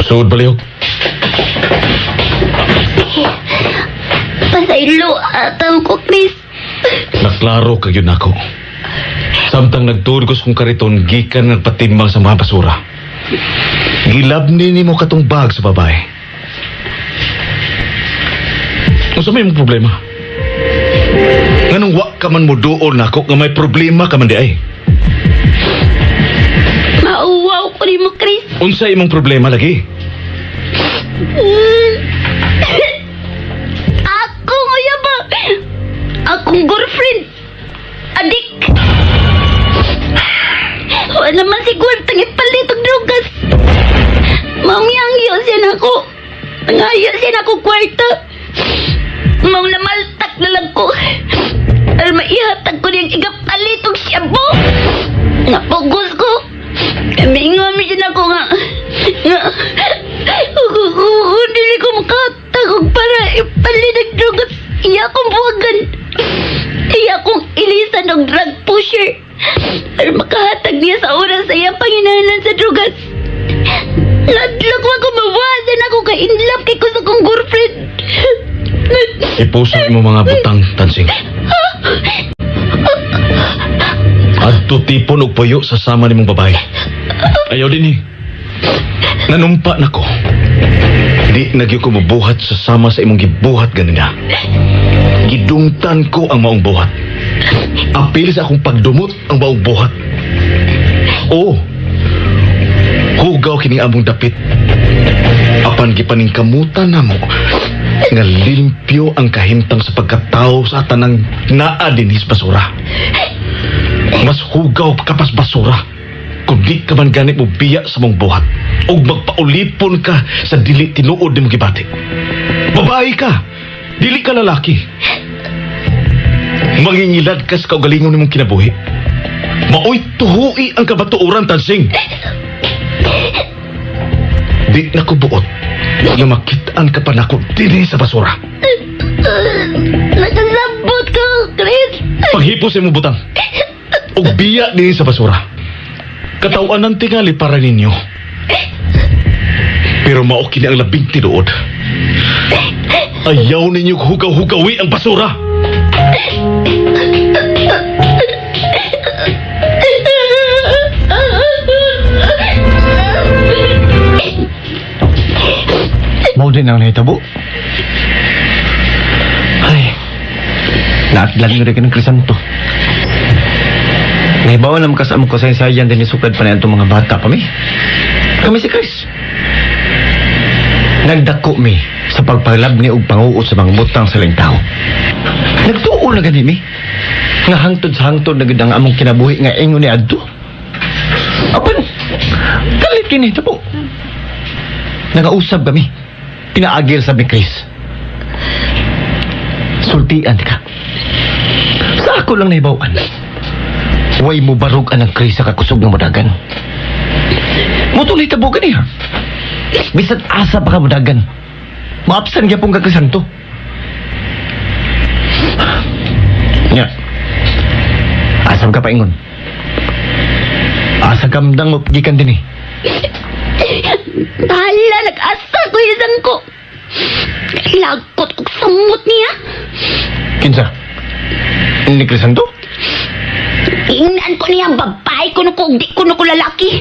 Suod balihok. Pasaylo, ataw ko, Chris. Naklaro ka gyud nako. Samtang nagtuod ko sa kong kariton, gikan nagpatimbang sa mga basura. Gilabni nimo katong bag sa babae. Unsa may imong problema? Nganong wa ka man mo duol nako nga may problema ka man di ay. Mauwaw ko nimo, Chris. Unsa imong problema lagi? Ako nguya ba? Akong girlfriend. Adik. Wala naman siguro tangipalit og drugas. Mamiyangyo siya nako. Nangayo siya nako kwarta. Maong namaltak na lang ko. Aron maihatag ko niyang igapalit og shabu. Napugos ko. Mingon mi siya nako nga nga kung dili ko makahatag og para ipalit ang drugas, iya akong buwagan. Iya akong ilisan og drug pusher. Aron makahatag niya sa oras sa iyang panginahanglan sa drugas. Nadlok ako mawasan ako kay in love kay ko sa akong girlfriend. Ipuso mo mga butang, Tansing. Adto tipon og puyo sa sama nimong babae. Ayaw din eh. Nanumpa nako. Di nagyo ko mobuhat sa sama sa imong gibuhat ganina. Gidungtan ko ang maong buhat. Apil sa akong pagdumot ang maong buhat. Oo. Hugaw kini among dapit. Apan gipaningkamutan namo nga limpyo ang kahimtang sa pagkatao sa tanang naa dinhis basura. Mas hugaw ka pas basura. Kung di ka man ganit mo biya sa mong buhat ug magpaulipon ka sa dili tinuod nimo gibati. Babae ka, dili ka lalaki. Mangingilad ka sa kaugalingon nimong kinabuhi. Maoy tuhui ang kabatuoran, Tansing. Di na ko buot nga makit-an ka pa nako dinhi sa basura. Nakasabot ko, Chris. Paghipos imong butang. Ug biya dinhi sa basura. Katawan ng tingali para ninyo. Pero mao kini ang labing tinuod. Ayaw ninyo hugaw-hugawi ang basura. Mao din ang nahitabo. Ay, naatlan nga rin ka ng Crisanto. Nahibaw naman ka sa among kasaysayan din sukad pa na itong mga bata pa mi. Kami si Chris. Nagdako mi sa pagpalabni og panguot sa mga butang sa laing tao. Nagtuo na gani mi. Nga hangtod sa hangtod na gud ang among kinabuhi nga ingon ni adto. Apan, kalit kini tabo. Nagausab kami. Pinaagil sa ni Chris. Sultian ka. Sa ako lang nahibawan. Way mo barug ang Chris sa kakusog ng mudagan. Mutuloy tabo ka niya. Bisan asa pa ka mudagan. Maapsan gyapon ka Crisanto. Nya. Asam ka paingon. Asa kamdang mo gikan din eh. Bahala, nag-asa ko isang ko. Lagot og samot niya. Kinsa? Ni Crisanto? Ingnan ko niya, babae ko ko, di ko ko lalaki.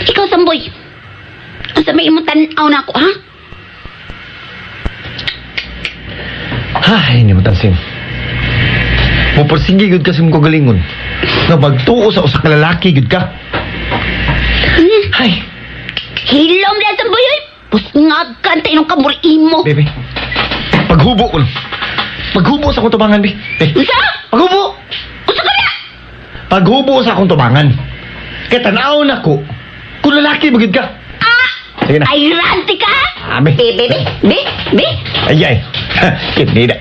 Ikaw, Samboy. Asa may imong tan-aw na ako, ha? Ay, hindi mo tansin. Muparsige gud kasi mong kagalingon. Nga magtuo sa usa ka lalaki gud ka. Ay, Hilom na, Samboy, oy. Pusngag ka, antay nung kamuri mo. Bebe. Paghubo ko lang. Paghubo sa akong tubangan, be. Be. Unsa? Paghubo! Unsa ka na? Paghubo sa akong tubangan. Kaya tanaw na ko, kung lalaki magid ka. Ah! Sige na. Ay, ranti ka? Ame. Be, be, be, be, be. Ay, ay. Kinida.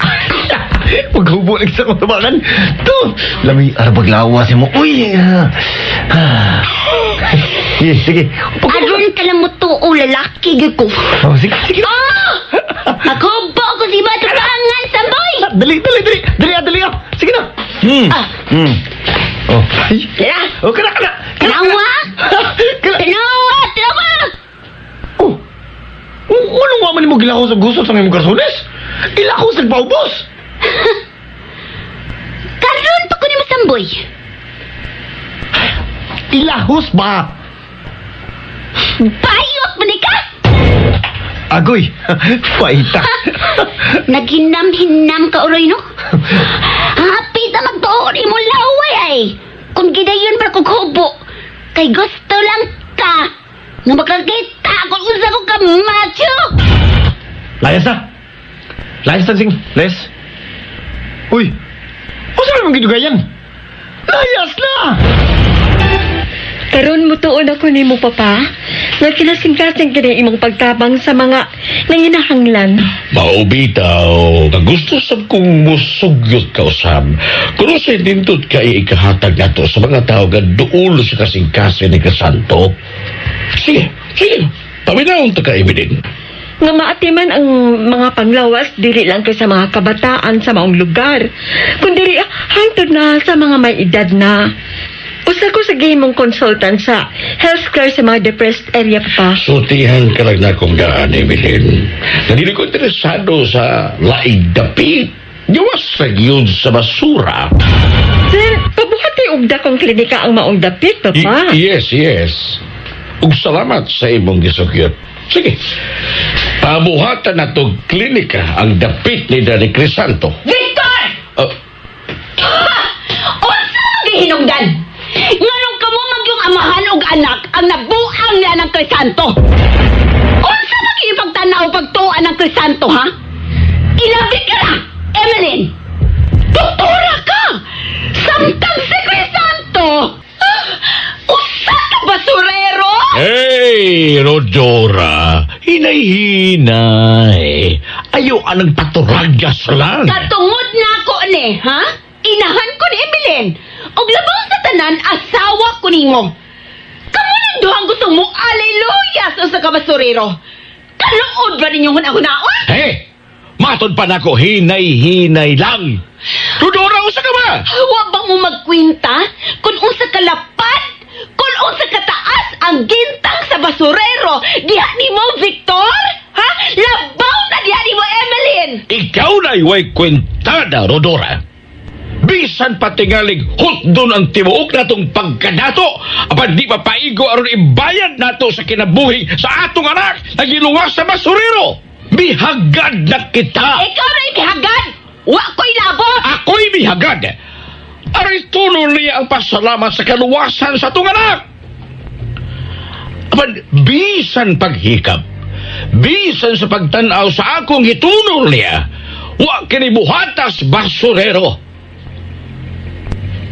Paghubo lang sa akong tubangan. To! Lami, arabaglawa si mo. Uy! Ah. Sige, sige. Aron ka lang mo tuo, lalaki gyud ko. Oh, sige, sige. Ah! Maghubo ko si Batubangan, Samboy! Dali, dali, dali. Dali, ah, dali ah. Sige na. Hmm. Ah. Hmm. Oh. Ay. Tara! Oh, kana, kana. Tanawa! Kana. Tanawa! Tanawa! Oh. Ano nga man mo gilakos sa gusot sa imong garsones? Ilakos nagpaubos. Karon pa ko ni Samboy. Ilahos ba? Bayot man ka? Agoy, paita. Naghinam-hinam ka, Uroy, no? Hapit na magtuon imong laway ay. Kung gidayon pa kog hubo, kay gusto lang ka nga makakita kung unsa ko ka macho. Layas na. Layas na, Sing. Layas. Uy, unsa man gidugayan? Layas na! Karon mutuon ako nimo, Papa, nga kinasingkasing kini imong pagtabang sa mga nanginahanglan. Mao bitaw, nga gusto sab kong musugyot ka usab. Kuno sa nindot ka ikahatag nato sa mga tao nga duol sa kasing-kasing ni Crisanto. Sige, sige. Paminawon ta ka, Evelyn. Nga maatiman ang mga panglawas dili lang kay sa mga kabataan sa maong lugar, kundi hangtod na sa mga may edad na. Usa ko sa gihimong consultant sa healthcare sa mga depressed area, Papa. Sultihan ka lang na kong daan, Evelyn. Na dili ko interesado sa laig dapit. Gawas sa gyud sa basura. Then, pabuhati og dakong klinika ang maong dapit, Papa. Yes, yes. Ug salamat sa imong gisugyot. Sige. Pabuhatan na tog klinika ang dapit ni Daddy Crisanto. Victor! Unsa ang gihinungdan? Nganong kamo magyong amahan og anak ang nabuang niya ng Crisanto? Unsa man ipagtanaw pagtuan ng Crisanto, ha? Ilabi ka na, Emeline! Doktora ka! Samtang si Crisanto! Ah, usa ka basurero! Hey, Rodora! Hinay-hinay. Ayaw anang paturagas lang. Katungod na ako ni, ha? Inahan ko ni Emeline. Og labaw sa tanan, asawa ko nimo. Kamo nang duhang gusto mo, aleluya sa usa ka basurero. Kaluod ba ninyong hunahuna-on? Hey! Matod pa nako, hinay-hinay lang. Rodora, usa ka ba? Wa ba mo magkwenta kung unsa kalapad, kung unsa kataas ang gintang sa basurero diha nimo, Victor? Ha? Labaw na diha nimo, Emeline! Ikaw na iway kwentada, Rodora. Bisan patingalig hutdon ang tibuok natong pagkadato, apan di mapaigo aron ibayad nato sa kinabuhi sa atong anak na giluwas sa basurero. Bihagad na kita. Ikaw na bihagad! Wa ko'y labot! Ako'y bihagad. Aray tulo niya ang pasalamat sa kaluwasan sa atong anak. Apan bisan paghikap, bisan sa pagtanaw sa akong gitunol niya, wa kini buhatas basurero.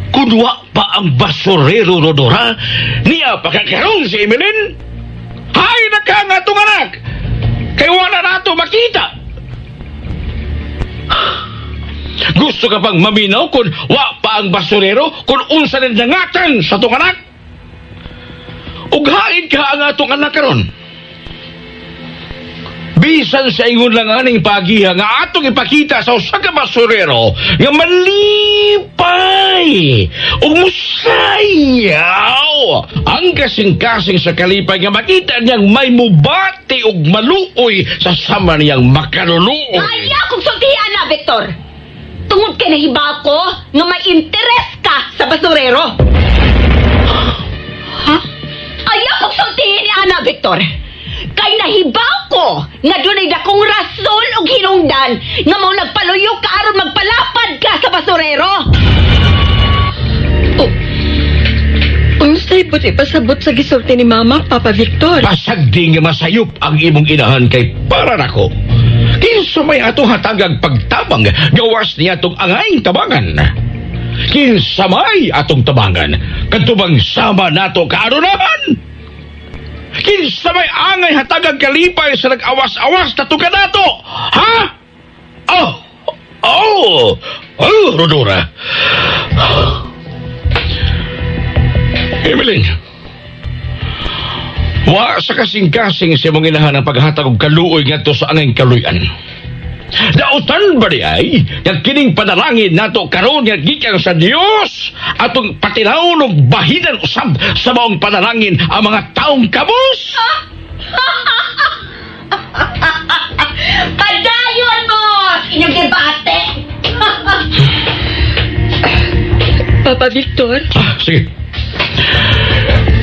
Kung wa pa ang basurero, Rodora, niya pakakaroon si Emeline. Hay na ka nga atong anak! Kay wala na ato makita. Gusto ka pang maminaw kung wa pa ang basurero kung unsa rin nangatan sa atong anak? Ughain ka ang atong anak karon. Bisan sa ingon lang aning pagiha nga atong ipakita sa usa ka basurero nga malipay ug musayaw ang kasing-kasing sa kalipay nga makita niyang may mubati ug maluoy sa sama niyang makaluluoy. Ayaw kong sultihan na, Victor! Tungod kay nahiba ko nga may interes ka sa basurero. Ha? Ayaw kong sultihin ni Ana, Victor! Kay nahibaw ko nga dunay dakong rason ug hinungdan nga mao nagpaluyo ka aron magpalapad ka sa basurero. Oh, unsay buti pasabot sa gisulti ni Mama, Papa Victor? Pasagdi nga masayop ang imong inahan kay para nako. Kinsa may atong hatagag pagtabang gawas niya atong angayng tabangan. Kinsa may atong tabangan kadto bang sama nato kaaronahan. Kinsa may angay hatagag kalipay sa nag-awas-awas na ka nato. Ha? Oh! Oh! Oh, Rodora. Emeline, wa sa kasing-kasing sa imong inahan ang paghatag og kaluoy ngadto sa angay kaluyan. Dautan ba di ay nga kining panalangin nato karon nga gikan sa Dios atong patilawon og bahinan usab sa maong panalangin ang mga taong kabus? Padayon mo! Inyong debate! Papa Victor? Ah, sige.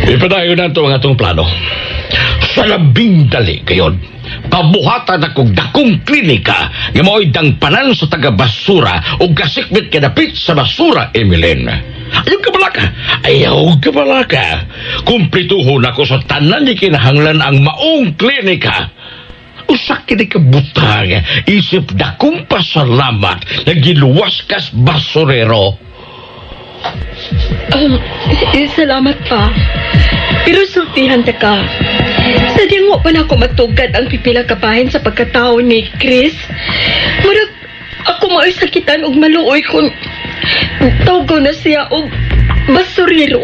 Ipadayon nato ang atong plano. Sa labing dali kayon, Pabuhatan akong dakong klinika nga mao'y dangpanan sa taga-basura o gasikbit kadapit sa basura, Emeline. Ayaw ka balaka. Ayaw ka balaka. Kumplituhon ako sa tanan ni kinahanglan ang maong klinika. Usa kini ka butang isip dakong pasalamat nga giluwas kas basurero. Salamat pa. Pero sultihan ta ka. Sadyang wa pa na ako matugad ang pipila ka bahin sa pagkatao ni Chris. Murag ako mao'y sakitan og maluoy kung tawgaw na siya og basurero.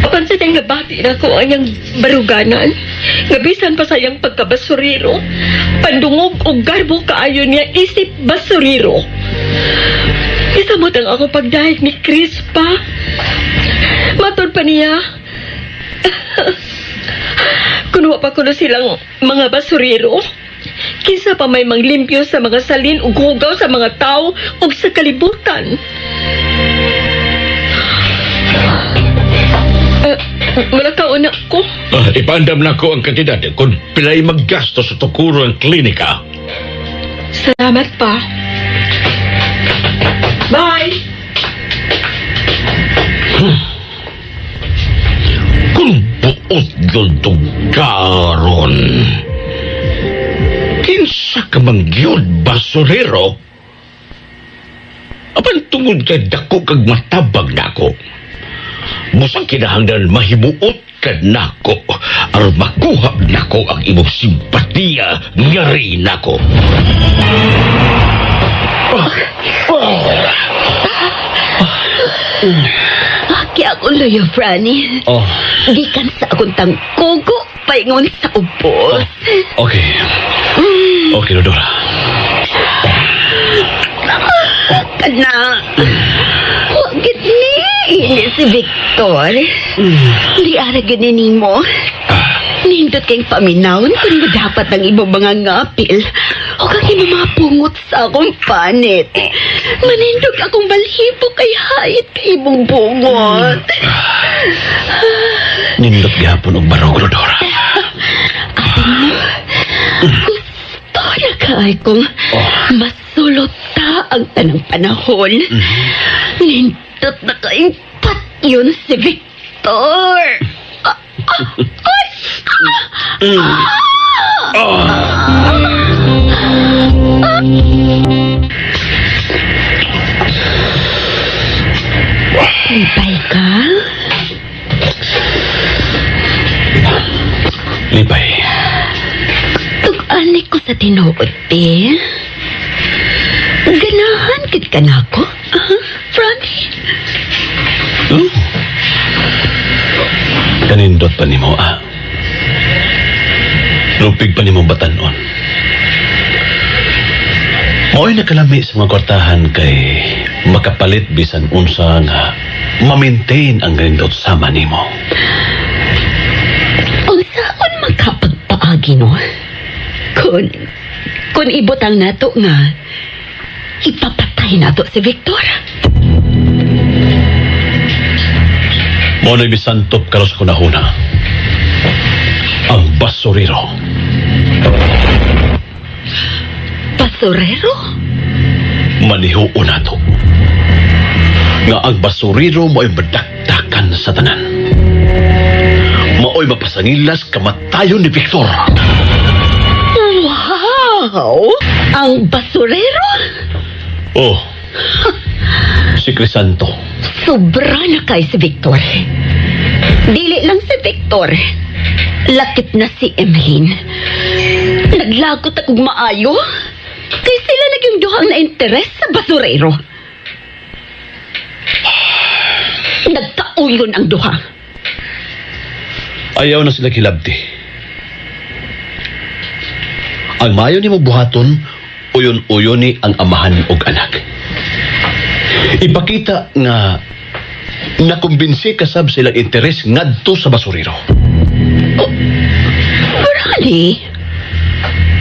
Apan sa niyang nabati na ko ang iyang baruganan, nga bisan pa sa iyang pagkabasurero, pandungog og garbo kaayo niya isip basurero. Isamot ang ako pagdahig ni Chris pa. Matod pa niya. Kuno pa kuno silang mga basurero. Kinsa pa may manglimpyo sa mga salin ug hugaw sa mga tao ug sa kalibutan. Wala ka una ko. Ipaandam na ko ang kantidad kung pilay maggasto sa tukuro ang klinika. Salamat pa. Bye! Kung buot yun karon, kinsa ka man gyud basurero? Apan tungod kay dako kag matabag nako. Busang kinahanglan mahimuot ka nako aron makuha nako ang imong simpatiya ngari nako. Aki ako loyo, Franny. Oh, Gikan sa akong tangkugo, paingon sa ubos. okay. Okay, Rodora. Kana. Wa gid ni ini si Victor. Di ara gid ni nimo. Nindot kayong paminawon kung dapat ang imong mga ngapil o kang imong mga pungot sa akong panit. Manindog akong balhibo kay hayit kay imong bungot. Nindot gihapon og barog, Rodora. Gusto na kay kong masulot ta ang tanang panahon. Nindot na kayong patyon si Victor. Ay! Lipay ka? Lipay. Tug-ani ko sa tinuod, te. Ganahan kit ka na ako, Franny? Oh. Kanindot pa nimo, ah. Lupig pa nimo batanon. Mo'y nakalami sa mga kwartahan kay makapalit bisan unsa nga ma-maintain ang ganindot sama nimo. Unsaon makapagpaagi, no? Kung ibutang nato nga, ipapatay nato si Victor. Mo na'y bisantop karon sa kunahuna. Ang basurero. Basurero? Manihuo nato. Nga ang basurero mo'y madakdakan sa tanan. Mao'y mapasangilas kamatayon ni Victor. Wow! Ang basurero? Oh, si Crisanto. Sobra na kay si Victor. Dili lang si Victor. Lakit na si Emeline. Naglagot akong maayo. Kay sila naging duhang na interes sa basurero. Nagkauyon ang duha. Ayaw na sila kilabti. Ang mayo ni mo buhaton, uyon-uyon ni ang amahan og anak. Ipakita nga nakumbinsi kasab silang interes ngadto sa basurero. Brani,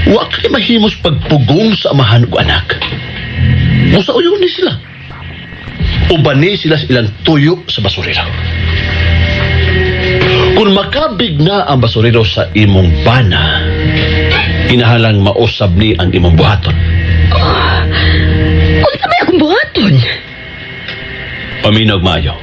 Wa kay mahimos pagpugong sa amahan ug anak. Musa uyon ni sila. Ubani sila sa ilang tuyo sa basurero. Kung makabig na ang basurero sa imong bana, kinahalang mausab ni ang imong buhaton. Unsa may akong buhaton? Paminaw maayo.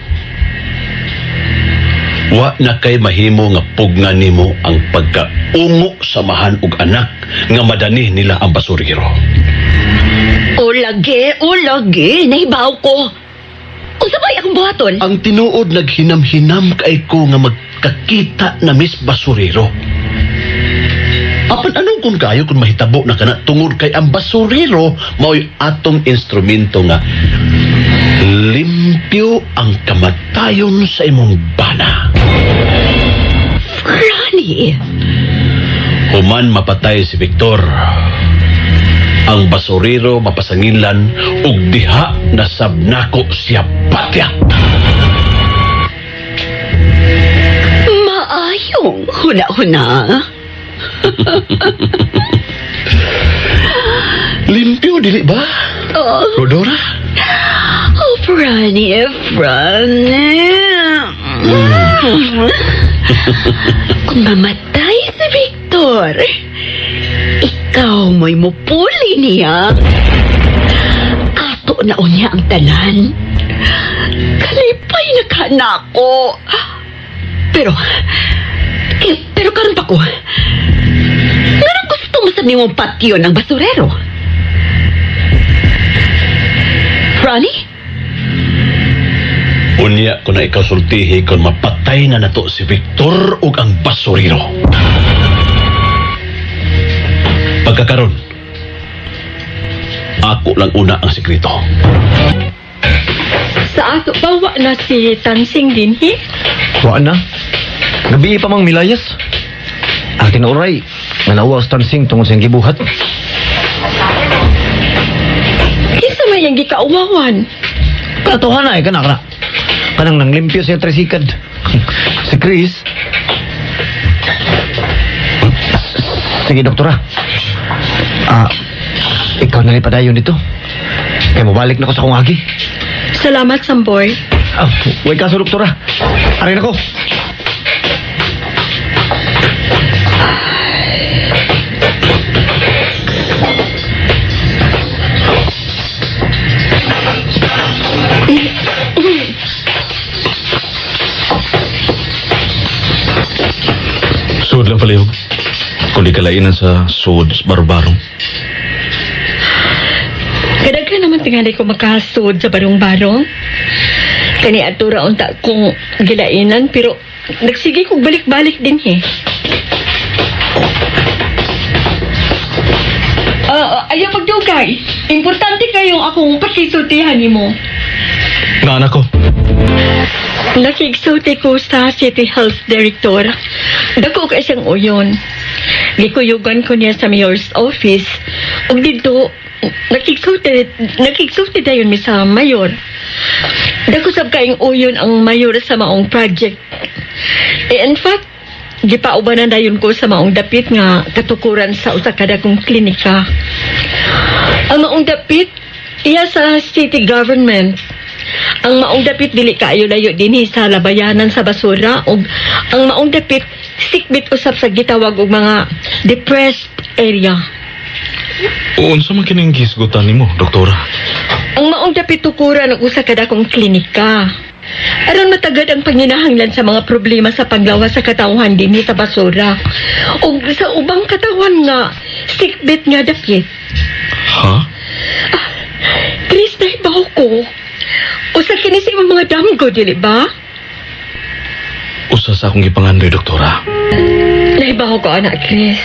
Wa na kay mahimo nga pugna nimo ang pagkaungo sa mahan og anak nga madani nila ang basurero. O lagi, o lagi, nahibaw ko. Unsa may akong buhaton? Ang tinuod naghinam-hinam kay ko nga magkakita na Miss Basurero. Apan anong kung kayo kung mahitabo na kana tungod kay ang basurero mao'y atong instrumento nga limpyo ang kamatayon sa imong bana. Franny! Human mapatay si Victor, ang basurero mapasangilan ug diha na sabnako siya patya. Maayong huna-huna. Limpyo dili ba? Oh. Rodora? Oh, Franny, Franny. Kung mamatay si Victor, ikaw mo'y mupuli niya. Ato na unya ang tanan. Kalipay na ka nako. Pero, eh, pero karon pa ko. Nganong gusto mo sa nimong patio ng basurero? Franny? Unya ko na ikaw sultihi kung mapatay na nato si Victor ug ang basurero. Pagkakaron, ako lang una ang sekreto. Sa ato ba, wa na si Tansing dinhi? Wa na. Gabi pa mang milayas. Akin oray, nga nauwa sa Tansing tungod sa iyang gibuhat. Kinsa may ang gikauwawan? Katuhan na eh, kana kana. Kanang nanglimpyo siya trisikad. Si Chris. Sige, doktora. Ah, ikaw na padayon dito. Kaya mabalik na ko sa akong agi. Salamat, Samboy. Ah, way kaso, doktora. Aray na ko. Suod lang palihog. Kung di kalainan sa suod sa barbarong. Kadaghan naman tingali ko makasud sa barong-barong. Kani atura unta kong gilainan pero nagsige kong balik-balik din eh. Ah, ayaw pagdugay. Importante kayong akong pakisultihan nimo. Nga anak ko. Nakigsulti ko sa City Health Director. Dako kay siyang uyon. Gikuyugan ko niya sa mayor's office. Ug didto nakigsulti dayon mi sa mayor. Dako sab kaayong uyon ang mayor sa maong project. Eh, in fact, gipaubanan dayon ko sa maong dapit nga katukuran sa usa ka dakong klinika. Ang maong dapit iya sa city government. Ang maong dapit dili kaayo layo dinhi sa labayanan sa basura ug ang maong dapit sikbit usab sa gitawag og mga depressed area. Unsa man kining gisgutan nimo, doktora? Ang maong dapit tukuran og usa ka dakong klinika. Aron matagad ang panginahanglan sa mga problema sa panglawas sa katawhan dinhi sa basura ug sa ubang katawan nga sikbit nga dapit. Ha? Chris, nahibaw ko. Usa kini sa imong mga damgo, dili ba? Usa sa akong gipangandoy, doktora. Nahibaw ko, anak Chris.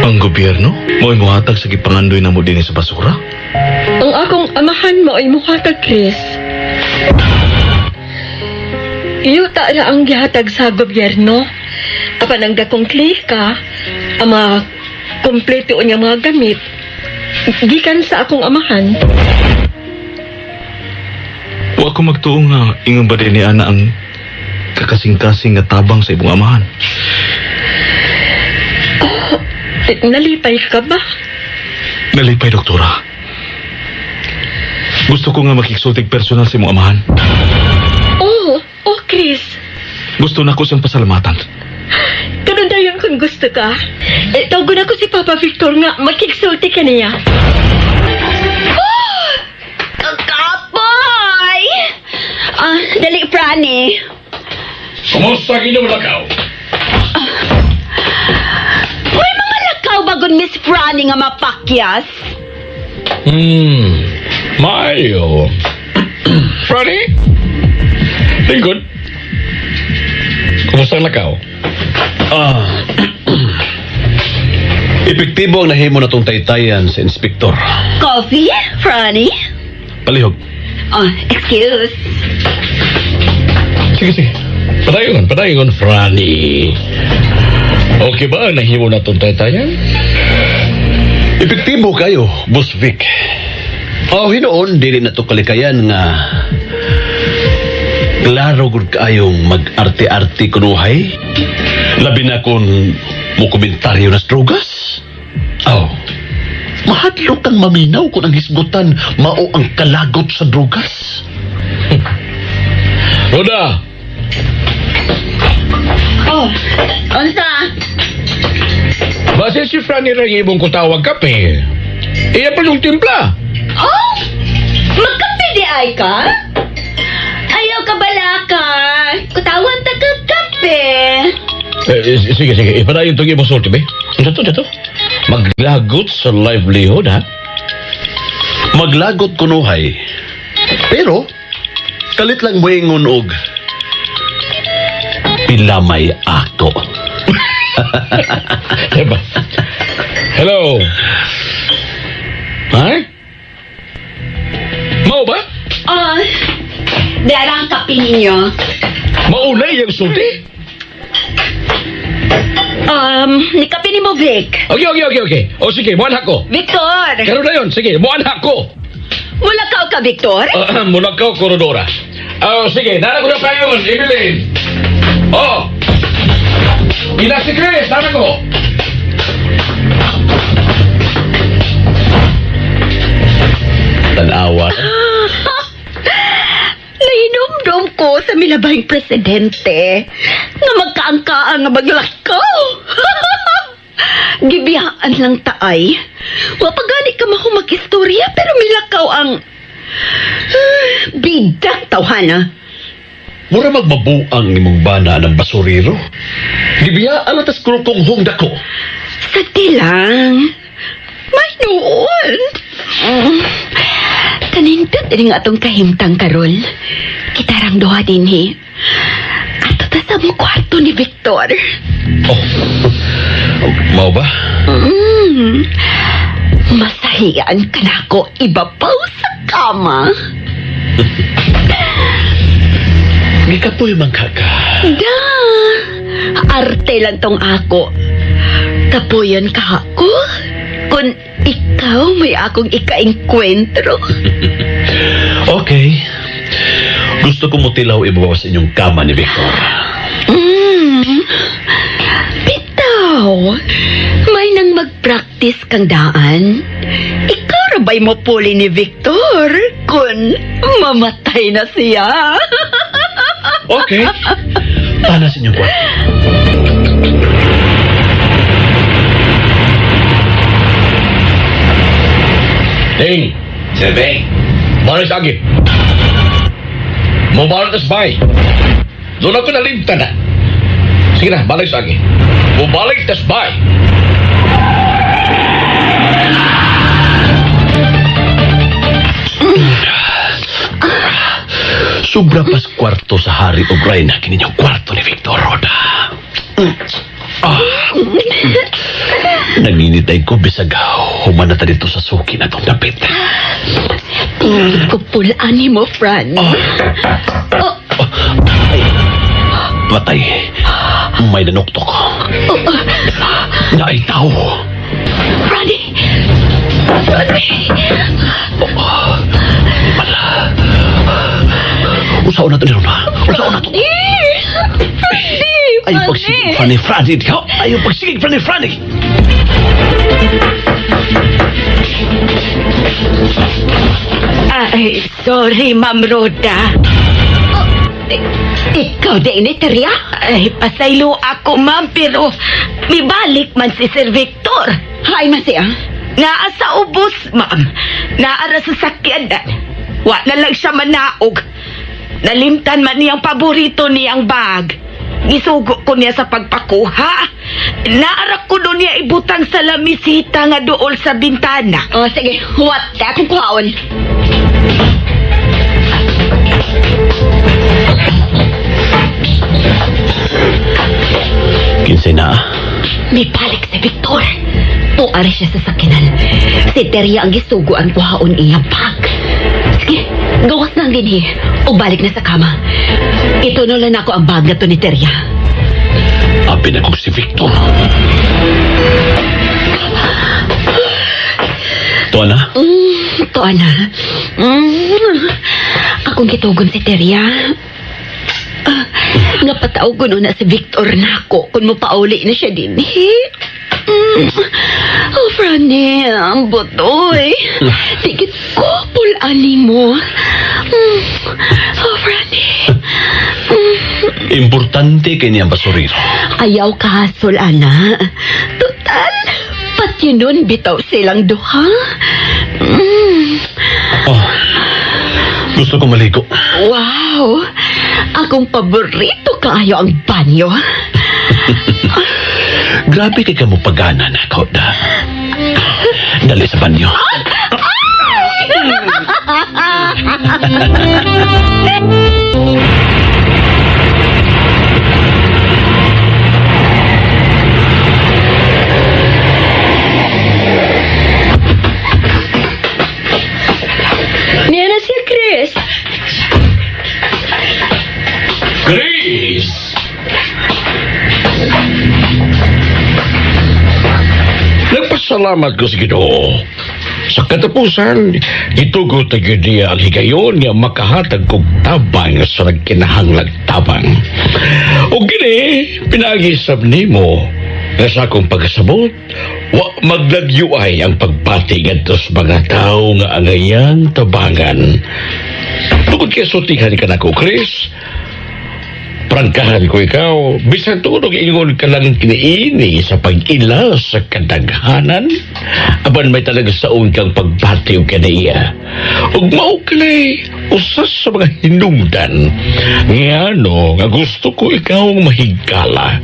Ang gobyerno mo'y muhatag sa gipangandoy namo dinhi sa basura? Ang akong amahan mo ay muhatag, Chris. Yuta ra ang gihatag sa gobyerno. Apan ang dakong klika, ang mga kompleto niya mga gamit, gikan sa akong amahan. Wa ko magtuo nga ingon ba din ni ana ang kakasing-kasing nga tabang sa imong amahan. Oh, nalipay ka ba? Nalipay, doktora. Gusto ko nga makigsultig personal sa imong amahan. Oh, oh, Chris. Gusto na ko siyang pasalamatan. Karon dayon kung gusto ka. Eh, tawgon ako si Papa Victor nga makigsulti ka niya. Oh! Kakapoy! Ah, dali, Prani. Kumusta ginulakaw? Uy, mga lakaw bagon Miss Franny nga mapakyas. Mayo. Franny? Lingkod. Kumusta ang lakaw? Ah. Epektibo ang nahimo na tong taytayan sa inspektor. Coffee, Franny? Palihog. Oh, excuse. Sige, sige. Padayon, padayon, Franny. Okay ba ang nahimo na itong taytayan? Epektibo kayo, Boss Vic. Oh, hinoon, dili na to kalikayan nga klaro gud kaayong mag-arte-arte kunuhay. Labi na kung mo komentaryo na sa drogas. Oh, mahadlok kang maminaw kung ang hisgutan mao ang kalagot sa drogas. Roda! Oh, unsa? Base si Franny ra imong kutawag kape. Iya pa yung timpla. Oh, magkape di ay ka? Ayaw ka balaka. Kutawan ta ka kape. Eh, sige, sige. Ipadayon itong imong sulti, be. Ito, ito, ito. Maglagot sa livelihood, ha? Maglagot kunuhay. Pero, kalit lang moingon og pilamay ako. Diba? Hello? Ha? Mao ba? Oh, dara ang kape ninyo. Maunay yung sulti? Ni kape ni mo, Vic. Okay. O sige, muanha ko. Victor! Karon na yun, sige, muanha ko. Mulakaw ka, Victor? Mulakaw ko, Rodora. Oh, sige, nana ko na payon, Evelyn. Oh! Ina si Chris, nana ko. Tanawa. Nahinumdum ko sa milabahing presidente nga magkaangkaan nga maglakaw. Gibiyaan lang taay. Wa pa gani ka mahumakistorya pero milakaw ang bidang tawhana. Mura magmabuang imong bana ng basurero. Gibiyaan lang tas krukong hong dako. Sagdi lang. May noon. Kanindot ini nga atong kahimtang karol. Kitarang duha dinhi. Ato ta sa mo kwarto ni Victor. Oh. Mao ba? Masahian ka na ako ibabaw sa kama. Gikapoy man ka ka. Da! Arte lang tong ako. Kapuyan ka ako. Kung ikaw may akong ikaengkwentro. Okay. Gusto ko mutilaw ibabaw sa inyong kama ni Victor. Bitaw. May nang mag-practice kang daan. Ikaw ra ba'y mapuli ni Victor kung mamatay na siya? Okay. Tana sa inyong kwarto. Ding! Sebe. Balik sa agi. Mobalik tas bay. Doon ako nalimtan na. Sige na, balik sa agi. Mobalik tas bay. Sobra pas kwarto sa hari o Reyna kini yung kwarto ni Victor Roda. Ah. Nanginitay ko bisag human na ta dito sa suki na tong dapit. Tingin ko pulaan mo, Fran. Oh. Oh. Ay, patay. May nanuktok. Oh. Naay tao. Franny! Franny! Oh. Wala. Usaon na to ni Rona. Usaon na to. Franny! Ayaw pagsigig, Franny, Franny. Ikaw, ayaw pagsigig, Franny, Franny. Ay, sorry, Ma'am Roda. Oh, Ikaw di ni Terya? Ay, pasaylo ako, ma'am, pero mibalik man si Sir Victor. Hay man siya. Naa sa ubos, ma'am. Naara sa sakyanan. Wa na lang siya manaog. Nalimtan man niyang paborito niyang bag. Gisugo ko niya sa pagpakuha. Naara ko doon niya ibutang sa lamisita nga dool sa bintana. Oh, sige. What? Kaya akong kuhaon. Kinsay na? Mibalik si Victor. Tuari siya sa sakinan. Si Terya ang gisugo ang kuhaon iyang bag. Sige, gawas na ang dinhi. O balik na sa kama. Ito na lang ako ang bag na to ni Terya. Abi na kong si Victor. Tuan na? To ana. Akong gitugon si Terya. Ah, nga patawgon na si Victor nako kung mopauli na siya din. Oh, Franny, ang butoy. Tigit ko, pulani mo. Oh, Franny. Importante kay niyang basurero. Ayaw ka hasol, ana. Total, pati nun bitaw silang duha. Oh, gusto ko maligo. Wow! Akong paborito kaayo ang banyo. Grabe kay ka mo pagana na ako da. Dali sa banyo. Niya na siya, Chris. Chris! Nagpasalamat ko sa Ginoo. Sa katapusan, gitugot na gyud niya ang higayon nga makahatag kog tabang sa nagkinahanglag tabang. O gini, pinagisab nimo nga sa akong pagkasabot, wa maglagyuay ang pagbati ngadto sa mga tawo nga angayang tabangan. Tungod kay sultihan ka nako, Chris, prangkahan ko ikaw, bisan tuod ingon ka lang kiniini sa pag-ila sa kadaghanan, apan may talaga saon kang pagbati og kaniya. Ug mao kanay usa sa mga hinungdan ngano nga gusto ko ikaw ang mahigala.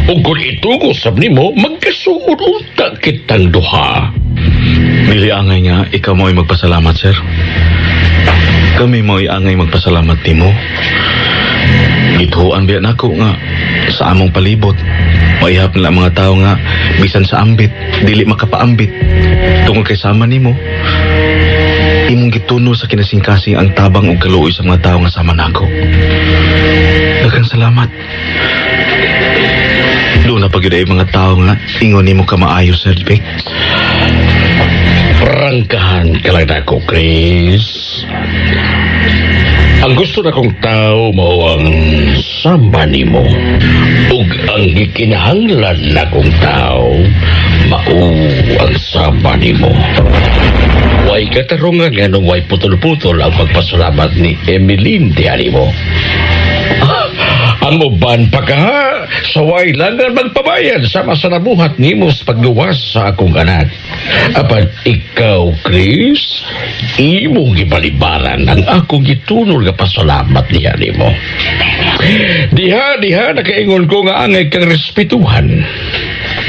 Ug kung itugo sab nimo, magkasuod unta kitang duha. Dili angay nga, ikaw mo'y magpasalamat, sir. Kami mo'y angay magpasalamat nimo. Gituan biya nako nga sa among palibot. Maihap nila ang mga tao nga bisan sa ambit, dili makapaambit. Tungod kay sama nimo, imong gituno sa kinasingkasing ang tabang ug kaluoy sa mga tao nga sama nako. Daghang salamat. Doon na pag ay mga tao nga ingon nimo ka maayo, Sir Vic. Prangkahan ka lang nako, Chris. Ang gusto na kong tao mao ang sama nimo. Ug ang gikinahanglan na kong tao mao ang sama nimo. Way katarungan nganong way putol-putol ang pagpasalamat ni Emeline diha nimo. Ang uban pa ka ha, sa way langan magpabayad sama sa nabuhat nimo sa pagluwas sa akong anak. Apan ikaw, Chris, imong gibalibaran ang akong gitunol nga pasalamat diha nimo. Diha, diha, nakaingon ko nga angay kang respetuhan.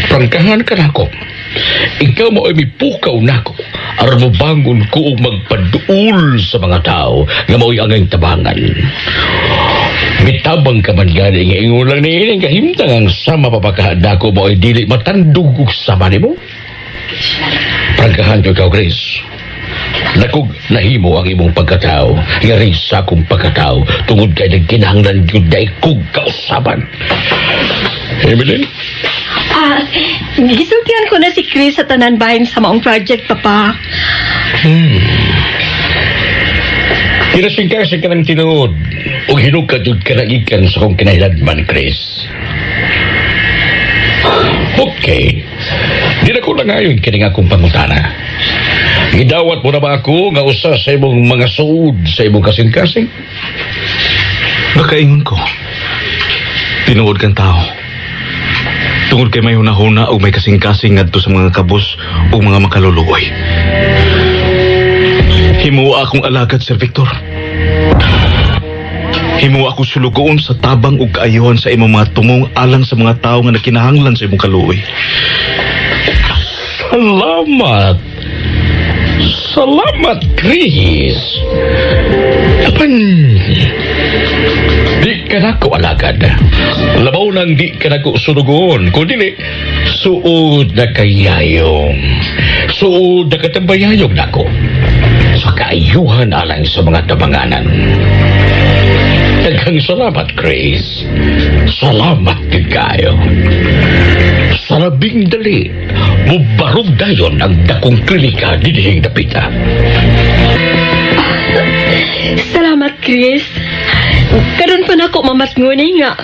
Prangkahan ka nako. Ikaw mo ay mipukaw nako aron mo bangon ko og magpaduol sa mga tao nga mao'y angay tabangan. Mitabang ka man gani nga ingon lang niini kahimtang ang sama papakahada ko mo ay dili matandog og sama nimo. Prangkahan ko ikaw, Chris. Nakog nahimo ang imong pagkatao, nga rin sa akong pagkatao, tungod kay nagkinahanglan gyud na ikog kausaban. Emeline? Ah, gisultihan ko na si Chris sa tanan bahin sa maong project, Papa. Kinasingkasing ka ng tinuod, ug hinug ka jud ka nagikan sa kong kinahiladman, Chris. Okay. Di na ko na ngayon kining akong pangutana. Gidawat mo na ba ako nga usa sa imong mga suod sa imong kasing-kasing? Nakaingon ko. Tinuod kang tao. Tungod kay may hunahuna o may kasing-kasing ngadto sa mga kabus o mga makaluluoy. Himuha akong alagad, Sir Victor. Himuha akong sulugoon sa tabang ug kaayuhan sa imong mga tumong alang sa mga tawo nga nakinahanglan sa imong kaluoy. Salamat. Salamat, Chris. Apan, di ka nako alagad. Labaw nang di ka nako sulugoon. Kung dili, suod na kayayong. Suod na katambayayong nako. Sa kaayuhan alang sa mga tabanganan. Daghang salamat, Chris. Salamat gid kayo. Sa labing dali, mubarog dayon ang dakong klinika dinhing dapita. Salamat, Chris. Karon pa nako mamatnguni nga.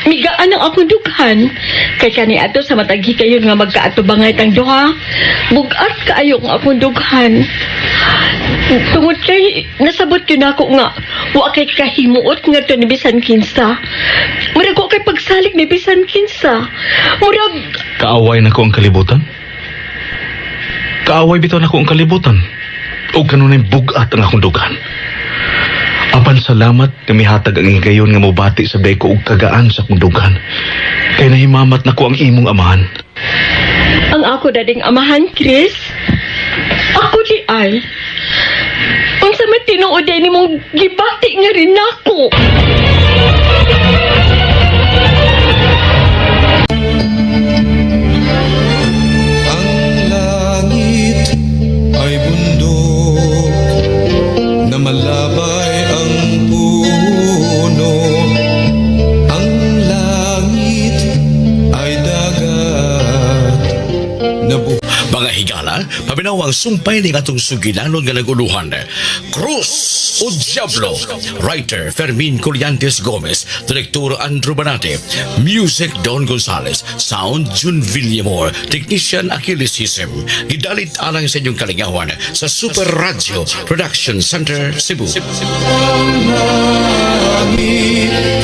Migaan ang akong dughan. Kay kani ato sa matag kayon nga magkaatubangay tang duha. Bugat kaayo ang akong dughan. Tungod kay nasabot yun ako nga wa kay kahimuot nga to ni bisan kinsa. Murag wa kay pagsalig ni bisan kinsa. Murag Kaaway na ko ang kalibutan? Kaaway bitaw nako ang kalibutan. O kanunay bugat ang akong dughan. Apan salamat nga mihatag ang higayon nga mobati sa beko og kagaan sa akong dughan. Kay nahimamat nako ang imong amahan. Ang ako dading amahan, Chris. Ako di ay. Unsa man tinuod ay nimong gibati nga rin nako. Ang langit ay bundok na malabay ang puno. Ang langit ay dagat na Mga higala, paminaw ang sumpay ni atong sugilanon nga naguluhan. Krus o Diablo. Writer Fermin Collantes Gomez, Director Andrew Banate, Music Don Gonzales, Sound Jun Villamor, Technician Achilles Hisem. Gidalit alang sa inyong kalingawan sa Super Radio Production Center, Cebu. Langit.